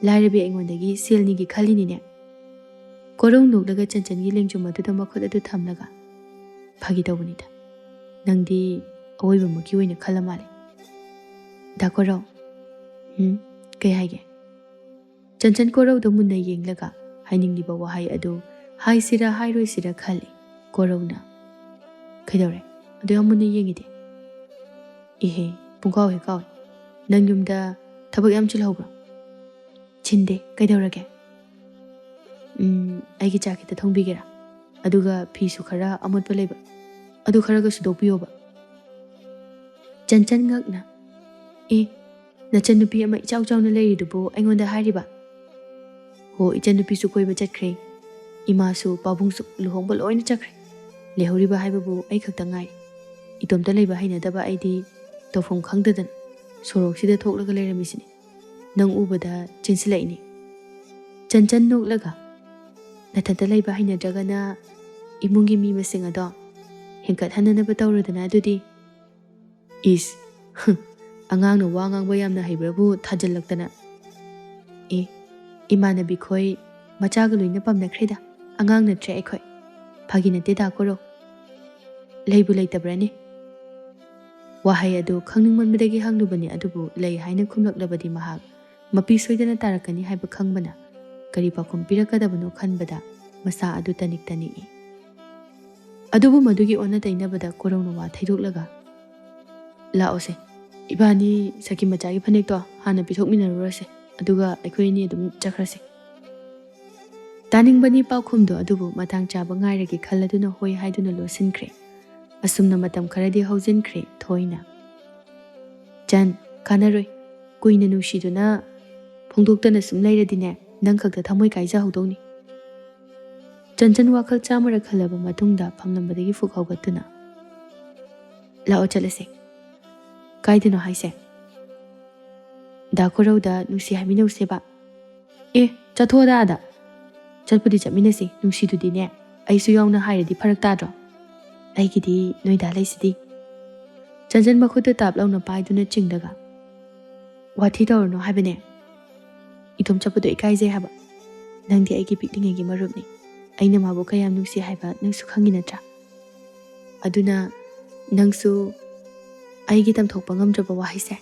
ꯂꯥꯏꯔꯕꯤ ꯑꯩꯉꯣꯟꯗꯒꯤ ꯁꯦꯜ ꯅꯤꯒꯦ ꯈꯜꯂꯤꯅꯤꯅꯦ꯫ ꯀꯣꯔꯧ ꯅꯣꯛꯂꯒ ꯆꯟꯆꯟꯒꯤ ꯂꯦꯡꯖꯨꯝ ꯑꯗꯨꯗ ꯃꯈꯨꯠ ꯑꯗꯨ ꯊꯝꯂꯒ, "ꯐꯥꯒꯤ ꯇꯧꯕꯅꯤꯗ, ꯅꯪꯗꯤ ꯑꯋꯣꯏꯕꯃꯛꯀꯤ ꯑꯣꯏꯅ ꯈꯜꯂ ꯃꯥꯜꯂꯦ꯫ ꯗꯥ ꯀꯣꯔꯧ, ꯎꯝ, ꯀꯩ ꯍꯥꯏꯒꯦ?" ꯆꯟꯆꯟ ꯀꯣꯔꯧꯗ ꯃꯨꯟꯅ ꯌꯦꯡꯂꯒ ꯍꯥꯏꯅꯤꯡꯂꯤꯕ ꯋꯥꯍꯩ ꯑꯗꯨ ꯍꯥꯏꯁꯤꯔꯥ ꯍꯥꯏꯔꯣꯏꯁꯤꯔꯥ ꯈꯜꯂꯤ꯫ ꯀꯣꯔꯧꯅ, "ꯀꯩꯗꯧꯔꯦ? ꯑꯗꯨ ꯌꯥꯝ ꯃꯨꯟꯅ ꯌꯦꯡꯉꯤꯗꯤ?" "ꯏꯍꯦ, ꯄꯨꯡꯀꯥꯎ ꯍꯦꯛ ꯀꯥꯎꯏ꯫ ꯅꯪ ꯌꯨꯝꯗ ꯊꯕꯛ ꯌꯥꯝ ꯆꯤꯜꯍꯧꯕ꯭ꯔꯣ?" "ꯆꯤꯟꯗꯦ, ꯀꯩꯗꯧꯔꯒꯦ?" "ꯎꯝ, ꯑꯩꯒꯤ ꯆꯥ ꯈꯤꯇ ꯊꯣꯡꯕꯤꯒꯦꯔꯥ? ꯑꯗꯨꯒ ꯐꯤꯁꯨ ꯈꯔ ꯑꯃꯣꯠꯄ ꯂꯩꯕ, ꯑꯗꯨ ꯈꯔꯒ ꯁꯨꯗꯣꯛꯄꯤꯌꯣꯕ꯫" ꯆꯟꯆꯟ ꯉꯛꯅ, "ꯑꯦ, ꯅꯆꯟꯅꯨꯄꯤ ꯑꯃ ꯏꯆꯥꯎ ꯆꯥꯎꯅ ꯂꯩꯔꯤꯗꯨꯕꯨ ꯑꯩꯉꯣꯟꯗ ꯍꯥꯏꯔꯤꯕ?" "ꯍꯣ, ꯏꯆꯟꯅꯨꯄꯤꯁꯨ ꯀꯣꯏꯕ ꯆꯠꯈ꯭ꯔꯦ꯫ ꯏꯃꯥꯁꯨ ꯄꯥꯕꯨꯡꯁꯨ ꯂꯨꯍꯣꯡꯕ ꯂꯣꯏꯅ ꯆꯠꯈ꯭ꯔꯦ꯫ ꯂꯩꯍꯧꯔꯤꯕ ꯍꯥꯏꯕꯕꯨ ꯑꯩ ꯈꯛꯇ ꯉꯥꯏꯔꯦ꯫ ꯏꯇꯣꯝꯇ ꯂꯩꯕ ꯍꯩꯅꯗꯕ ꯑꯩꯗꯤ ꯇꯧꯐꯝ ꯈꯪꯗꯗꯅ ꯁꯣꯔꯣꯛꯁꯤꯗ ꯊꯣꯛꯂꯒ ꯂꯩꯔꯝꯃꯤꯁꯤꯅꯤ꯫ ꯅꯪ ꯎꯕꯗ ꯆꯦꯟꯁꯤꯜꯂꯛꯏꯅꯤ꯫" ꯆꯟꯆꯟ ꯅꯣꯛꯂꯒ, "ꯅꯊꯟꯇ ꯂꯩꯕ ꯍꯩꯅꯗ꯭ꯔꯒꯅ ꯏꯃꯨꯡꯒꯤ ꯃꯤ ꯃꯁꯤꯡ ꯑꯗꯣ ꯍꯦꯟꯀꯠꯍꯟꯅꯅꯕ ꯇꯧꯔꯨꯗꯅ ꯑꯗꯨꯗꯤ꯫" "ꯏꯁ, ꯍꯨꯝ, ꯑꯉꯥꯡꯅ ꯋꯥ ꯉꯥꯡꯕ ꯌꯥꯝꯅ ꯍꯩꯕ꯭ꯔꯕꯨ ꯊꯥꯖꯤꯜꯂꯛꯇꯅ꯫" "ꯑꯦ, ꯏꯃꯥꯟꯅꯕꯤ ꯈꯣꯏ ꯃꯆꯥꯒ ꯂꯣꯏꯅ ꯄꯝꯅꯈ꯭ꯔꯦꯗ, ꯑꯉꯥꯡ ꯅꯠꯇ꯭ꯔꯦ ꯑꯩꯈꯣꯏ꯫ ꯐꯥꯒꯤ ꯅꯠꯇꯦ ꯗꯥ ꯀꯣꯔꯧ꯫ ꯂꯩꯕꯨ ꯂꯩꯇꯕ꯭ꯔꯅꯦ?" ꯋꯥꯍꯩ ꯑꯗꯨ ꯈꯪꯅꯤꯡꯃꯟꯕꯗꯒꯤ ꯍꯪꯂꯨꯕꯅꯤ, ꯑꯗꯨꯕꯨ ꯂꯩ ꯍꯥꯏꯅ ꯈꯨꯝꯂꯛꯂꯕꯗꯤ ꯃꯍꯥꯛ ꯃꯄꯤ ꯁꯣꯏꯗꯅ ꯇꯥꯔꯛꯀꯅꯤ ꯍꯥꯏꯕ ꯈꯪꯕꯅ ꯀꯔꯤ ꯄꯥꯎꯈꯨꯝ ꯄꯤꯔꯛꯀꯗꯕꯅꯣ ꯈꯟꯕꯗ ꯃꯁꯥ ꯑꯗꯨ ꯇꯅꯤꯛ ꯇꯅꯤꯛꯏ꯫ ꯑꯗꯨꯕꯨ ꯃꯗꯨꯒꯤ ꯑꯣꯟꯅ ꯇꯩꯅꯕꯗ ꯀꯣꯔꯧꯅ ꯋꯥ ꯊꯩꯗꯣꯛꯂꯒ, "ꯂꯥꯛꯑꯣꯁꯦ, ꯏꯕꯥꯅꯤ ꯁꯈꯤ ꯃꯆꯥꯒꯤ ꯐꯅꯦꯛꯇꯣ ꯍꯥꯟꯅ ꯄꯤꯊꯣꯛꯃꯤꯟꯅꯔꯨꯔꯁꯦ, ꯑꯗꯨꯒ ꯑꯩꯈꯣꯏ ꯑꯅꯤ ꯑꯗꯨꯝ ꯆꯠꯈ꯭ꯔꯁꯦ꯫" ꯇꯥꯅꯤꯡꯕꯅꯤ ꯄꯥꯎꯈꯨꯝꯗꯣ, ꯑꯗꯨꯕꯨ ꯃꯇꯥꯡ ꯆꯥꯕ ꯉꯥꯏꯔꯒꯦ ꯈꯜꯂꯗꯨꯅ ꯍꯣꯏ ꯍꯥꯏꯗꯨꯅ ꯂꯣꯠꯁꯤꯟꯈ꯭ꯔꯦ꯫ ꯑꯁꯨꯝꯅ ꯃꯇꯝ ꯈꯔꯗꯤ ꯍꯧꯖꯤꯟꯈ꯭ꯔꯦ꯫ ꯊꯣꯏꯅ, "ꯆꯟ, ꯀꯥꯟꯅꯔꯣꯏ꯫ ꯀꯨꯏꯅ ꯅꯨꯡꯁꯤꯗꯨꯅ ꯐꯣꯡꯗꯣꯛꯇꯅ ꯁꯨꯝ ꯂꯩꯔꯗꯤꯅꯦ, ꯅꯪ ꯈꯛꯇ ꯊꯃꯣꯏ ꯀꯥꯏꯖꯍꯧꯗꯧꯅꯤ꯫" ꯆꯟꯆꯟ ꯋꯥꯈꯜ ꯆꯥꯝꯃꯔꯛ ꯈꯜꯂꯕ ꯃꯇꯨꯡꯗ ꯐꯝꯂꯝꯕꯗꯒꯤ ꯐꯨꯛ ꯍꯧꯒꯠꯇꯨꯅ, "ꯂꯥꯛꯑꯣ ꯆꯠꯂꯁꯦ꯫" "ꯀꯥꯏꯗꯅꯣ ꯍꯥꯏꯁꯦ?" "ꯗꯥ ꯀꯣꯔꯧꯗ ꯅꯨꯡꯁꯤ ꯍꯥꯏꯃꯤꯟꯅꯧꯁꯦꯕ꯫ ꯑꯦ, ꯆꯠꯊꯣꯛꯑꯗ ꯑꯥꯗ꯫ ꯆꯠꯄꯨꯗꯤ ꯆꯠꯃꯤꯟꯅꯁꯤ, ꯅꯨꯡꯁꯤꯗꯨꯗꯤꯅꯦ꯫ ꯑꯩꯁꯨ ꯌꯥꯎꯅ ꯍꯥꯏꯔꯗꯤ ꯐꯔꯛ ꯇꯥꯗ꯭ꯔꯣ? ꯑꯩꯒꯤꯗꯤ ꯅꯣꯏꯗꯥ ꯂꯩꯁꯤꯗꯤ"꯫ ꯆꯟꯆꯟ ꯃꯈꯨꯠꯇꯨ ꯇꯥꯞ ꯂꯥꯎꯅ ꯄꯥꯏꯗꯨꯅ ꯆꯤꯡꯂꯒ, "ꯋꯥꯊꯤ ꯇꯧꯔꯨꯅꯨ ꯍꯥꯏꯕꯅꯦ꯫ ꯏꯇꯣꯝ ꯆꯠꯄꯗꯣ ꯏꯀꯥꯏꯖꯩ ꯍꯥꯏꯕ꯫ ꯅꯪꯗꯤ ꯑꯩꯒꯤ ꯄꯤꯛꯂꯤꯉꯩꯒꯤ ꯃꯔꯨꯞꯅꯤ꯫ ꯑꯩꯅ ꯃꯥꯕꯨ ꯀꯌꯥꯝ ꯅꯨꯡꯁꯤ ꯍꯥꯏꯕ ꯅꯪꯁꯨ ꯈꯪꯉꯤ ꯅꯠꯇ꯭ꯔꯥ? ꯑꯗꯨꯅ ꯅꯪꯁꯨ ꯑꯩꯒꯤ ꯇꯝꯊꯣꯛꯄ ꯉꯝꯗ꯭ꯔꯕ ꯋꯥꯍꯩꯁꯦ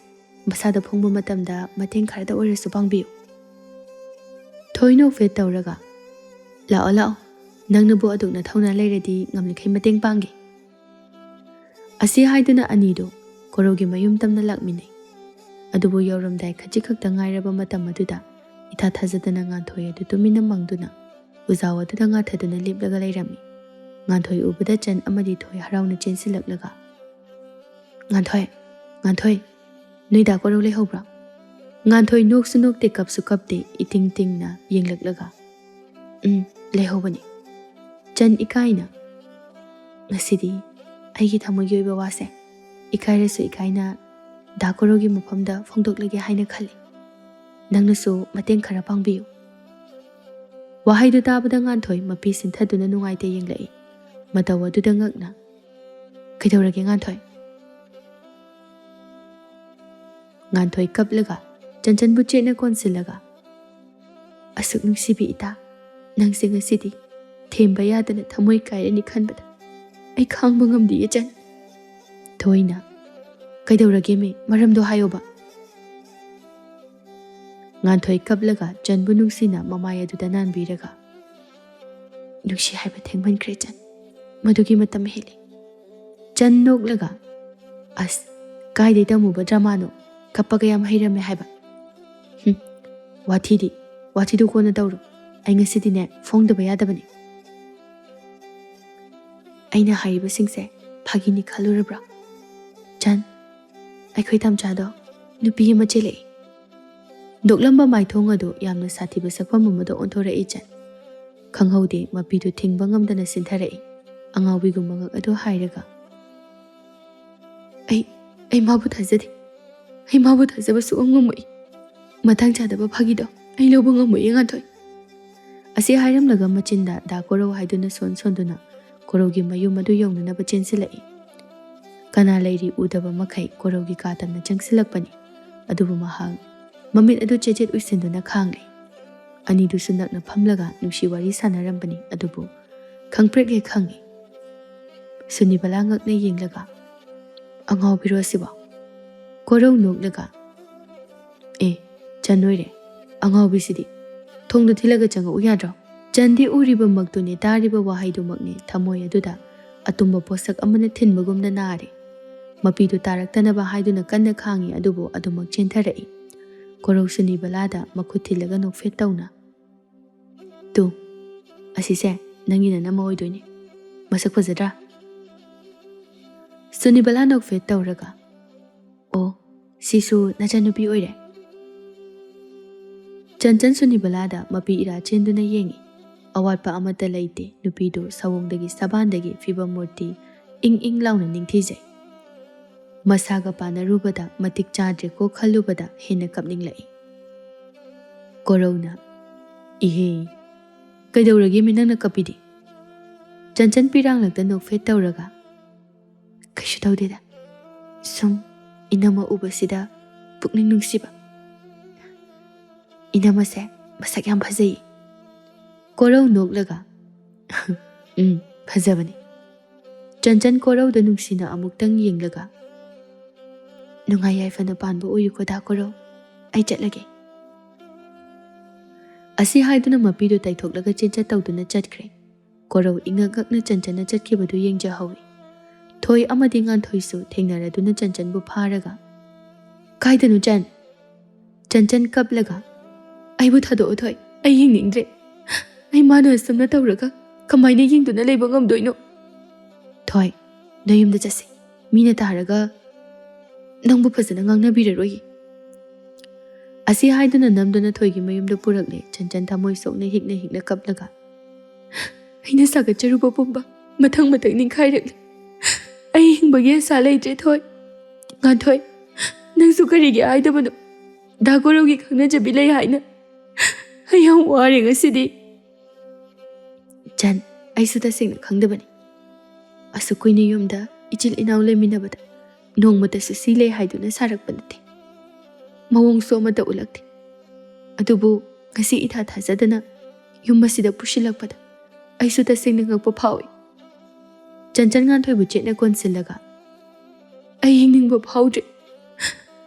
ꯃꯁꯥꯗ ꯐꯣꯡꯕ ꯃꯇꯝꯗ ꯃꯇꯦꯡ ꯈꯔꯗ ꯑꯣꯏꯔꯁꯨ ꯄꯥꯡꯕꯤꯌꯨ"꯫ ꯊꯣꯏ ꯅꯣꯛꯐꯦꯠ ꯇꯧꯔꯒ, "ꯂꯥꯛꯑꯣ, ꯂꯥꯛꯑꯣ, ꯅꯪꯅꯕꯨ ꯑꯗꯨꯛ ꯅꯊꯧꯅꯥ ꯂꯩꯔꯗꯤ ꯉꯝꯂꯤꯈꯩ ꯃꯇꯦꯡ ꯄꯥꯡꯒꯦ"꯫ ꯑꯁꯤ ꯍꯥꯏꯗꯨꯅ ꯑꯅꯤꯗꯨ ꯀꯣꯔꯧꯒꯤ ꯃꯌꯨꯝ ꯇꯝꯅ ꯂꯥꯛꯃꯤꯟꯅꯩ꯫ ꯑꯗꯨꯕꯨ ꯌꯧꯔꯝꯗꯥꯏ ꯈꯖꯤꯛ ꯈꯛꯇ ꯉꯥꯏꯔꯕ ꯃꯇꯝ ꯑꯗꯨꯗ ꯏꯊꯥ ꯊꯥꯖꯗꯅ ꯉꯥꯟꯊꯣꯏ ꯑꯗꯨ ꯇꯨꯃꯤꯟꯅ ꯃꯪꯗꯨꯅ ꯎꯖꯥꯎ ꯑꯗꯨꯗ ꯉꯥꯊꯗꯨꯅ ꯂꯦꯞꯂꯒ ꯂꯩꯔꯝꯃꯤ꯫ ꯉꯥꯟꯊꯣꯏ ꯎꯕꯗ ꯆꯟ ꯑꯃꯗꯤ ꯊꯣꯏ ꯍꯔꯥꯎꯅ ꯆꯦꯟꯁꯤꯜꯂꯛꯂꯒ, "ꯉꯥꯟꯊꯣꯏ, ꯉꯥꯟꯊꯣꯏ, ꯅꯣꯏ ꯗꯥ ꯀꯣꯔꯧ ꯂꯩꯍꯧꯕ꯭ꯔꯥ?" ꯉꯥꯟꯊꯣꯏ ꯅꯣꯛꯁꯨ ꯅꯣꯛꯇꯦ, ꯀꯞꯁꯨ ꯀꯞꯇꯦ, ꯏꯇꯤꯡ ꯇꯤꯡꯅ ꯌꯦꯡꯂꯛꯂꯒ, "ꯎꯝ, ꯂꯩꯍꯧꯕꯅꯤ"꯫ ꯆꯟ ꯏꯀꯥꯏꯅ, "ꯉꯁꯤꯗꯤ ꯑꯩꯒꯤ ꯊꯃꯣꯏꯒꯤ ꯑꯣꯏꯕ ꯋꯥꯁꯦ ꯏꯀꯥꯏꯔꯁꯨ ꯏꯀꯥꯏꯅ ꯗꯥ ꯀꯣꯔꯧꯒꯤ ꯃꯐꯝꯗ ꯐꯣꯡꯗꯣꯛꯂꯒꯦ ꯍꯥꯏꯅ ꯈꯜꯂꯤ꯫ ꯅꯪꯅꯁꯨ ꯃꯇꯦꯡ ꯈꯔ ꯄꯥꯡꯕꯤꯌꯨ"꯫ ꯋꯥꯍꯩꯗꯨ ꯇꯥꯕꯗ ꯉꯥꯟꯊꯣꯏ ꯃꯄꯤ ꯁꯤꯟꯊꯗꯨꯅ ꯅꯨꯡꯉꯥꯏꯇ ꯌꯦꯡꯂꯛꯏ꯫ ꯃꯇꯧ ꯑꯗꯨꯗ ꯉꯛꯅ, "ꯀꯩꯗꯧꯔꯒꯦ ꯉꯥꯟꯊꯣꯏ?" ꯉꯥꯟꯊꯣꯏ ꯀꯞꯂꯒ ꯆꯟꯆꯟꯕꯨ ꯆꯦꯠꯅ ꯀꯣꯟꯁꯤꯜꯂꯒ, "ꯑꯁꯨꯛ ꯅꯨꯡꯁꯤꯕꯤ ꯏꯇꯥ, ꯅꯪꯁꯦ ꯉꯁꯤꯗꯤ ꯊꯦꯝꯕ ꯌꯥꯗꯅ ꯊꯃꯣꯏ ꯀꯥꯏꯔꯅꯤ ꯈꯟꯕꯗ ꯑꯩ ꯈꯥꯡꯕ ꯉꯝꯗꯤꯌꯦ ꯆꯟ"꯫ ꯊꯣꯏꯅ, "ꯀꯩꯗꯧꯔꯒꯦꯃꯤ? ꯃꯔꯝꯗꯣ ꯍꯥꯏꯌꯣꯕ"꯫ ꯉꯥꯟꯊꯣꯏ ꯀꯞꯂꯒ ꯆꯟꯕꯨ ꯅꯨꯡꯁꯤꯅ ꯃꯃꯥꯏ ꯑꯗꯨꯗ ꯅꯥꯟꯕꯤꯔꯒ, "ꯅꯨꯡꯁꯤ ꯍꯥꯏꯕ ꯊꯦꯡꯃꯟꯈ꯭ꯔꯦ ꯆꯟ, ꯃꯗꯨꯒꯤ ꯃꯇꯝ ꯍꯦꯜꯂꯦ"꯫ ꯆꯟ ꯅꯣꯛꯂꯒ, "ꯑꯁ, ꯀꯥꯏꯗꯩ ꯇꯝꯃꯨꯕ ꯗ꯭ꯔꯃꯥꯅꯣ? ꯀꯞꯄꯒ ꯌꯥꯝ ꯍꯩꯔꯝꯃꯦ ꯍꯥꯏꯕ"꯫ "ꯍꯨꯝ, ꯋꯥꯊꯤꯗꯤ, ꯋꯥꯊꯤꯗꯨ ꯀꯣꯟꯅ ꯇꯧꯔꯣ꯫ ꯑꯩ ꯉꯁꯤꯗꯤꯅꯦ ꯐꯣꯡꯗꯕ ꯌꯥꯗꯕꯅꯤ"꯫ "ꯑꯩꯅ ꯍꯥꯏꯔꯤꯕꯁꯤꯡꯁꯦ ꯐꯥꯒꯤꯅꯤ ꯈꯜꯂꯨꯔꯕ꯭ꯔꯥ? ꯆꯟ, ꯑꯩꯈꯣꯏ ꯇꯝꯆꯥꯗꯣ ꯅꯨꯄꯤ ꯑꯃ ꯆꯦꯜꯂꯛꯏ"꯫ ꯅꯣꯛꯂꯝꯕ ꯃꯥꯏꯊꯣꯡ ꯑꯗꯨ ꯌꯥꯝꯅ ꯁꯥꯊꯤꯕ ꯁꯛꯐꯝ ꯑꯃꯗ ꯑꯣꯟꯊꯣꯔꯛꯏ ꯆꯟ꯫ ꯈꯪꯍꯧꯗꯦ ꯃꯄꯤꯗꯨ ꯊꯤꯡꯕ ꯉꯝꯗꯅ ꯁꯤꯟꯊꯔꯛꯏ꯫ ꯑꯉꯥꯎꯕꯤꯒꯨꯝꯕ ꯉꯛ ꯑꯗꯨ ꯍꯥꯏꯔꯒ, "ꯑꯩ, ꯑꯩ ꯃꯥꯕꯨ ꯊꯥꯖꯗꯦ꯫ ꯑꯩ ꯃꯥꯕꯨ ꯊꯥꯖꯕ ꯁꯨꯛꯉꯝ ꯉꯝꯃꯣꯏ"꯫ "ꯃꯇꯥꯡ ꯆꯥꯗꯕ ꯐꯥꯒꯤꯗꯣ ꯑꯩ ꯂꯧꯕ ꯉꯝꯃꯣꯏꯌꯦ, ꯉꯥꯟꯊꯣꯏ"꯫ ꯑꯁꯤ ꯍꯥꯏꯔꯝꯂꯒ ꯃꯆꯤꯟꯗ "ꯗꯥ ꯀꯣꯔꯧ" ꯍꯥꯏꯗꯨꯅ ꯁꯣꯟ ꯁꯣꯟꯗꯨꯅ ꯀꯣꯔꯧꯒꯤ ꯃꯌꯨꯝ ꯑꯗꯨ ꯌꯧꯅꯅꯕ ꯆꯦꯟꯁꯤꯜꯂꯛꯏ꯫ ꯀꯅꯥ ꯂꯩꯔꯤ ꯎꯗꯕ ꯃꯈꯩ ꯀꯣꯔꯧꯒꯤ ꯀꯥ ꯇꯝꯅ ꯆꯪꯁꯤꯜꯂꯛꯄꯅꯤ꯫ ꯑꯗꯨꯕꯨ ꯃꯍꯥꯛ ꯃꯃꯤꯠ ꯑꯗꯨ ꯆꯦꯠ ꯆꯦꯠ ꯎꯏꯁꯤꯟꯗꯨꯅ ꯈꯥꯡꯂꯤ꯫ ꯑꯅꯤꯗꯨꯁꯨ ꯅꯛꯅ ꯐꯝꯂꯒ ꯅꯨꯡꯁꯤ ꯋꯥꯔꯤ ꯁꯥꯟꯅꯔꯝꯕꯅꯤ꯫ ꯑꯗꯨꯕꯨ ꯈꯪꯄ꯭ꯔꯦꯛ ꯍꯦꯛ ꯈꯪꯉꯤ꯫ ꯁꯨꯅꯤꯕꯂꯥ ꯉꯛꯅ ꯌꯦꯡꯂꯒ, "ꯑꯉꯥꯎꯕꯤꯔꯣ ꯑꯁꯤꯕꯣ?" ꯀꯣꯔꯧ ꯅꯣꯛꯂꯒ, "ꯑꯦ, ꯆꯟ ꯑꯣꯏꯔꯦ, ꯑꯉꯥꯎꯕꯤꯁꯤꯗꯤ꯫ ꯊꯣꯡꯗꯨ ꯊꯤꯜꯂꯒ ꯆꯪꯉꯛꯎ ꯌꯥꯗ꯭ꯔꯣ?" ꯆꯟꯗꯤ ꯎꯔꯤꯕꯃꯛꯇꯨꯅꯤ, ꯇꯥꯔꯤꯕ ꯋꯥꯍꯩꯗꯨꯃꯛꯅꯤ ꯊꯃꯣꯏ ꯑꯗꯨꯗ ꯑꯇꯨꯝꯕ ꯄꯣꯠꯁꯛ ꯑꯃꯅ ꯊꯤꯟꯕꯒꯨꯝꯅ ꯅꯥꯔꯤ꯫ ꯃꯄꯤꯗꯨ ꯇꯥꯔꯛꯇꯅꯕ ꯍꯥꯏꯗꯨꯅ ꯀꯟꯅ ꯈꯥꯡꯉꯤ, ꯑꯗꯨꯕꯨ ꯑꯗꯨꯃꯛ ꯆꯦꯟꯊꯔꯛꯏ꯫ ꯀꯣꯔꯧ ꯁꯨꯅꯤꯕꯂꯥꯗ ꯃꯈꯨꯠ ꯊꯤꯜꯂꯒ ꯅꯣꯛꯐꯦꯠ ꯇꯧꯅ, "ꯇꯨ, ꯑꯁꯤꯁꯦ ꯅꯪꯒꯤ ꯅꯅꯝꯃ ꯑꯣꯏꯗꯣꯏꯅꯤ꯫ ꯃꯁꯛ ꯐꯖꯗ꯭ꯔꯥ?" ꯁꯨꯅꯤꯕꯂꯥ ꯅꯣꯛꯐꯦꯠ ꯇꯧꯔꯒ, "ꯑꯣ, ꯁꯤꯁꯨ ꯅꯆꯟꯅꯨꯄꯤ ꯑꯣꯏꯔꯦ?" ꯆꯟꯆꯟ ꯁꯨꯅꯤꯕꯂꯥꯗ ꯃꯄꯤ ꯏꯔꯥ ꯆꯦꯟꯗꯨꯅ ꯌꯦꯡꯉꯤ꯫ ꯑꯋꯥꯠꯄ ꯑꯃꯠꯇ ꯂꯩꯇꯦ꯫ ꯅꯨꯄꯤꯗꯨ ꯁꯑꯣꯡꯗꯒꯤ ꯁꯕꯥꯟꯗꯒꯤ ꯐꯤꯕꯝ ꯃꯨꯔꯇꯤ ꯏꯪ ꯏꯪ ꯂꯥꯎꯅ ꯅꯤꯡꯊꯤꯖꯩ꯫ ꯃꯁꯥꯒ ꯄꯥꯟꯅꯔꯨꯕꯗ ꯃꯇꯤꯛ ꯆꯥꯗ꯭ꯔꯦꯀꯣ ꯈꯜꯂꯨꯕꯗ ꯍꯦꯟꯅ ꯀꯞꯅꯤꯡꯂꯛꯏ꯫ ꯀꯣꯔꯧꯅ, "ꯏꯍꯦ, ꯀꯩꯗꯧꯔꯒꯦꯃꯤ ꯅꯪꯅ ꯀꯞꯄꯤꯗꯤ?" ꯆꯟꯆꯟ ꯄꯤꯔꯥꯡꯂꯛꯇ ꯅꯣꯛꯐꯦꯠ ꯇꯧꯔꯒ, "ꯀꯩꯁꯨ ꯇꯧꯗꯦꯗ, ꯁꯨꯝ ꯏꯅꯝꯃ ꯎꯕꯁꯤꯗ ꯄꯨꯛꯅꯤꯡ ꯅꯨꯡꯁꯤꯕ꯫ ꯏꯅꯝꯃꯁꯦ ꯃꯁꯛ ꯌꯥꯝ ꯐꯖꯩ"꯫ ꯀꯣꯔꯧ ꯅꯣꯛꯂꯒ, "ꯎꯝ, ꯐꯖꯕꯅꯤ"꯫ ꯆꯟꯆꯟ ꯀꯣꯔꯧꯗ ꯅꯨꯡꯁꯤꯅ ꯑꯃꯨꯛꯇꯪ ꯌꯦꯡꯂꯒ, "ꯅꯨꯡꯉꯥꯏ ꯌꯥꯏꯐꯅ ꯄꯥꯟꯕ ꯑꯣꯏꯌꯨꯀꯣ ꯗꯥ ꯀꯣꯔꯧ, ꯑꯩ ꯆꯠꯂꯒꯦ"꯫ ꯑꯁꯤ ꯍꯥꯏꯗꯨꯅ ꯃꯄꯤꯗꯨ ꯇꯩꯊꯣꯛꯂꯒ ꯆꯦꯟꯆꯠ ꯇꯧꯗꯨꯅ ꯆꯠꯈ꯭ꯔꯦ꯫ ꯀꯣꯔꯧ ꯏꯉꯛ ꯉꯛꯅ ꯆꯟꯆꯟꯅ ꯆꯠꯈꯤꯕꯗꯨ ꯌꯦꯡꯖꯍꯧꯏ꯫ ꯊꯣꯏ ꯑꯃꯗꯤ ꯉꯥꯟꯊꯣꯏꯁꯨ ꯊꯦꯡꯅꯔꯗꯨꯅ ꯆꯟꯆꯟꯕꯨ ꯐꯥꯔꯒ, "ꯀꯥꯏꯗꯅꯣ ꯆꯟ?" ꯆꯟꯆꯟ ꯀꯞꯂꯒ, "ꯑꯩꯕꯨ ꯊꯥꯗꯣꯛꯑꯣ ꯊꯣꯏ, ꯑꯩ ꯌꯦꯡꯅꯤꯡꯗ꯭ꯔꯦ꯫ ꯑꯩ ꯃꯥꯅ ꯑꯁꯨꯝꯅ ꯇꯧꯔꯒ ꯀꯃꯥꯏꯅ ꯌꯦꯡꯗꯨꯅ ꯂꯩꯕ ꯉꯝꯗꯣꯏꯅꯣ? ꯊꯣꯏ, ꯅꯌꯨꯝꯗ ꯆꯠꯁꯤ, ꯃꯤꯅ ꯇꯥꯔꯒ ꯅꯪꯕꯨ ꯐꯖꯅ ꯉꯥꯡꯅꯕꯤꯔꯔꯣꯏꯌꯦ"꯫ ꯑꯁꯤ ꯍꯥꯏꯗꯨꯅ ꯅꯝꯗꯨꯅ ꯊꯣꯏꯒꯤ ꯃꯌꯨꯝꯗ ꯄꯨꯔꯛꯂꯦ꯫ ꯆꯟꯆꯟ ꯊꯃꯣꯏ ꯁꯣꯛꯅ ꯍꯤꯛꯅ ꯍꯤꯛꯅ ꯀꯞꯂꯒ, "ꯑꯩꯅ ꯁꯥꯒꯠꯆꯔꯨꯕ ꯄꯨꯝꯕ ꯃꯊꯪ ꯃꯊꯪ ꯅꯤꯡꯈꯥꯏꯔꯛꯂꯦ꯫ ꯑꯩ ꯍꯤꯡꯕꯒꯤ ꯑꯁꯥ ꯂꯩꯇ꯭ꯔꯦ ꯊꯣꯏ꯫ ꯉꯥꯟꯊꯣꯏ, ꯅꯪꯁꯨ ꯀꯔꯤꯒꯤ ꯍꯥꯏꯗꯕꯅꯣ? ꯗꯥ ꯀꯣꯔꯧꯒꯤ ꯈꯪꯅꯖꯕꯤ ꯂꯩ ꯍꯥꯏꯅ꯫ ꯑꯩ ꯌꯥꯝ ꯋꯥꯔꯦ ꯉꯁꯤꯗꯤ꯫ ꯆꯟ, ꯑꯩꯁꯨ ꯇꯁꯦꯡꯅ ꯈꯪꯗꯕꯅꯤ꯫ ꯑꯁꯨꯛ ꯀꯨꯏꯅ ꯌꯨꯝꯗ ꯏꯆꯤꯜ ꯏꯅꯥꯎ ꯂꯩꯃꯤꯟꯅꯕꯗ ꯅꯣꯡꯃꯇꯁꯨ ꯁꯤ ꯂꯩ ꯍꯥꯏꯗꯨꯅ ꯁꯥꯔꯛꯄ ꯅꯠꯇꯦ꯫ ꯃꯑꯣꯡꯁꯨ ꯑꯃꯠꯇ ꯎꯠꯂꯛꯇꯦ꯫ ꯑꯗꯨꯕꯨ ꯉꯁꯤ ꯏꯊꯥ ꯊꯥꯖꯗꯅ ꯌꯨꯝ ꯑꯁꯤꯗ ꯄꯨꯁꯤꯜꯂꯛꯄꯗ ꯑꯩꯁꯨ ꯇꯁꯦꯡꯅ ꯉꯛꯄ ꯐꯥꯎꯏ꯫ ꯆꯟꯆꯟ ꯉꯥꯟꯊꯣꯏꯕꯨ ꯆꯦꯠꯅ ꯀꯣꯟꯁꯤꯜꯂꯒ, "ꯑꯩ ꯍꯤꯡꯅꯤꯡꯕ ꯐꯥꯎꯗ꯭ꯔꯦ꯫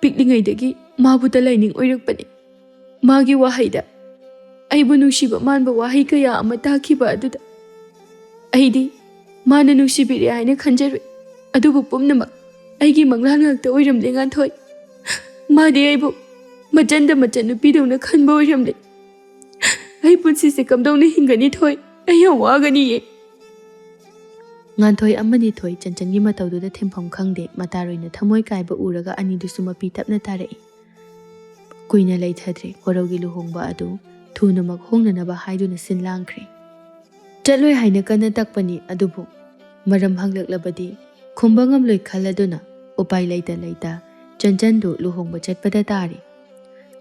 ꯄꯤꯛꯂꯤꯉꯩꯗꯒꯤ ꯃꯥꯕꯨꯇ ꯂꯥꯏꯅꯤꯡ ꯑꯣꯏꯔꯛꯄꯅꯤ꯫ ꯃꯥꯒꯤ ꯋꯥꯍꯩꯗ ꯑꯩꯕꯨ ꯅꯨꯡꯁꯤꯕ ꯃꯥꯟꯕ ꯋꯥꯍꯩ ꯀꯌꯥ ꯑꯃ ꯇꯥꯈꯤꯕ ꯑꯗꯨꯗ ꯑꯩꯗꯤ ꯃꯥꯅ ꯅꯨꯡꯁꯤꯕꯤꯔꯦ ꯍꯥꯏꯅ ꯈꯟꯖꯔꯨꯏ꯫ ꯑꯗꯨꯕꯨ ꯄꯨꯝꯅꯃꯛ ꯑꯩꯒꯤ ꯃꯪꯂꯥꯟ ꯉꯥꯛꯇ ꯑꯣꯏꯔꯝꯂꯦ, ꯉꯥꯟꯊꯣꯏ꯫ ꯃꯥꯗꯤ ꯑꯩꯕꯨ ꯃꯆꯟꯗ ꯃꯆꯟ ꯅꯨꯄꯤꯗꯧꯅ ꯈꯟꯕ ꯑꯣꯏꯔꯝꯂꯦ꯫ ꯑꯩ ꯄꯨꯟꯁꯤꯁꯦ ꯀꯝꯗꯧꯅ ꯍꯤꯡꯒꯅꯤ, ꯊꯣꯏ? ꯑꯩ ꯌꯥꯝ ꯋꯥꯒꯅꯤꯌꯦ꯫" ꯉꯥꯟꯊꯣꯏ ꯑꯃꯗꯤ ꯊꯣꯏ ꯆꯟꯆꯟꯒꯤ ꯃꯇꯧꯗꯨꯗ ꯊꯦꯝꯐꯝ ꯈꯪꯗꯦ꯫ ꯃꯇꯥꯔꯣꯏꯅ ꯊꯃꯣꯏ ꯀꯥꯏꯕ ꯎꯔꯒ ꯑꯅꯤꯗꯨꯁꯨ ꯃꯄꯤ ꯇꯞꯅ ꯇꯥꯔꯛꯏ꯫ ꯀꯨꯏꯅ ꯂꯩꯊꯗ꯭ꯔꯦ꯫ ꯀꯣꯔꯧꯒꯤ ꯂꯨꯍꯣꯡꯕ ꯑꯗꯨ ꯊꯨꯅꯃꯛ ꯍꯣꯡꯅꯅꯕ ꯍꯥꯏꯗꯨꯅ ꯁꯤꯟ ꯂꯥꯡꯈ꯭ꯔꯦ꯫ ꯆꯠꯂꯣꯏ ꯍꯥꯏꯅ ꯀꯟꯅ ꯇꯛꯄꯅꯤ, ꯑꯗꯨꯕꯨ ꯃꯔꯝ ꯍꯪꯂꯛꯂꯕꯗꯤ ꯈꯨꯝꯕ ꯉꯝꯂꯣꯏ ꯈꯜꯂꯗꯨꯅ ꯎꯄꯥꯏ ꯂꯩꯇ ꯂꯩꯇ ꯆꯟꯆꯟꯗꯨ ꯂꯨꯍꯣꯡꯕ ꯆꯠꯄꯗ ꯇꯥꯔꯦ꯫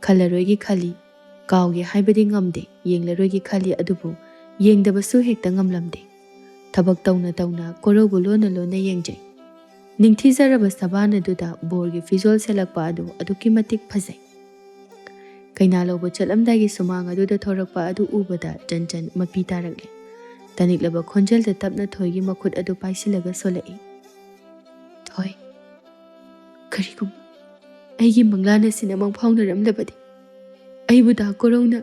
ꯈꯜꯂꯔꯣꯏꯒꯤ ꯈꯜꯂꯤ, ꯀꯥꯎꯒꯦ ꯍꯥꯏꯕꯗꯤ ꯉꯝꯗꯦ, ꯌꯦꯡꯂꯔꯣꯏꯒꯦ ꯈꯜꯂꯤ, ꯑꯗꯨꯕꯨ ꯌꯦꯡꯗꯕꯁꯨ ꯍꯦꯛꯇ ꯉꯝꯂꯝꯗꯦ꯫ ꯊꯕꯛ ꯇꯧꯅ ꯇꯧꯅ ꯀꯣꯔꯧꯕꯨ ꯂꯣꯟꯅ ꯂꯣꯟꯅ ꯌꯦꯡꯖꯩ꯫ ꯅꯤꯡꯊꯤꯖꯔꯕ ꯁꯕꯥꯟ ꯑꯗꯨꯗ ꯕꯣꯔꯒꯤ ꯐꯤꯖꯣꯜ ꯁꯦꯠꯂꯛꯄ ꯑꯗꯨ ꯑꯗꯨꯛꯀꯤ ꯃꯇꯤꯛ ꯐꯖꯩ꯫ ꯀꯩꯅꯥ ꯂꯧꯕ ꯆꯠꯂꯝꯗꯥꯏꯒꯤ ꯁꯨꯃꯥꯡ ꯑꯗꯨꯗ ꯊꯣꯔꯛꯄ ꯑꯗꯨ ꯎꯕꯗ ꯆꯟꯆꯟ ꯃꯄꯤ ꯇꯥꯔꯛꯂꯦ꯫ ꯇꯥꯅꯤꯡꯂꯕ ꯈꯣꯟꯖꯦꯜꯗ ꯇꯞꯅ ꯊꯣꯏꯒꯤ ꯃꯈꯨꯠ ꯑꯗꯨ ꯄꯥꯏꯁꯤꯜꯂꯒ ꯁꯣꯜꯂꯛꯏ꯫ "ꯊꯣꯏ, ꯀꯔꯤꯒꯨꯝꯕ ꯑꯩꯒꯤ ꯃꯪꯂꯥꯟ ꯑꯁꯤꯅ ꯃꯪꯐꯥꯎꯅꯔꯝꯂꯕꯗꯤ, ꯑꯩꯕꯨ ꯗꯥ ꯀꯣꯔꯧꯅ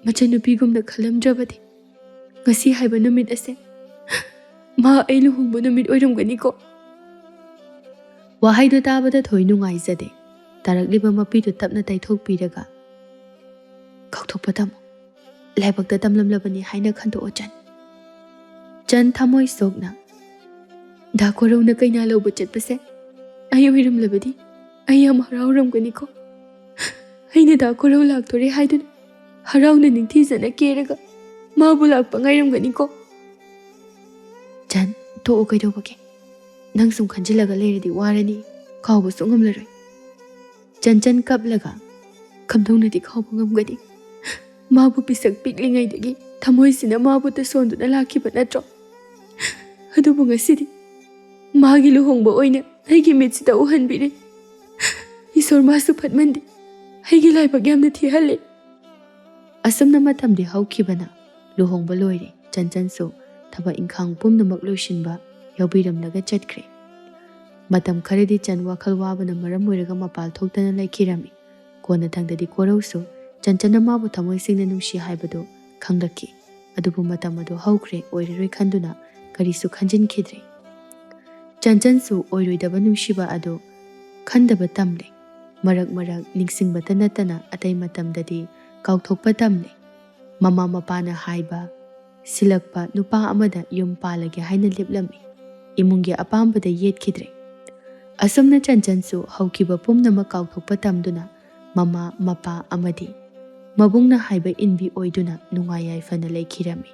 ꯃꯆꯟꯅꯨꯄꯤꯒꯨꯝꯅ ꯈꯜꯂꯝꯗ꯭ꯔꯕꯗꯤ, ꯉꯁꯤ ꯍꯥꯏꯕ ꯅꯨꯃꯤꯠ ꯑꯁꯦ ꯃꯥ ꯑꯩ ꯂꯨꯍꯣꯡꯕ ꯅꯨꯃꯤꯠ ꯑꯣꯏꯔꯝꯒꯅꯤꯀꯣ?" ꯋꯥꯍꯩꯗꯨ ꯇꯥꯕꯗ ꯊꯣꯏ ꯅꯨꯡꯉꯥꯏꯖꯗꯦ꯫ ꯇꯥꯔꯛꯂꯤꯕ ꯃꯄꯤꯗꯨ ꯇꯞꯅ ꯇꯩꯊꯣꯛꯄꯤꯔꯒ, "ꯀꯥꯎꯊꯣꯛꯄ ꯇꯝꯃꯨ꯫ ꯂꯥꯏꯕꯛꯇ ꯇꯝꯂꯝꯂꯕꯅꯤ ꯍꯥꯏꯅ ꯈꯟꯗꯣꯛꯑꯣ, ꯆꯟ꯫" ꯆꯟ ꯊꯃꯣꯏ ꯁꯣꯛꯅ, "ꯗꯥ ꯀꯣꯔꯧꯅ ꯀꯩꯅꯥ ꯂꯧꯕ ꯆꯠꯄꯁꯦ ꯑꯩ ꯑꯣꯏꯔꯝꯂꯕꯗꯤ ꯑꯩ ꯌꯥꯝ ꯍꯔꯥꯎꯔꯝꯒꯅꯤꯀꯣ꯫ ꯑꯩꯅ ꯗꯥ ꯀꯣꯔꯧ ꯂꯥꯛꯇꯣꯔꯦ ꯍꯥꯏꯗꯨꯅ ꯍꯔꯥꯎꯅ ꯅꯤꯡꯊꯤꯖꯅ ꯀꯦꯔꯒ ꯃꯥꯕꯨ ꯂꯥꯛꯄ ꯉꯥꯏꯔꯝꯒꯅꯤꯀꯣ꯫" "ꯆꯟ, ꯇꯣꯛꯑꯣ, ꯀꯩꯗꯧꯕꯒꯦ? ꯅꯪ ꯁꯨꯝ ꯈꯟꯖꯤꯜꯂꯒ ꯂꯩꯔꯗꯤ ꯋꯥꯔꯅꯤ, ꯀꯥꯎꯕꯁꯨ ꯉꯝꯂꯔꯣꯏ꯫" ꯆꯟꯆꯟ ꯀꯞꯂꯒ, ꯀꯝꯗꯧꯅꯗꯤ ꯈꯥꯎꯕ ꯉꯝꯒꯅꯤ? ꯃꯥꯕꯨ ꯄꯤꯁꯛ ꯄꯤꯛꯂꯤꯉꯩꯗꯒꯤ ꯊꯃꯣꯏꯁꯤꯅ ꯃꯥꯕꯨ ꯇꯁꯣꯟꯗꯨꯅ ꯂꯥꯛꯈꯤꯕ ꯅꯠꯇ꯭ꯔꯣ? ꯑꯗꯨꯕꯨ ꯉꯁꯤꯗꯤ ꯃꯥꯒꯤ ꯂꯨꯍꯣꯡꯕ ꯑꯣꯏꯅ ꯑꯩꯒꯤ ꯃꯤꯠꯁꯤꯗ ꯎꯍꯟꯕꯤꯔꯦ꯫ ꯏꯁꯣꯔ, ꯃꯥꯁꯨ ꯐꯠꯃꯟꯗꯦ, ꯑꯩꯒꯤ ꯂꯥꯏꯕꯛ ꯌꯥꯝꯅ ꯊꯤꯍꯜꯂꯦ꯫ ꯑꯁꯨꯝꯅ ꯃꯇꯝꯗꯤ ꯍꯧꯈꯤꯕꯅ ꯂꯨꯍꯣꯡꯕ ꯂꯣꯏꯔꯦ꯫ ꯆꯟꯆꯟꯁꯨ ꯊꯕꯛ ꯏꯪꯈꯥꯡ ꯄꯨꯝꯅꯃꯛ ꯂꯣꯏꯁꯤꯟꯕ ꯌꯥꯎꯕꯤꯔꯝꯂꯒ ꯆꯠꯈ꯭ꯔꯦ꯫ ꯃꯇꯝ ꯈꯔꯗꯤ ꯆꯟ ꯋꯥꯈꯜ ꯋꯥꯕꯅ ꯃꯔꯝ ꯑꯣꯏꯔꯒ ꯃꯄꯥꯜ ꯊꯣꯛꯇꯅ ꯂꯩꯈꯤꯔꯝꯃꯤ꯫ ꯀꯣꯟꯅꯊꯪꯗꯗꯤ ꯀꯣꯔꯧꯁꯨ ꯆꯟꯆꯟꯅ ꯃꯥꯕꯨ ꯊꯃꯣꯏ ꯁꯦꯡꯅ ꯅꯨꯡꯁꯤ ꯍꯥꯏꯕꯗꯨ ꯈꯪꯂꯛꯈꯤ꯫ ꯑꯗꯨꯕꯨ ꯃꯇꯝ ꯑꯗꯨ ꯍꯧꯈ꯭ꯔꯦ, ꯑꯣꯏꯔꯔꯣꯏ ꯈꯟꯗꯨꯅ ꯀꯔꯤꯁꯨ ꯈꯟꯖꯤꯟꯈꯤꯗ꯭ꯔꯦ꯫ ꯆꯟꯆꯟꯁꯨ ꯑꯣꯏꯔꯣꯏꯗꯕ ꯅꯨꯡꯁꯤꯕ ꯑꯗꯨ ꯈꯟꯗꯕ ꯇꯝꯂꯦ꯫ ꯃꯔꯛ ꯃꯔꯛ ꯅꯤꯡꯁꯤꯡꯕꯇ ꯅꯠꯇꯅ ꯑꯇꯩ ꯃꯇꯝꯗꯗꯤ ꯀꯥꯎꯊꯣꯛꯄ ꯇꯝꯂꯦ꯫ ꯃꯃꯥ ꯃꯄꯥꯅ ꯍꯥꯏꯕ ꯁꯤꯜꯂꯛꯄ ꯅꯨꯄꯥ ꯑꯃꯗ ꯌꯨꯝ ꯄꯥꯜꯂꯒꯦ ꯍꯥꯏꯅ ꯂꯦꯞꯂꯝꯃꯤ꯫ ꯏꯃꯨꯡꯒꯤ ꯑꯄꯥꯝꯕꯗ ꯌꯦꯠꯈꯤꯗ꯭ꯔꯦ꯫ ꯑꯁꯨꯝꯅ ꯆꯟꯆꯟꯁꯨ ꯍꯧꯈꯤꯕ ꯄꯨꯝꯅꯃꯛ ꯀꯥꯎꯊꯣꯛꯄ ꯇꯝꯗꯨꯅ ꯃꯃꯥ ꯃꯄꯥ ꯑꯃꯗꯤ ꯃꯕꯨꯡꯅ ꯍꯥꯏꯕ ꯏꯟꯕꯤ ꯑꯣꯏꯗꯨꯅ ꯅꯨꯡꯉꯥꯏ ꯌꯥꯏꯐꯅ ꯂꯩꯈꯤꯔꯝꯃꯤ꯫